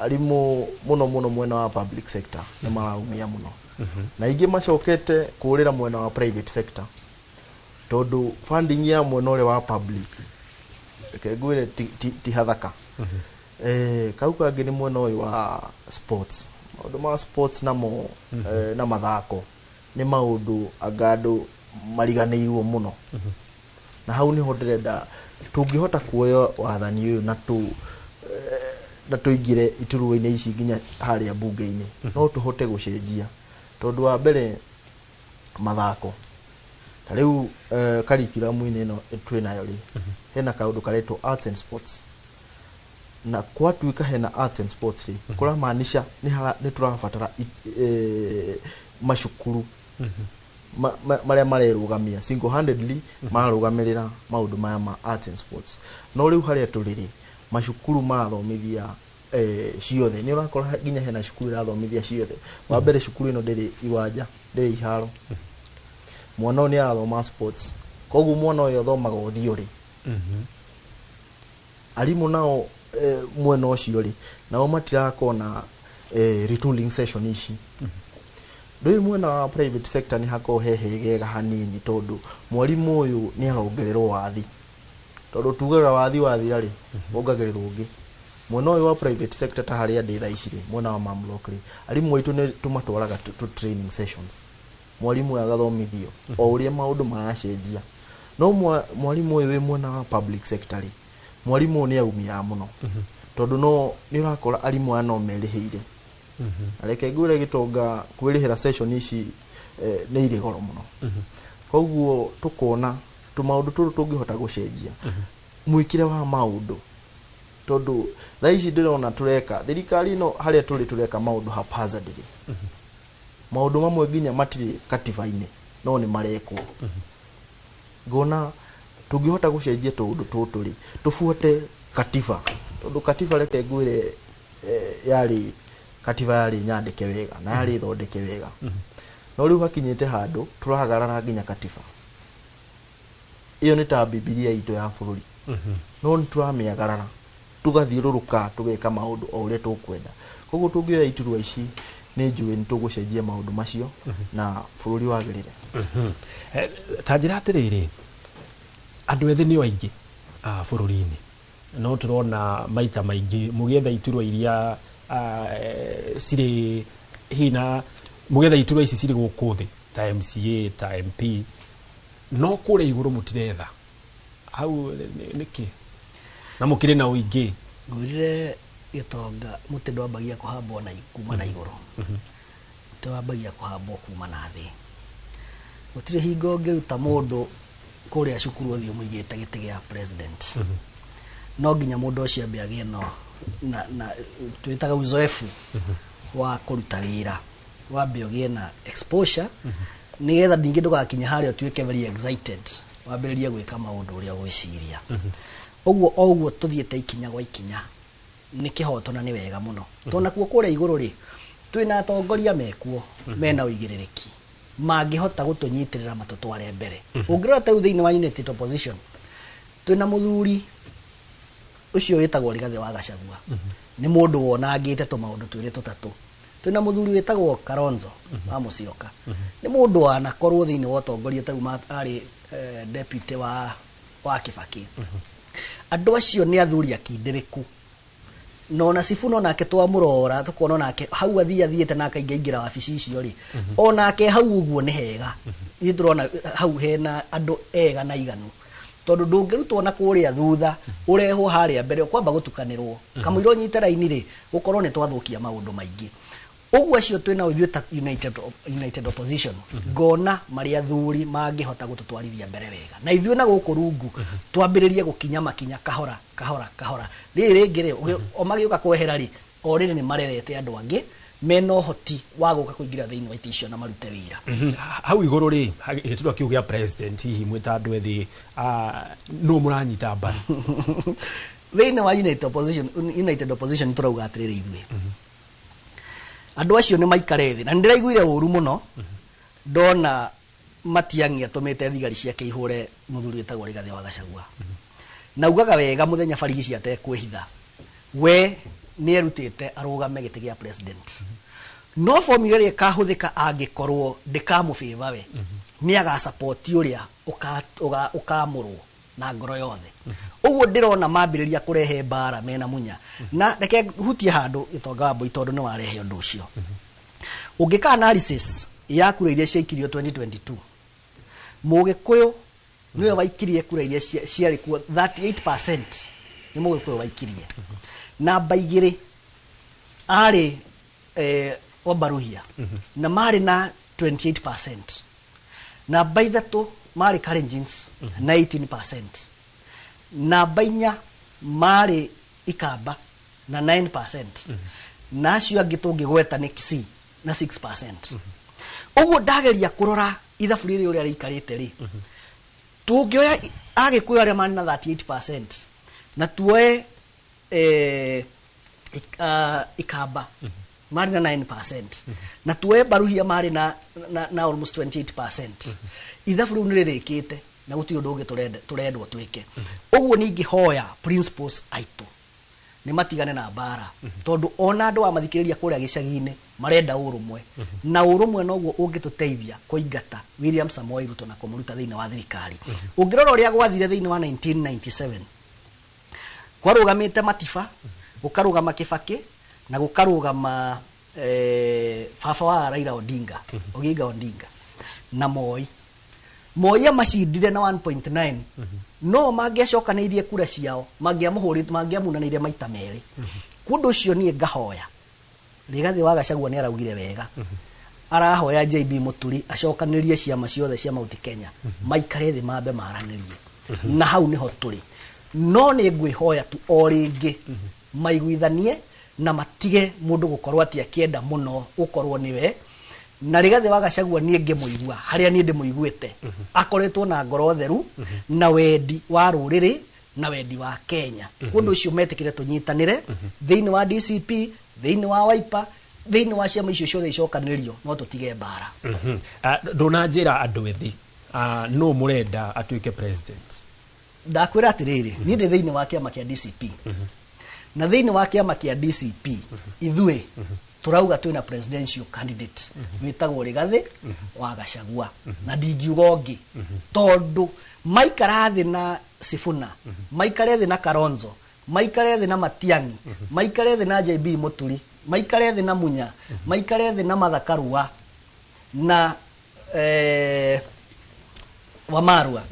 S9: arimũ mũno mũno mwena wa public sector nĩ maraumia mũno. Na ingĩ macokete kũrĩra mwena wa private sector tondũ funding ya mwena ũrĩa wa public reke ngwĩre ti hathaka. Kau kangĩ nĩ mwena ũyũ wa sports. Maũndũ ma sports namo na mathako nĩ maũndũ anga andũ mariganĩirwo mũno. Na hau nĩho ndĩrenda tũngĩhota kuoya wathani ũyũ na tũingĩre iturwa-inĩ ici nginya harĩa mbunge-inĩ, no tũhote gũcenjia. Tondũ wa mbere mathako ta rĩu curriculum-inĩ ĩno twĩnayo rĩ, hena kaũndũ karetwo arts and sports. Na kwatuĩka hena arts and sports rĩ, kũramaanisha nĩ tũrabatara macukuru marĩa marerũgamia single handedly mararũgamĩrĩra maũndũ maya ma arts and sports. No rĩu harĩa tũrĩ rĩ, macukuru marathomithia ciothe nĩ ũrakora nginya hena cukuru irathomithia ciothe. Wa mbere cukuru ĩno ndĩrĩ iwanja, ndĩrĩ iharo, mwana ũyũ nĩ arathoma sports, koguo mwana ũyũ athomaga o theory. Arimũ nao mwena ũcio rĩ, nao matirakorwo na retooling session ici. Rĩu mwena wa private sector nĩ hakoragwo he hegega hanini, tondũ mwarimũ ũyũ nĩ arongererwo wathi, tondũ tugaga wathi wathira rĩ, wongagĩrĩrwo ũngĩ. Mwena ũyũ wa private sector, ta harĩa ndĩ thaa ici rĩ, mwena wa Mamlok rĩ, arimũ aitũ nĩ tũmatwaraga to training sessions, mwarimũ ũyũ agathomithio o ũrĩa maũndũ maracenjia. No mwarimũ ũyũ wĩ mwena wa public sector rĩ, mwarimũ ũyũ nĩ aumiaga mũno, tondũ no nĩ ũrakora arimũ aya no merĩhĩire. Na reke ngwĩre gĩtonga, kwĩrĩhĩra session ici nĩ irĩ goro mũno. Koguo tũkona tũmaũndũ tũtũ tũngĩhota gũcenjia mwĩkĩre wa maũndũ, tondũ thaa ici ndĩrona tũreka thirikari ĩno harĩa tũrĩ, tũreka maũndũ haphazardly. Maũndũ mamwe nginya matirĩ katiba-inĩ no nĩ marekwo. Ngona tũngĩhota gũcenjia tũũndũ tũtũ rĩ, tũbuate katiba, tondũ katiba, reke ngwĩre, yarĩ katiba yarĩ nyandĩke wega na yarĩ thondeke wega, no rĩu hakinyĩte handũ tũragarara nginya katiba ĩyo. Nĩ ta Bibilia itũ ya bũrũri, no nĩ tũramĩagarara, tũgathiũrũrũka, tũgeka maũndũ o ũrĩa tũkwenda. Koguo tũngĩoya iturwa ici, nĩ njũĩ nĩ tũgũcenjia maũndũ macio na bũrũri wagĩrĩre.
S2: Ta njĩra atĩrĩrĩ, andũ ethĩ nĩo aingĩ bũrũri-inĩ, no tũrona maita maingĩ mũgĩetha iturwa iria cirĩ hihi na mũgĩetha iturwa ici cirĩ gũkũ thĩ ta MCA, ta MP, no kũrĩa igũrũ mũtiretha hau nĩkĩ na mũkĩrĩ na ũingĩ?
S8: Ngwĩrire gĩtonga, mũtĩ ndwambagia kũhambwo na kuma na igũrũ, mũtĩ wambagia kũhambwo kuma na thĩ. Gũtirĩ hingo ũngĩruta mũndũ kũrĩa cukuru ũthiĩ ũmũigĩte gĩtĩ gĩa president. No nginya mũndũ ũcio ambe agĩe no na twĩtaga uzoefu wa kũruta wĩra, wambe ũgĩe na exposure, nĩgetha ningĩ ndũgakinya harĩa ũtuĩke very excited wambĩrĩrie gwĩka maũndũ ũrĩa ũgwĩciria. Ũguo o ũguo tũthiĩte ikinya gwa ikinya nĩ kĩhoto na nĩ wega mũno, tondũ nakuo kũrĩa igũrũ rĩ, twĩna atongoria mekuo mena ũigĩrĩrĩki mangĩhota gũtũnyitĩrĩra matũtware mbere. Ũngĩrora ta rĩu thĩinĩ wa United Opposition, twĩna mũthuri ũcio wĩtagwo Rigathĩ wa Gachagua, nĩ mũndũ wonangĩte tũmaũndũ twĩrĩ tũtatũ. Twĩna mũthuri wĩtagwo Kalonzo wa Musyoka, nĩ mũndũ wanakorwo thĩinĩ wa ũtongoria, ta rĩu arĩ deputy wa Kibaki. Andũ acio nĩ athuri akindĩrĩku, no na Sifuna onake twamũrora tũkona onake hau athiĩ athiĩte na akaingaingĩra wabici icio rĩ, onake hau ũguo nĩ hega. Ithuĩ tũrona hau hena andũ ega na iganu, tondũ ndũngĩrutwo na kũrĩa thutha ũrehwo harĩa mbere ũkwamba gũtukanĩrwo kamũira ũnyite raini rĩ, gũkorwo nĩ twathũkia maũndũ maingĩ. Ũguo acio twĩnao ithuĩ ta United Opposition, ngona marĩ athuri mangĩhota gũtũtwarithia mbere wega, na ithuĩ na gũkũ rungu twambĩrĩrie gũkinya makinya kahora kahora kahora. Rĩrĩ rĩngĩ rĩ, o magĩũka kwehera rĩ, o rĩrĩ nĩ marerete andũ angĩ mena ũhoti wa gũka kũingĩra thĩinĩ wa itĩ icio na marute wĩra.
S2: Hau igũrũ rĩ, gĩturwa kĩu gĩa president, hihi mwĩ ta andũ ethĩ nũ mũranyita mbaru?
S8: Thĩinĩ wa United Opposition tũrauga atĩrĩrĩ, ithuĩ andũ acio nĩ maikare thĩ, na nĩ ndĩraiguire ũru mũno ndona Matiang'i atũmĩte thigari ciake ihũre mũthuri wĩtagwo Rigathĩ wa Gachagua, na ugaga wega mũthenya barigici atekwĩhitha we nĩ erutĩte arũgame gĩtĩ gĩa president, no formula ĩrĩa ĩkahũthĩka angĩkorwo ndĩkamũbĩva, we nĩ agasupport ũrĩa ũkamũrwo na ngoro yothe. Ũguo ndĩrona mambĩrĩria kũrehe mbara mena Munya. Na reke hutie handũ, Gĩtonga wa Mbui, tondũ nĩ warehe ũndũ ũcio. Ũngĩka analysis ya kura iria ciaikirio 2022, Mũgĩkũyũ nĩwe waikirie kura iria ciarĩ kuo, 38% nĩ Mũgĩkũyũ waikirie. Namba 2 arĩ Wabaruhia na marĩ na 28%. Namba 3 marĩ Kalenjins na 18%. Namba 4 marĩ Ikamba na 9%, na acio angĩ tũngĩgweta nĩ Kisii na 6%. Ũguo ndageria kũrora ithabu rĩrĩ ũrĩa rĩikarĩte rĩ, tũngĩoya Agĩkũyũ arĩa marĩ na 38% na tuoe Ikamba marĩ na 9%, na tuoe Baruhia marĩ na almost 28%. Ithabu rĩu nĩ rĩrĩkĩte na gũtirĩ ũndũ ũngĩ tũrendwo twĩke. Ũguo ningĩhoya principals aitũ nĩ matigane na mbara, tondũ ona andũ a mathikĩrĩria kũrĩa gĩcagi-inĩ marenda ũrũmwe, na ũrũmwe noguo ũngĩtũteithia kũingata William Samoei Ruto na kũmũruta thĩinĩ wa thirikari. Ũngĩrora ũrĩa gwathire thĩinĩ wa 1997, kwarũgamĩte Matiba, gũkarũgama Kĩbakĩ na gũkarũgama baba wa Raila Odinga, Oginga Odinga, na Moi. Moi amacindire na 1.9, no mangĩacokanĩirie kura ciao mangĩamũhũrĩte, mangĩamunanĩire maita merĩ. Kũndũ ũcio niĩ ngahoya Rigathĩ wa Gachagua nĩ araugire wega, arahoya JB Muturi acokanĩrie ciama ciothe cia Mount Kenya, maikare thĩ mambe maranĩrie, na hau nĩho tũrĩ. No nĩ ngwĩhoya tu o rĩngĩ maiguithanie na matige mũndũ gũkorwo atĩ akĩenda mũno gũkorwo nĩwe. Na Rigathĩ wa Gachagua niĩ ngĩmũigua harĩa niĩ ndĩmũiguĩte, akoretwo na ngoro theru na wendi wa rũrĩrĩ na wendi wa Kenya. Ũndũ ũcio metĩkĩre tũnyitanĩre thĩinĩ wa DCP, thĩinĩ wa Wiper, thĩinĩ wa ciama icio ciothe icokanĩrĩrio, no tũtige mbara.
S2: Ndũnanjĩra andũ ethĩ nũ mũrenda atuĩke president?
S8: Ndakwĩra atĩrĩrĩ, niĩ ndĩ thĩinĩ wa kĩama kĩa DCP, na thĩinĩ wa kĩama kĩa DCP ithuĩ tũrauga twĩna presidential candidate wĩtagwo Rigathĩ wa Gachagua, na ndingiuga ũngĩ, tondũ maikara thĩ na Sifuna, maikare thĩ na Kalonzo, maikare thĩ na Matiang'i, maikare thĩ na JB Muturi, maikare thĩ na Munya, maikare thĩ na Martha Karua na Wamarua,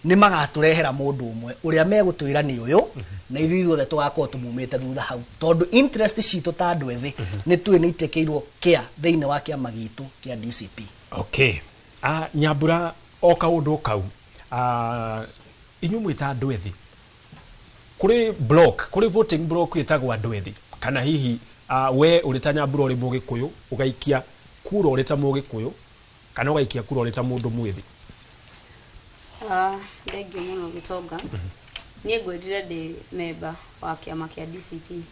S8: nĩ magatũrehera mũndũ ũmwe ũrĩa megũtwĩra nĩ ũyũ, na ithuĩ ithuothe tũgakorwo tũmumĩte thutha hau, tondũ interest citũ ta andũ ethĩ nĩ tũĩ nĩ itĩkĩirwo kĩa thĩinĩ wa kĩama gitũ kĩa DCP.
S2: Okay. Nyambura, o kaũndũ kau, inyuĩ mwĩta andũ ethĩ, kũrĩ block, kũrĩ voting block ĩtagwo andũ ethĩ, kana hihi we ũrĩ ta Nyambura ũrĩ Mũgĩkũyũ ũgaikia kura ũrĩ ta Mũgĩkũyũ, kana ũgaikia kura ũrĩ ta mũndũ mwĩthĩ?
S13: Thengiũ mũno Gĩtonga. Niĩ ngwĩrire ndĩ member wa kĩama kĩa DCP.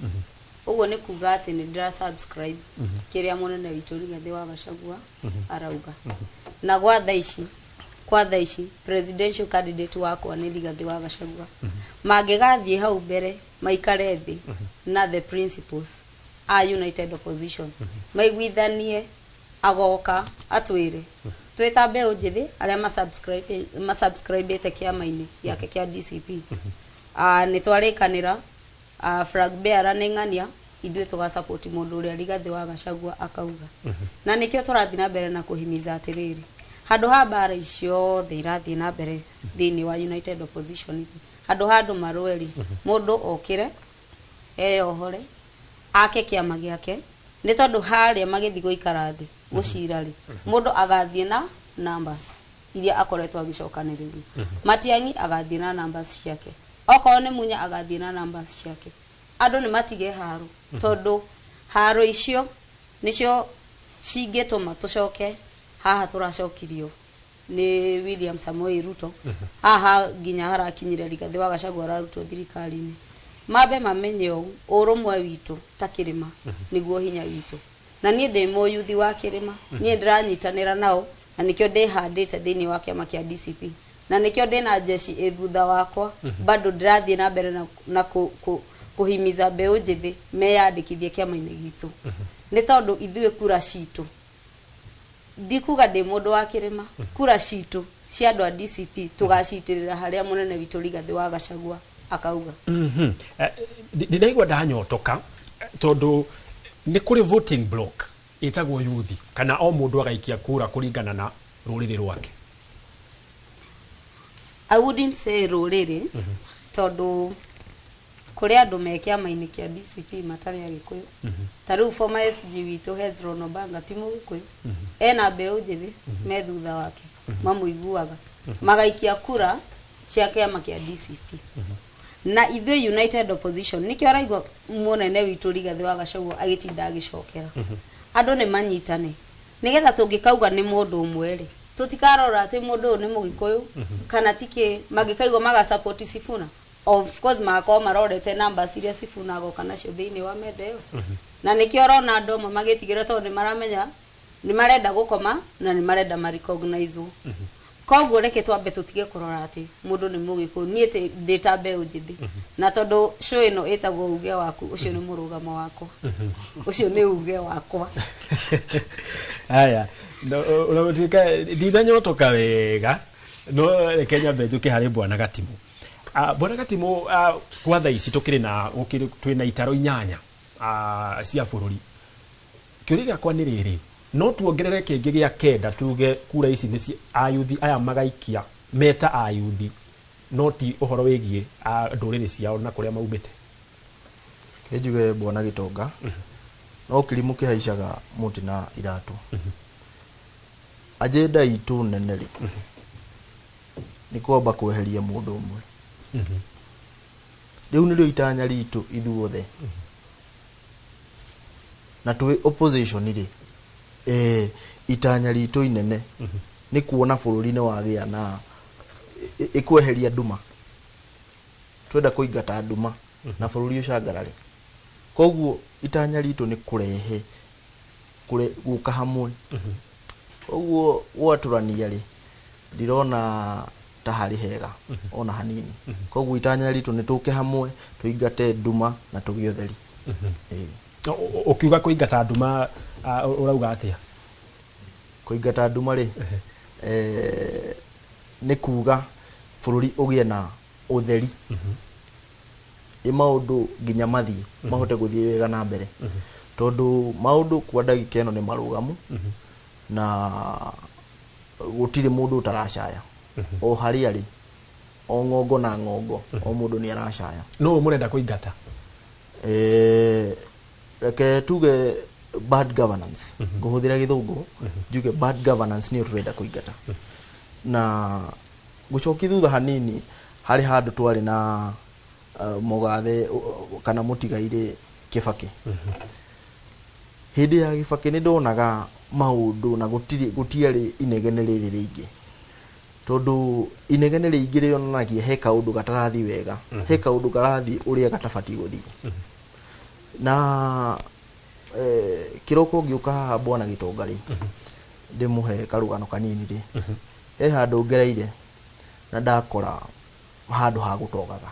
S13: Ũguo nĩ kuga atĩ nĩ ndĩra subscribe kĩrĩa mũnene witũ Rigathĩ wa Gachagua arauga. Na kwa thaa ici presidential candidate wakwa nĩ Rigathĩ wa Gachagua. Mangĩgathiĩ hau mbere maikare thĩ na the principals a United Opposition maiguithanie, agoka atwĩre twĩ ta mbeũ njĩthĩ arĩa masubscribĩte kĩama-inĩ gĩake kĩa DCP, nĩ twarĩkanĩra, flag bearer nĩ ng'ania, ithuĩ tũgasupport mũndũ ũrĩa Rigathĩ wa Gachagua akauga. Na nĩkĩo tũrathiĩ na mbere na kũhimiza atĩrĩrĩ, handũ ha mbara ciothe irathiĩ na mbere thĩinĩ wa United Opposition, handũ ha andũ marũe rĩ, mũndũ okĩre eyohore ake kĩama gĩake, nĩ tondũ harĩa magĩthiĩ gũikara thĩ gũcira rĩ, mũndũ agathiĩ na numbers iria akoretwo agĩcokanĩrĩria. Matiang'i agathiĩ na numbers ciake, okorwo nĩ Munya agathiĩ na numbers ciake. Andũ nĩ matige haro, tondũ haro icio nĩcio cingĩtũma tũcoke haha tũracokirio nĩ William Samoei Ruto, haha nginya harakinyire Rigathĩ wa Gachagua ararutwo thirikari-inĩ. Mambe mamenye ũũ, ũrũmwe witũ ta kĩrĩma nĩguo hinya witũ, na niĩ ndĩ mũyuthi wa kĩrĩma, niĩ ndĩranyitanĩra nao, na nĩkĩo ndĩhandĩte thĩinĩ wa kĩama kĩa DCP, na nĩkĩo ndĩna jeshi ĩ thutha wakwa. Bado ndĩrathiĩ na mbere na kũhimiza mbeũ njĩthĩ meyandĩkithie kĩama-inĩ gitũ, nĩ tondũ ithuĩ kura citũ, ndikuga ndĩ mũndũ wa kĩrĩma, kura citũ cia andũ a DCP tũgacitĩrĩra harĩa mũnene witũ Rigathĩ wa Gachagua akauga.
S2: Ndĩraigua ndanyotoka, tondũ nĩ kũrĩ voting block ĩtagwo yuthi, kana o mũndũ agaikia kura kũringana na rũrĩrĩ rwake?
S13: I wouldn't say rũrĩrĩ, tondũ kũrĩ andũ me kĩama-inĩ kĩa DCP matarĩ Agĩkũyũ. Ta rĩu former SG witũ Hezron Obanga ti Mũgĩkũyũ, ena mbeũ njĩthĩ me thutha wake mamũiguaga, magaikia kura cia kĩama kĩa DCP. Na ithuĩ United Opposition, nĩkĩo araigua mũnene witũ Rigathĩ wa Gachagua agĩtinda agĩcokera andũ nĩ manyitane, nĩgetha tũngĩkauga nĩ mũndũ ũmwe rĩ, tũtikarora atĩ mũndũ ũyũ nĩ Mũgĩkũyũ kana tikĩ. Mangĩkaigua magasupport Sifuna. Of course magakorwo marorete numbers iria Sifuna agoka nacio thĩinĩ wa metha ĩyo, na nĩkĩo ũrona andũ amwe magĩtigĩra, tondũ nĩ maramenya nĩ marenda gũkoma na nĩ marenda ma-recognize-wo. Koguo reke twambe tũtige kũrora atĩ mũndũ nĩ mũgĩkũyũ. Niĩ ndĩ ta mbeũ njĩthĩ, na tondũ show ĩno ĩtagwo Uge Waku, ũcio nĩ mũrũgamo wakwa, ũcio nĩ uge wakwa.
S2: Aya, ũragũtuĩka ndinanyotoka wega, no reke nyambe njũke harĩ Bwana Gatimu. Bwana Gatimu, kwa thaa ici tũkĩrĩ na twĩna itaro 8 cia bũrũri. Kĩũria gĩakwa nĩ rĩrĩ, no tuongerere kĩngĩ gĩa kenda, tuge kura ici nĩ ayuthi aya magaikia meta ayuthi, no ti ũhoro wĩgiĩ ndũrĩrĩ ciao na kũrĩa maumĩte?
S9: Kĩnjuge, Bwana Gĩtonga, no kĩrimũ kĩhaicaga mũtĩ na iratũ. Agenda itũ nene rĩ, nĩ kwamba kweheria mũndũ ũmwe. Rĩu nĩrĩo itanya ritũ ithuothe, na twĩ opposition rĩ, itanya ritũ inene nĩ kuona bũrũri nĩ wagĩa na ĩkweheria nduma. Twenda kũingata nduma na bũrũri ũcangarare. Koguo itanya ritũ nĩ kũrehe gũka hamwe. Koguo gwatũrania rĩ, ndirona ta harĩ hega ona hanini. Koguo itanya ritũ nĩ tũke hamwe, tũingate nduma na tũgĩe ũtheri. Ĩĩ.
S2: Ũkiuga kũingata nduma, ũrauga atĩa?
S9: Kũingata nduma rĩ, nĩ kuga bũrũri ũgĩe na ũtheri, ĩ maũndũ nginya mathiĩ mahote gũthiĩ wega na mbere, tondũ maũndũ kwa ndagĩka ĩno nĩ marũgamu na gũtirĩ mũndũ ũtaracaya o harĩa arĩ, o ng'ongo na ng'ongo, o mũndũ nĩ aracaya.
S2: No mũrenda kũingata?
S9: Reke tuge bad governance. Ngũhũthĩra gĩthũngũ njuge bad governance nĩyo tũrenda kũingata. Na gũcokia thutha hanini, harĩ handũ twarĩ na mũgathe kana mũtigairĩ Kĩbakĩ. Hĩndĩ ya Gĩbakĩ nĩ ndonaga maũndũ na gũtirĩ gũtiarĩ inegene rĩrĩ rĩingĩ, tondũ inegene rĩingĩ rĩonanagia he kaũndũ gatarathiĩ wega, he kaũndũ karathiĩ ũrĩa gatabatiĩ gũthiĩ. Na kĩroko ngĩũka haha, Bwana Gĩtonga rĩ, ndĩmũhe karũgano kanini rĩ, he handũ ngereire na ndakora handũ ha gũtogaga.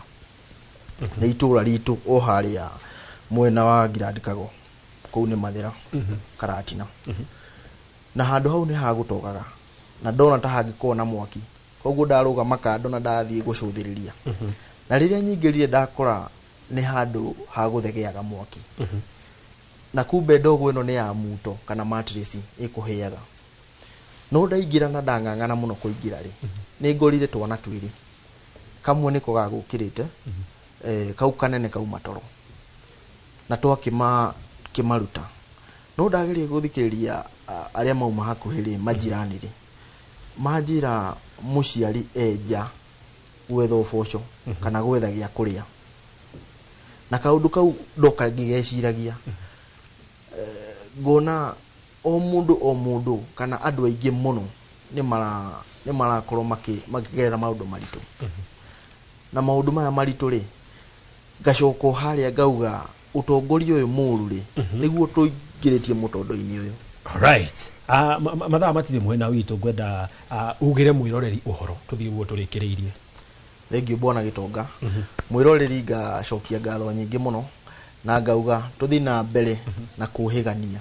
S9: Nĩ itũra ritũ o harĩa mwena wa Grand Kago, kũu nĩ Mathĩra, Karatina, na handũ hau nĩ ha gũtogaga na ndona ta hangĩkorwo na mwaki. Koguo ndarũgama kando na ndathiĩ gũcũthĩrĩria, na rĩrĩa nyingĩrire ndakora nĩ handũ ha gũthegeaga mwaki, na kumbe ndogo ĩno nĩ ya muto kana matirĩci ĩkũhĩaga. No ndaingĩra na ndang'ang'ana mũno kũingĩra rĩ, nĩ ngorire twana twĩrĩ, kamwe nĩko gagũkĩrĩte, kau kanene kauma toro na twakĩma kĩmaruta. No ndageria gũthikĩrĩria arĩa mauma hakuhĩ rĩ, majirani rĩ, manjĩra mũciari enja gwetha ũboco kana gwetha gĩa kũrĩa, na kaũndũ kau ndoka ngĩgeciragia, ngona o mũndũ o mũndũ kana andũ aingĩ mũno nĩ marakorwo makĩgerera maũndũ maritũ. Na maũndũ maya maritũ rĩ, ngacoka o harĩa ngauga ũtongoria ũyũ mũru rĩ, nĩguo tũingĩrĩtie mũtondo-inĩ ũyũ.
S2: Right. Mathaa matirĩ mwena witũ, ngwenda ugĩre mwĩroreri ũhoro tũthiĩ ũguo tũrĩkĩrĩirie.
S9: Thengiũ, Bwana Gĩtonga. Mwĩroreri, ngacokia ngatho nyingĩ mũno na ngauga tũthiĩ na mbere na kũhĩgania,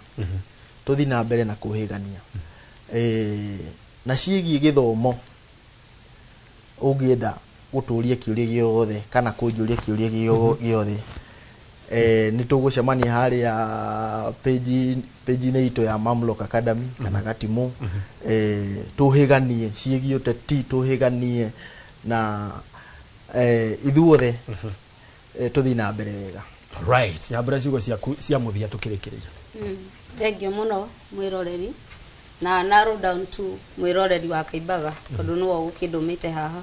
S9: tũthiĩ na mbere na kũhĩgania. Na ciĩgiĩ gĩthomo, ũngĩenda gũtũria kĩũria gĩothe kana kũnjũria kĩũria gĩothe, nĩ tũgũcemania harĩa page-inĩ itũ ya Mamlok Academy kana Gatimu, tũhĩganie ciĩgiĩ ũteti, tũhĩganie na ithuothe, tũthiĩ na mbere wega.
S2: Right, nyambura, ciugo ciaku cia mũthia tũkĩrĩkĩrĩria.
S13: Thengiũ mũno mwĩroreri, na narrow down to mwĩroreri wa Kaimbaga, tondũ nĩwe ũgũkĩndũmĩte haha.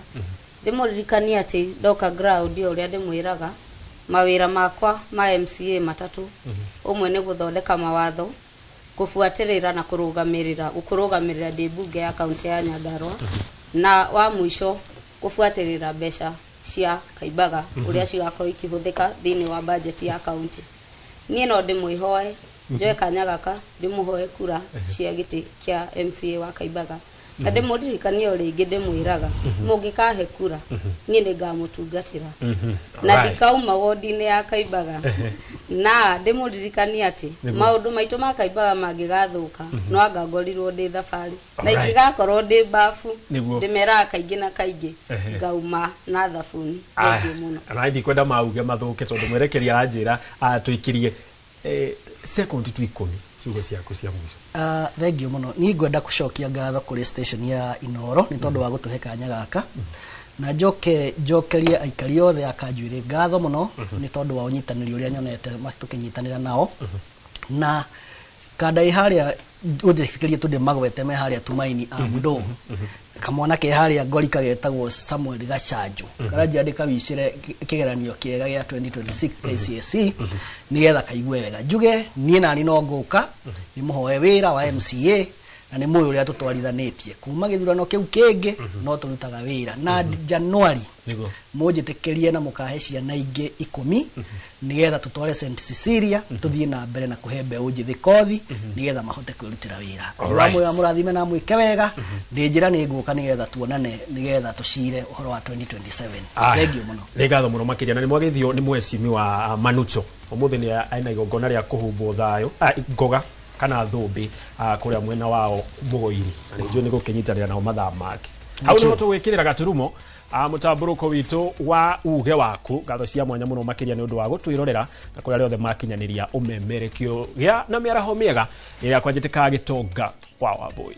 S13: Ndĩmũririkanie atĩ ndoka ground o ũrĩa ndĩmwĩraga, mawĩra makwa ma MCA matatũ, ũmwe nĩ gũthondeka mawatho, kũbuatĩrĩra na kũrũgamĩrĩra ndĩ mbunge ya kaunti ya Nyandarua, na wa mũico kũbuatĩrĩra mbeca Cia Kaimbaga ũrĩa cigakorwo ikĩhũthĩka thĩinĩ wa budget ya kaunti. Niĩ no ndĩmwĩhoe njoe kanya gaka ndĩmũhoe kura cia gĩtĩ kĩa MCA wa Kaimbaga na ndĩmũririkanie o rĩngĩ ndĩmwĩraga mũngĩkahe kura niĩ nĩngamũtungatĩra na ndikauma wodi-inĩ ya Kaimbaga na ndĩmũririkanie atĩ maũndũ maitũ ma Kaimbaga mangĩgathũka no anga ngorirwo ndĩ thabarĩ na ingĩgakorwo ndĩ bafu ndĩmeraga kaingĩ na kaingĩ ngauma na thabuni. Thengiũ mũno.
S2: Na ndikwenda mauge mathũke tondũ mwerekeri aranjĩra tũikirie sekondi tu 10 ciugo ciaku cia mũico.
S8: Thengiũ mũno. Niĩ ngwenda gũcokia ngatho kũrĩ station ya Inoro nĩ tondũ wa gũtũhe kanya gaka, na njoke njokerie aikari othe a Kanjuĩrĩ ngatho mũno nĩ tondũ wa ũnyitanĩri ũrĩa nyonete tũkĩnyitanĩra nao. Na kanda ĩ harĩa ũnjĩtĩkĩrie tu ndĩmagwete me harĩa Tumaini Amdo, kamwana ke harĩa Ngorika getagwo Samuel Gacanjo, karanjia ndĩkawicĩre kĩgeranio kĩega gĩa 2026 KCSE nĩgetha kaigue wega. Njuge niĩ nani no ngũka ndĩmũhoe wĩra wa MCA na nĩ mũĩ ũrĩa tũtwarithanĩtie kuma gĩthurano kĩu kĩngĩ no tũrutaga wĩra na Januari mũnjĩtĩkĩrie na mũkahe ciana ingĩ 10 nĩgetha tũtware St Cecilia tũthiĩ na mbere na kũhe mbeũ njĩthĩ kothi nĩgetha mahote kwĩrutĩra wĩra. Amwe amũrathime na amwĩke wega. Ndĩ njĩra nĩ ngũka nĩgetha tuonane nĩgetha tũcire ũhoro wa 2027. Thengiũ mũno.
S2: Nĩ ngatho mũno makĩria na nĩ mwagĩthio nĩ mwecimi wa Manucho ũmũthĩ nĩ ena igongona rĩa kũhumbwo thayũ ngoga kana thũmbĩ kũrĩa mwena wao Mũgoiri na nĩ njũĩ nĩ gũkĩnyitanĩra nao mathaa make. Hau nĩho tũgwĩkĩrĩra gaturumo mũtambũrũko witũ wa uge waku. Ngatho cia mwanya mũno makĩria nĩ ũndũ wa gũtwĩrorera na kũrĩa arĩa othe makinyanĩria ũmemerekio gĩa na mĩaraho mĩega ĩrĩa kwanjĩtĩkaga Gĩtonga wa Wambũi.